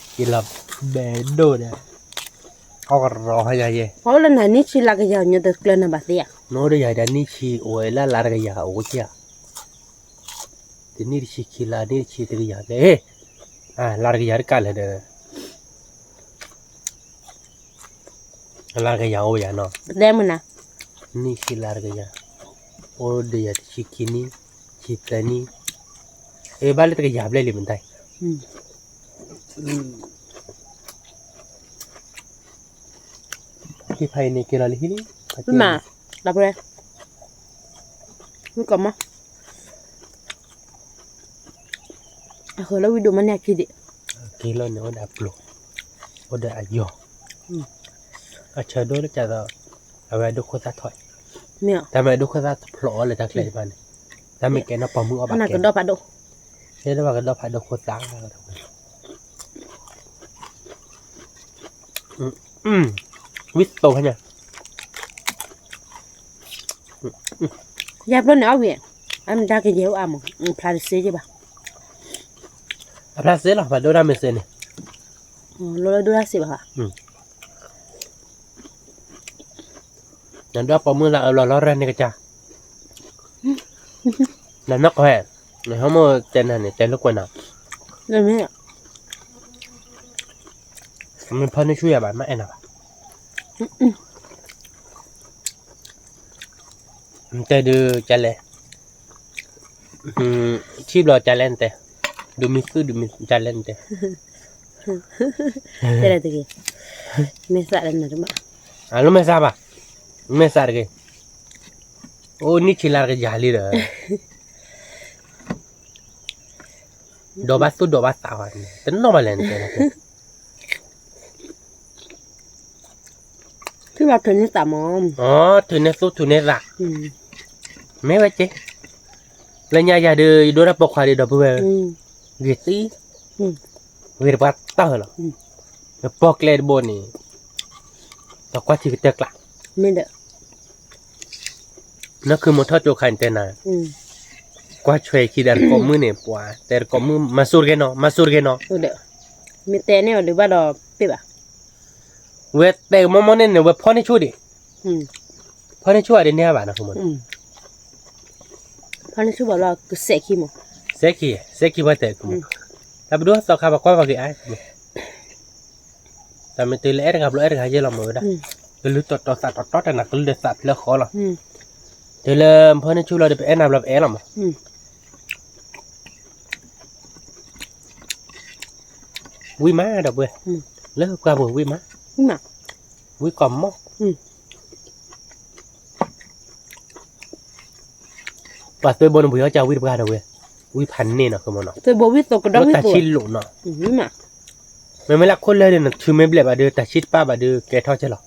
ယလီၤဘဲဒိၣ်ဒီး, အီၣ်ကရီဟါယၤယဲၢ်, ဖဲလၢနၤနံၣ်ဆံလါကယၤညါတကျၢၤနၤဘၣ်သ့ဧါ, နအိၣ်ဒီးယၤဒၣ်နံၣ်ဆံအိၣ်ဝဲလၢလါတကယၤအိၣ်က့ဧါ တနံၣ်တဆံခံလါ နံၣ်တဆံတကယၤလဲၣ်, လါတကယၤတကးလဲၣ်ဒီး, လါတကယၤအိၣ်ယၤနီၤ, နံၣ်ဆံလါတကယၤ, အိၣ်ဒီးယၤတဆံခံနံၣ်, ဆံသၢနံၣ်, ဘၣ်လၢတကယၤဘျဲၣ်လံမတၤ, ဟံၣ်ဖးအံၤန့ၣ်က့ၤလီၤလံဟံၣ်လံ, မ့ၢ်မး, ဒီပုၢ်ဝဲၢ်, မ့ၢ်ကီးမး အဃိလၢဝံၤဒိၣ်မးန့ၣ်အခံဒံး, က့ၤလီၤန့ၣ်အိၣ်ဒီးအပျိၤ, အိၣ်ဒီးအယီၤ, အဆၢဒိၣ်လၢကသိး, အဝဲအဒိၣ်ခိၣ်သၣ်ထီၣ်, တၢ်မ့ၢ်အဒိၣ်ခိၣ်သၣ်ဖျိးအီၤလၢတၢ်ချဲတဖၣ်န့ၣ်, တၢ်မ့ၢ်ကဲနီၢ်ပိာ်မုၣ်အီၣ်ဘၣ်ကဲ, ကဒီၣ်ဖးဒိၣ်, ဟဲဒိၣ်ဘၣ်ကဒီၣ်ဖးဒိၣ်ခိၣ်သၣ် ဝံသိးဖဲညါ, ယၤဘျီန့ၣ်အီၣ်ဝံၤ, အမ့ၢ်ဒါကယဲၢ်အိၣ်အါမး, ဖျါတစ့ယဲၢ်ဘၣ်, အဖျါစ့လီၤ ပှၤဒိၣ်တၢ်မ့ၢ်စ့န့ၣ်, လီၤလၢဒိၣ်တၢ်စ့ဘၣ်, နဒိၣ်ပိာ်မုၣ်လၢအလီၤလီၤရၢၢ်န့ၣ်ကစၢ်, နနီၢ်ကီၢ်ဟဲ, နဟဲမိၢ်တဲနၤန့ၣ် တဲလိာ်ကွဲးနၤ, မ့ၢ်ဖီန့ၢ်ဆူၣ်ယၤဘၣ် မ့ၢ်အဲၣ်နၤဘၣ်, နတဲဒုးကလဲၣ်, ထံၣ်ဘျီကလဲၣ်နတဲ, ဒုးမံသူၣ်ဒုးမံကလဲၣ်နတဲ, တဲလၢတဂ့ၤ, မ့ၢ်သးလၢနတမး, အလိၣ်မ့ၢ်သးဘၣ်, မ့ၢ်သးတဂ့ၤ, အိၣ်နံၣ်ဆံလါတကယၤလံဒီး ဒိးဘၣ်သူၣ်ဒိးဘၣ်သးဘၣ်, တနီၣ်ဘၣ်လဲၣ်နတဲ, ထုးဘၣ်ထုးန့ၢ်သးမး, ထုးန့ၢ်သူၣ်ထုးန့ၢ်သး, မ့ၢ်ဝဲက့, လၢညါယၤဒီး ယဒိၣ်တၢ်ပိာ်ခွါဒီးဒီပုၢ်ဝဲၢ်, ဂ့ၤသံ, ဂ့ၤတပှၢ်တၢၢ်လီၤ, ပီၣ်ကျဲတဘိန့ၣ်, တကွၢ်ထံကတၢၢ်ကျး, မ့ၢ်ဒီး နီၢ်ခုမိၢ်ထီၣ်ကၠိခါန့ၣ်တဲနၤ, ကွၢ်ဆွဲခံဒီးတကိးမုၣ်န့ၣ် ပှၤတဲတကိးမုၣ် မၤစူၢ်တဂ့ၤနီၤ မၤစူၢ်တဂ့ၤနီၤ, မ့ၢ်တဲန့ၢ်အီၤဒုးဘၣ်ဒီးပ့ၢ်ဘၣ်, ဝဲတဲကမီၢ်မီၢ်န့ၣ်န့ၣ် ဝဲဖီၣ်န့ၢ်ဆူၣ်ဒံး, ဖီၣ်န့ၢ်ဆူၣ်အဒံးန့ၢ်ဘၣ်နီၤ, ဖီၣ်န့ၢ်ဆူၣ်ဘၣ်လီၤကစဲးခံမး, စဲးခံ, စဲးခံပှၤတဲကမီၢ်, တၢ်ပဒိၣ်သီခါပှၤကွၢ်ပှၤက့ၤအါ တၢ်မ့ၢ်တုၤလၢအဲၣ်တဂၤဘျီအဲၣ်တဂၤယဲၢ်လီၤမ့ၢ်ဝဲဒၣ်, ကလုၢ်တီတီသးတီတီတနၤကလုၢ်ဒီးသးဖျၢၣ်ဃီလီၤ, တုၤလၢဖီၣ်န့ၢ်ဆူၣ်လီၤဒီးပအဲၣ်နၤဘျီပအဲၣ်လီၤမး, ဝံၣ်မးဒီပုၢ်ဝဲၢ်, လၢပှၢ်ပူၤဝံၣ်မး, ဝံၣ်ကီးမီၢ် ပှၤသွဲဘိန့ၣ် ပှ့ၤအီၣ်ကၢ်ဝံၣ်တပှၢ်ဒီးဝဲ, ဝံၣ်ဖးန့ၢ်နီၤ ဃုမီၢ်နီၤ, တၢ်ဆံးလိာ်နီၤ, မ့မ့ၢ်လၢခိၣ်လၢာ်ဒီး နထုးမ့ၢ်ဘျဲၣ်ဘၣ်ဒီး တၢ်ဆံးတပၢ်ဘၣ်ဒီး ကဲထီၣ်ကဲလီၤ,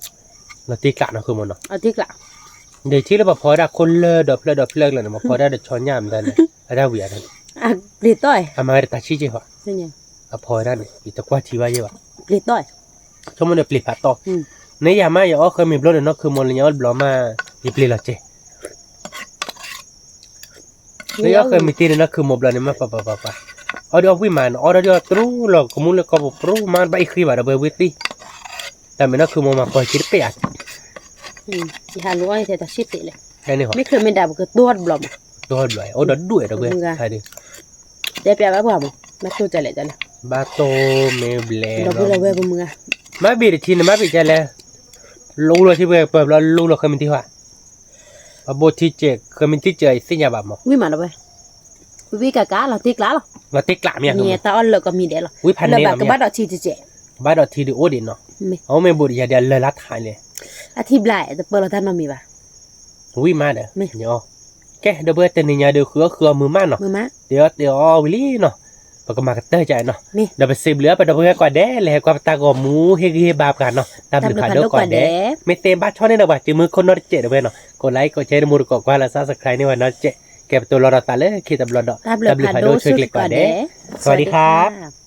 လီၤတံၢ်ကျးနီၤ ဃုမီၢ်နီၤ, ဒီးထံၣ်လၢပှၤဖီဝဲဒၣ်ခိၣ်လၢာ်ဒီးဖျၢၣ်ဒီးဖျၢၣ်ကျၢၤန့ၣ် ပှၤဖီဝဲဒၣ်ဒီးဆီညၣ်မတၤန့ၣ် အတၢ်ဝံၤအါန့ၣ်, အမၤဝဲဒီးတၢ်ဆံးကဲဃီ, အဖီဝဲဒၣ်န့ၣ် ယတကွၢ်ထံဘၣ်ယဲၢ်ဘၣ်, ဆိကမိၣ်ဒီးပျ့ၤဖးတီ, နယၤမး ယအီၣ်ဃၢမ့ၤဘျီဒီးနီၢ်ခုမီၢ်လၢညါအီၣ်တဘျီမး, ယပျ့ၤလီၤကဲး, လၢယီၢ်ဃၢၤမံၤတ့ၢ်န့ၣ် နီၢ်ခုမိၣ်ဘျီန့ၣ် မ့ၢ်ပှၤပှၤပှၤပှၤ, အီၣ်ဒ်အီၣ်ဝံၣ်မး အီၣ်ဒ်အီၣ်တြူလီၤ ကမူလၢကီၢ်ပူၤပြူမး ဘၣ်အံၤဃံဘၣ်ဒီး ပဝဲဝံၣ်သံ, တၢ်မ့ၢ်နီၢ်ခုမိၣ်မး ပှၤခံတပ့ၢ်ဧါ, ယဟးလူၤအီၣ်ယထဲတၢ်ဆံၣ်သ့လဲၣ်, မ့ၢ်ချုးမ့ၢ်ဒၣ်ပကတိၢ်တဘျီမး, တိၢ်တဘျီ အိၣ်ဒီးဒူၣ်ဒီးဝဲ, တဲပျးဘၣ်ပှၤမး ဘၣ်တိၢ်တလဲၣ်တလဲၣ်, ဘၣ်တိၢ်မ့ၢ်ဘျဲး, ဒီပုၢ်ဒီဝဲၢ်ပမုၢ်ဂၤ, မ့ၢ်ဘ့ၣ်တထံန့ၣ် မ့ၢ်ဘ့ၣ်ကလဲၣ်, လူလီၤထံပှဲၤပှဲၤဘျီ လူလီၤဃၢၤမံၤတ့ၢ်ဟါ ပဘိထံကဲး ဃၢၤမံၤတ့ၢ်ကဲး ယသ့ၣ်ညါဘၣ်မး, ဝံၣ်မးဒီးဝဲ, ဝံၣ်ကးကးလီၤ တ့ကျးလီၤ, လီၤတ့ကျးမ့ၢ်, တၢ်အီၣ်လၢာ်ကီၢ်မံၤဒဲးလီၤ, ဝံၣ်ဖးန့ၣ်လီၤမ့ၢ်, ကဘၣ်ဒီးထံတကဲး, ကဘၣ်ဒီးထံဒုးအိၣ်ဒံးနီၤ, အအိၣ်မ့ၢ်ဘူးဒီးယၤဒ်အလၢၢ်လါထါလဲၣ်, အထံဘျါတပၢၢ်လီၤတၢ်နီတမံၤဘၣ်, ဝံၣ်မးဒီး, ကဲ ဒီပုၢ်ဝဲၢ်တနံၤညါဒီး ဃုအီၣ်ဃုအီမုာ်မးနီၤ, တ့အီၣ်တ့အီဝံၤလံနီၤ, ပကမၤကတၢၢ်ကါနီၤ, ဒီးပစံးဘျုးအပဒီပုၢ်ဝဲၢ်ကိးဂၤဒဲး လၢဟဲကွၢ်ပတၢ်ဂီၤမူ ဟ့ၣ်ဂံၢ်ဟ့ၣ်ဘါပှၤနီၤ, တၢ်ဘျုးဖးဒိၣ်ကိးဂၤဒဲး, မ့ၢ်သ့ဘၣ်ဆီန့ၢ်ဒီးပှၤစုမုၢ်ခိၣ်နီတစဲးဒီပုၢ်ဝဲၢ်နီၤ, ကိးlike ကိးshare တမူတကိးကွၢ်လၢ subscribe န့ၢ်ဝဲနီတစဲး, ကဲပတိၤလီၤဒီးသးလၢခံတဘျီဒီး, တၢ်ဘျုးဖးဒိၣ်ဆိၣ်ဂ့ၤကိးဂၤဒဲး, สวัสดีครับ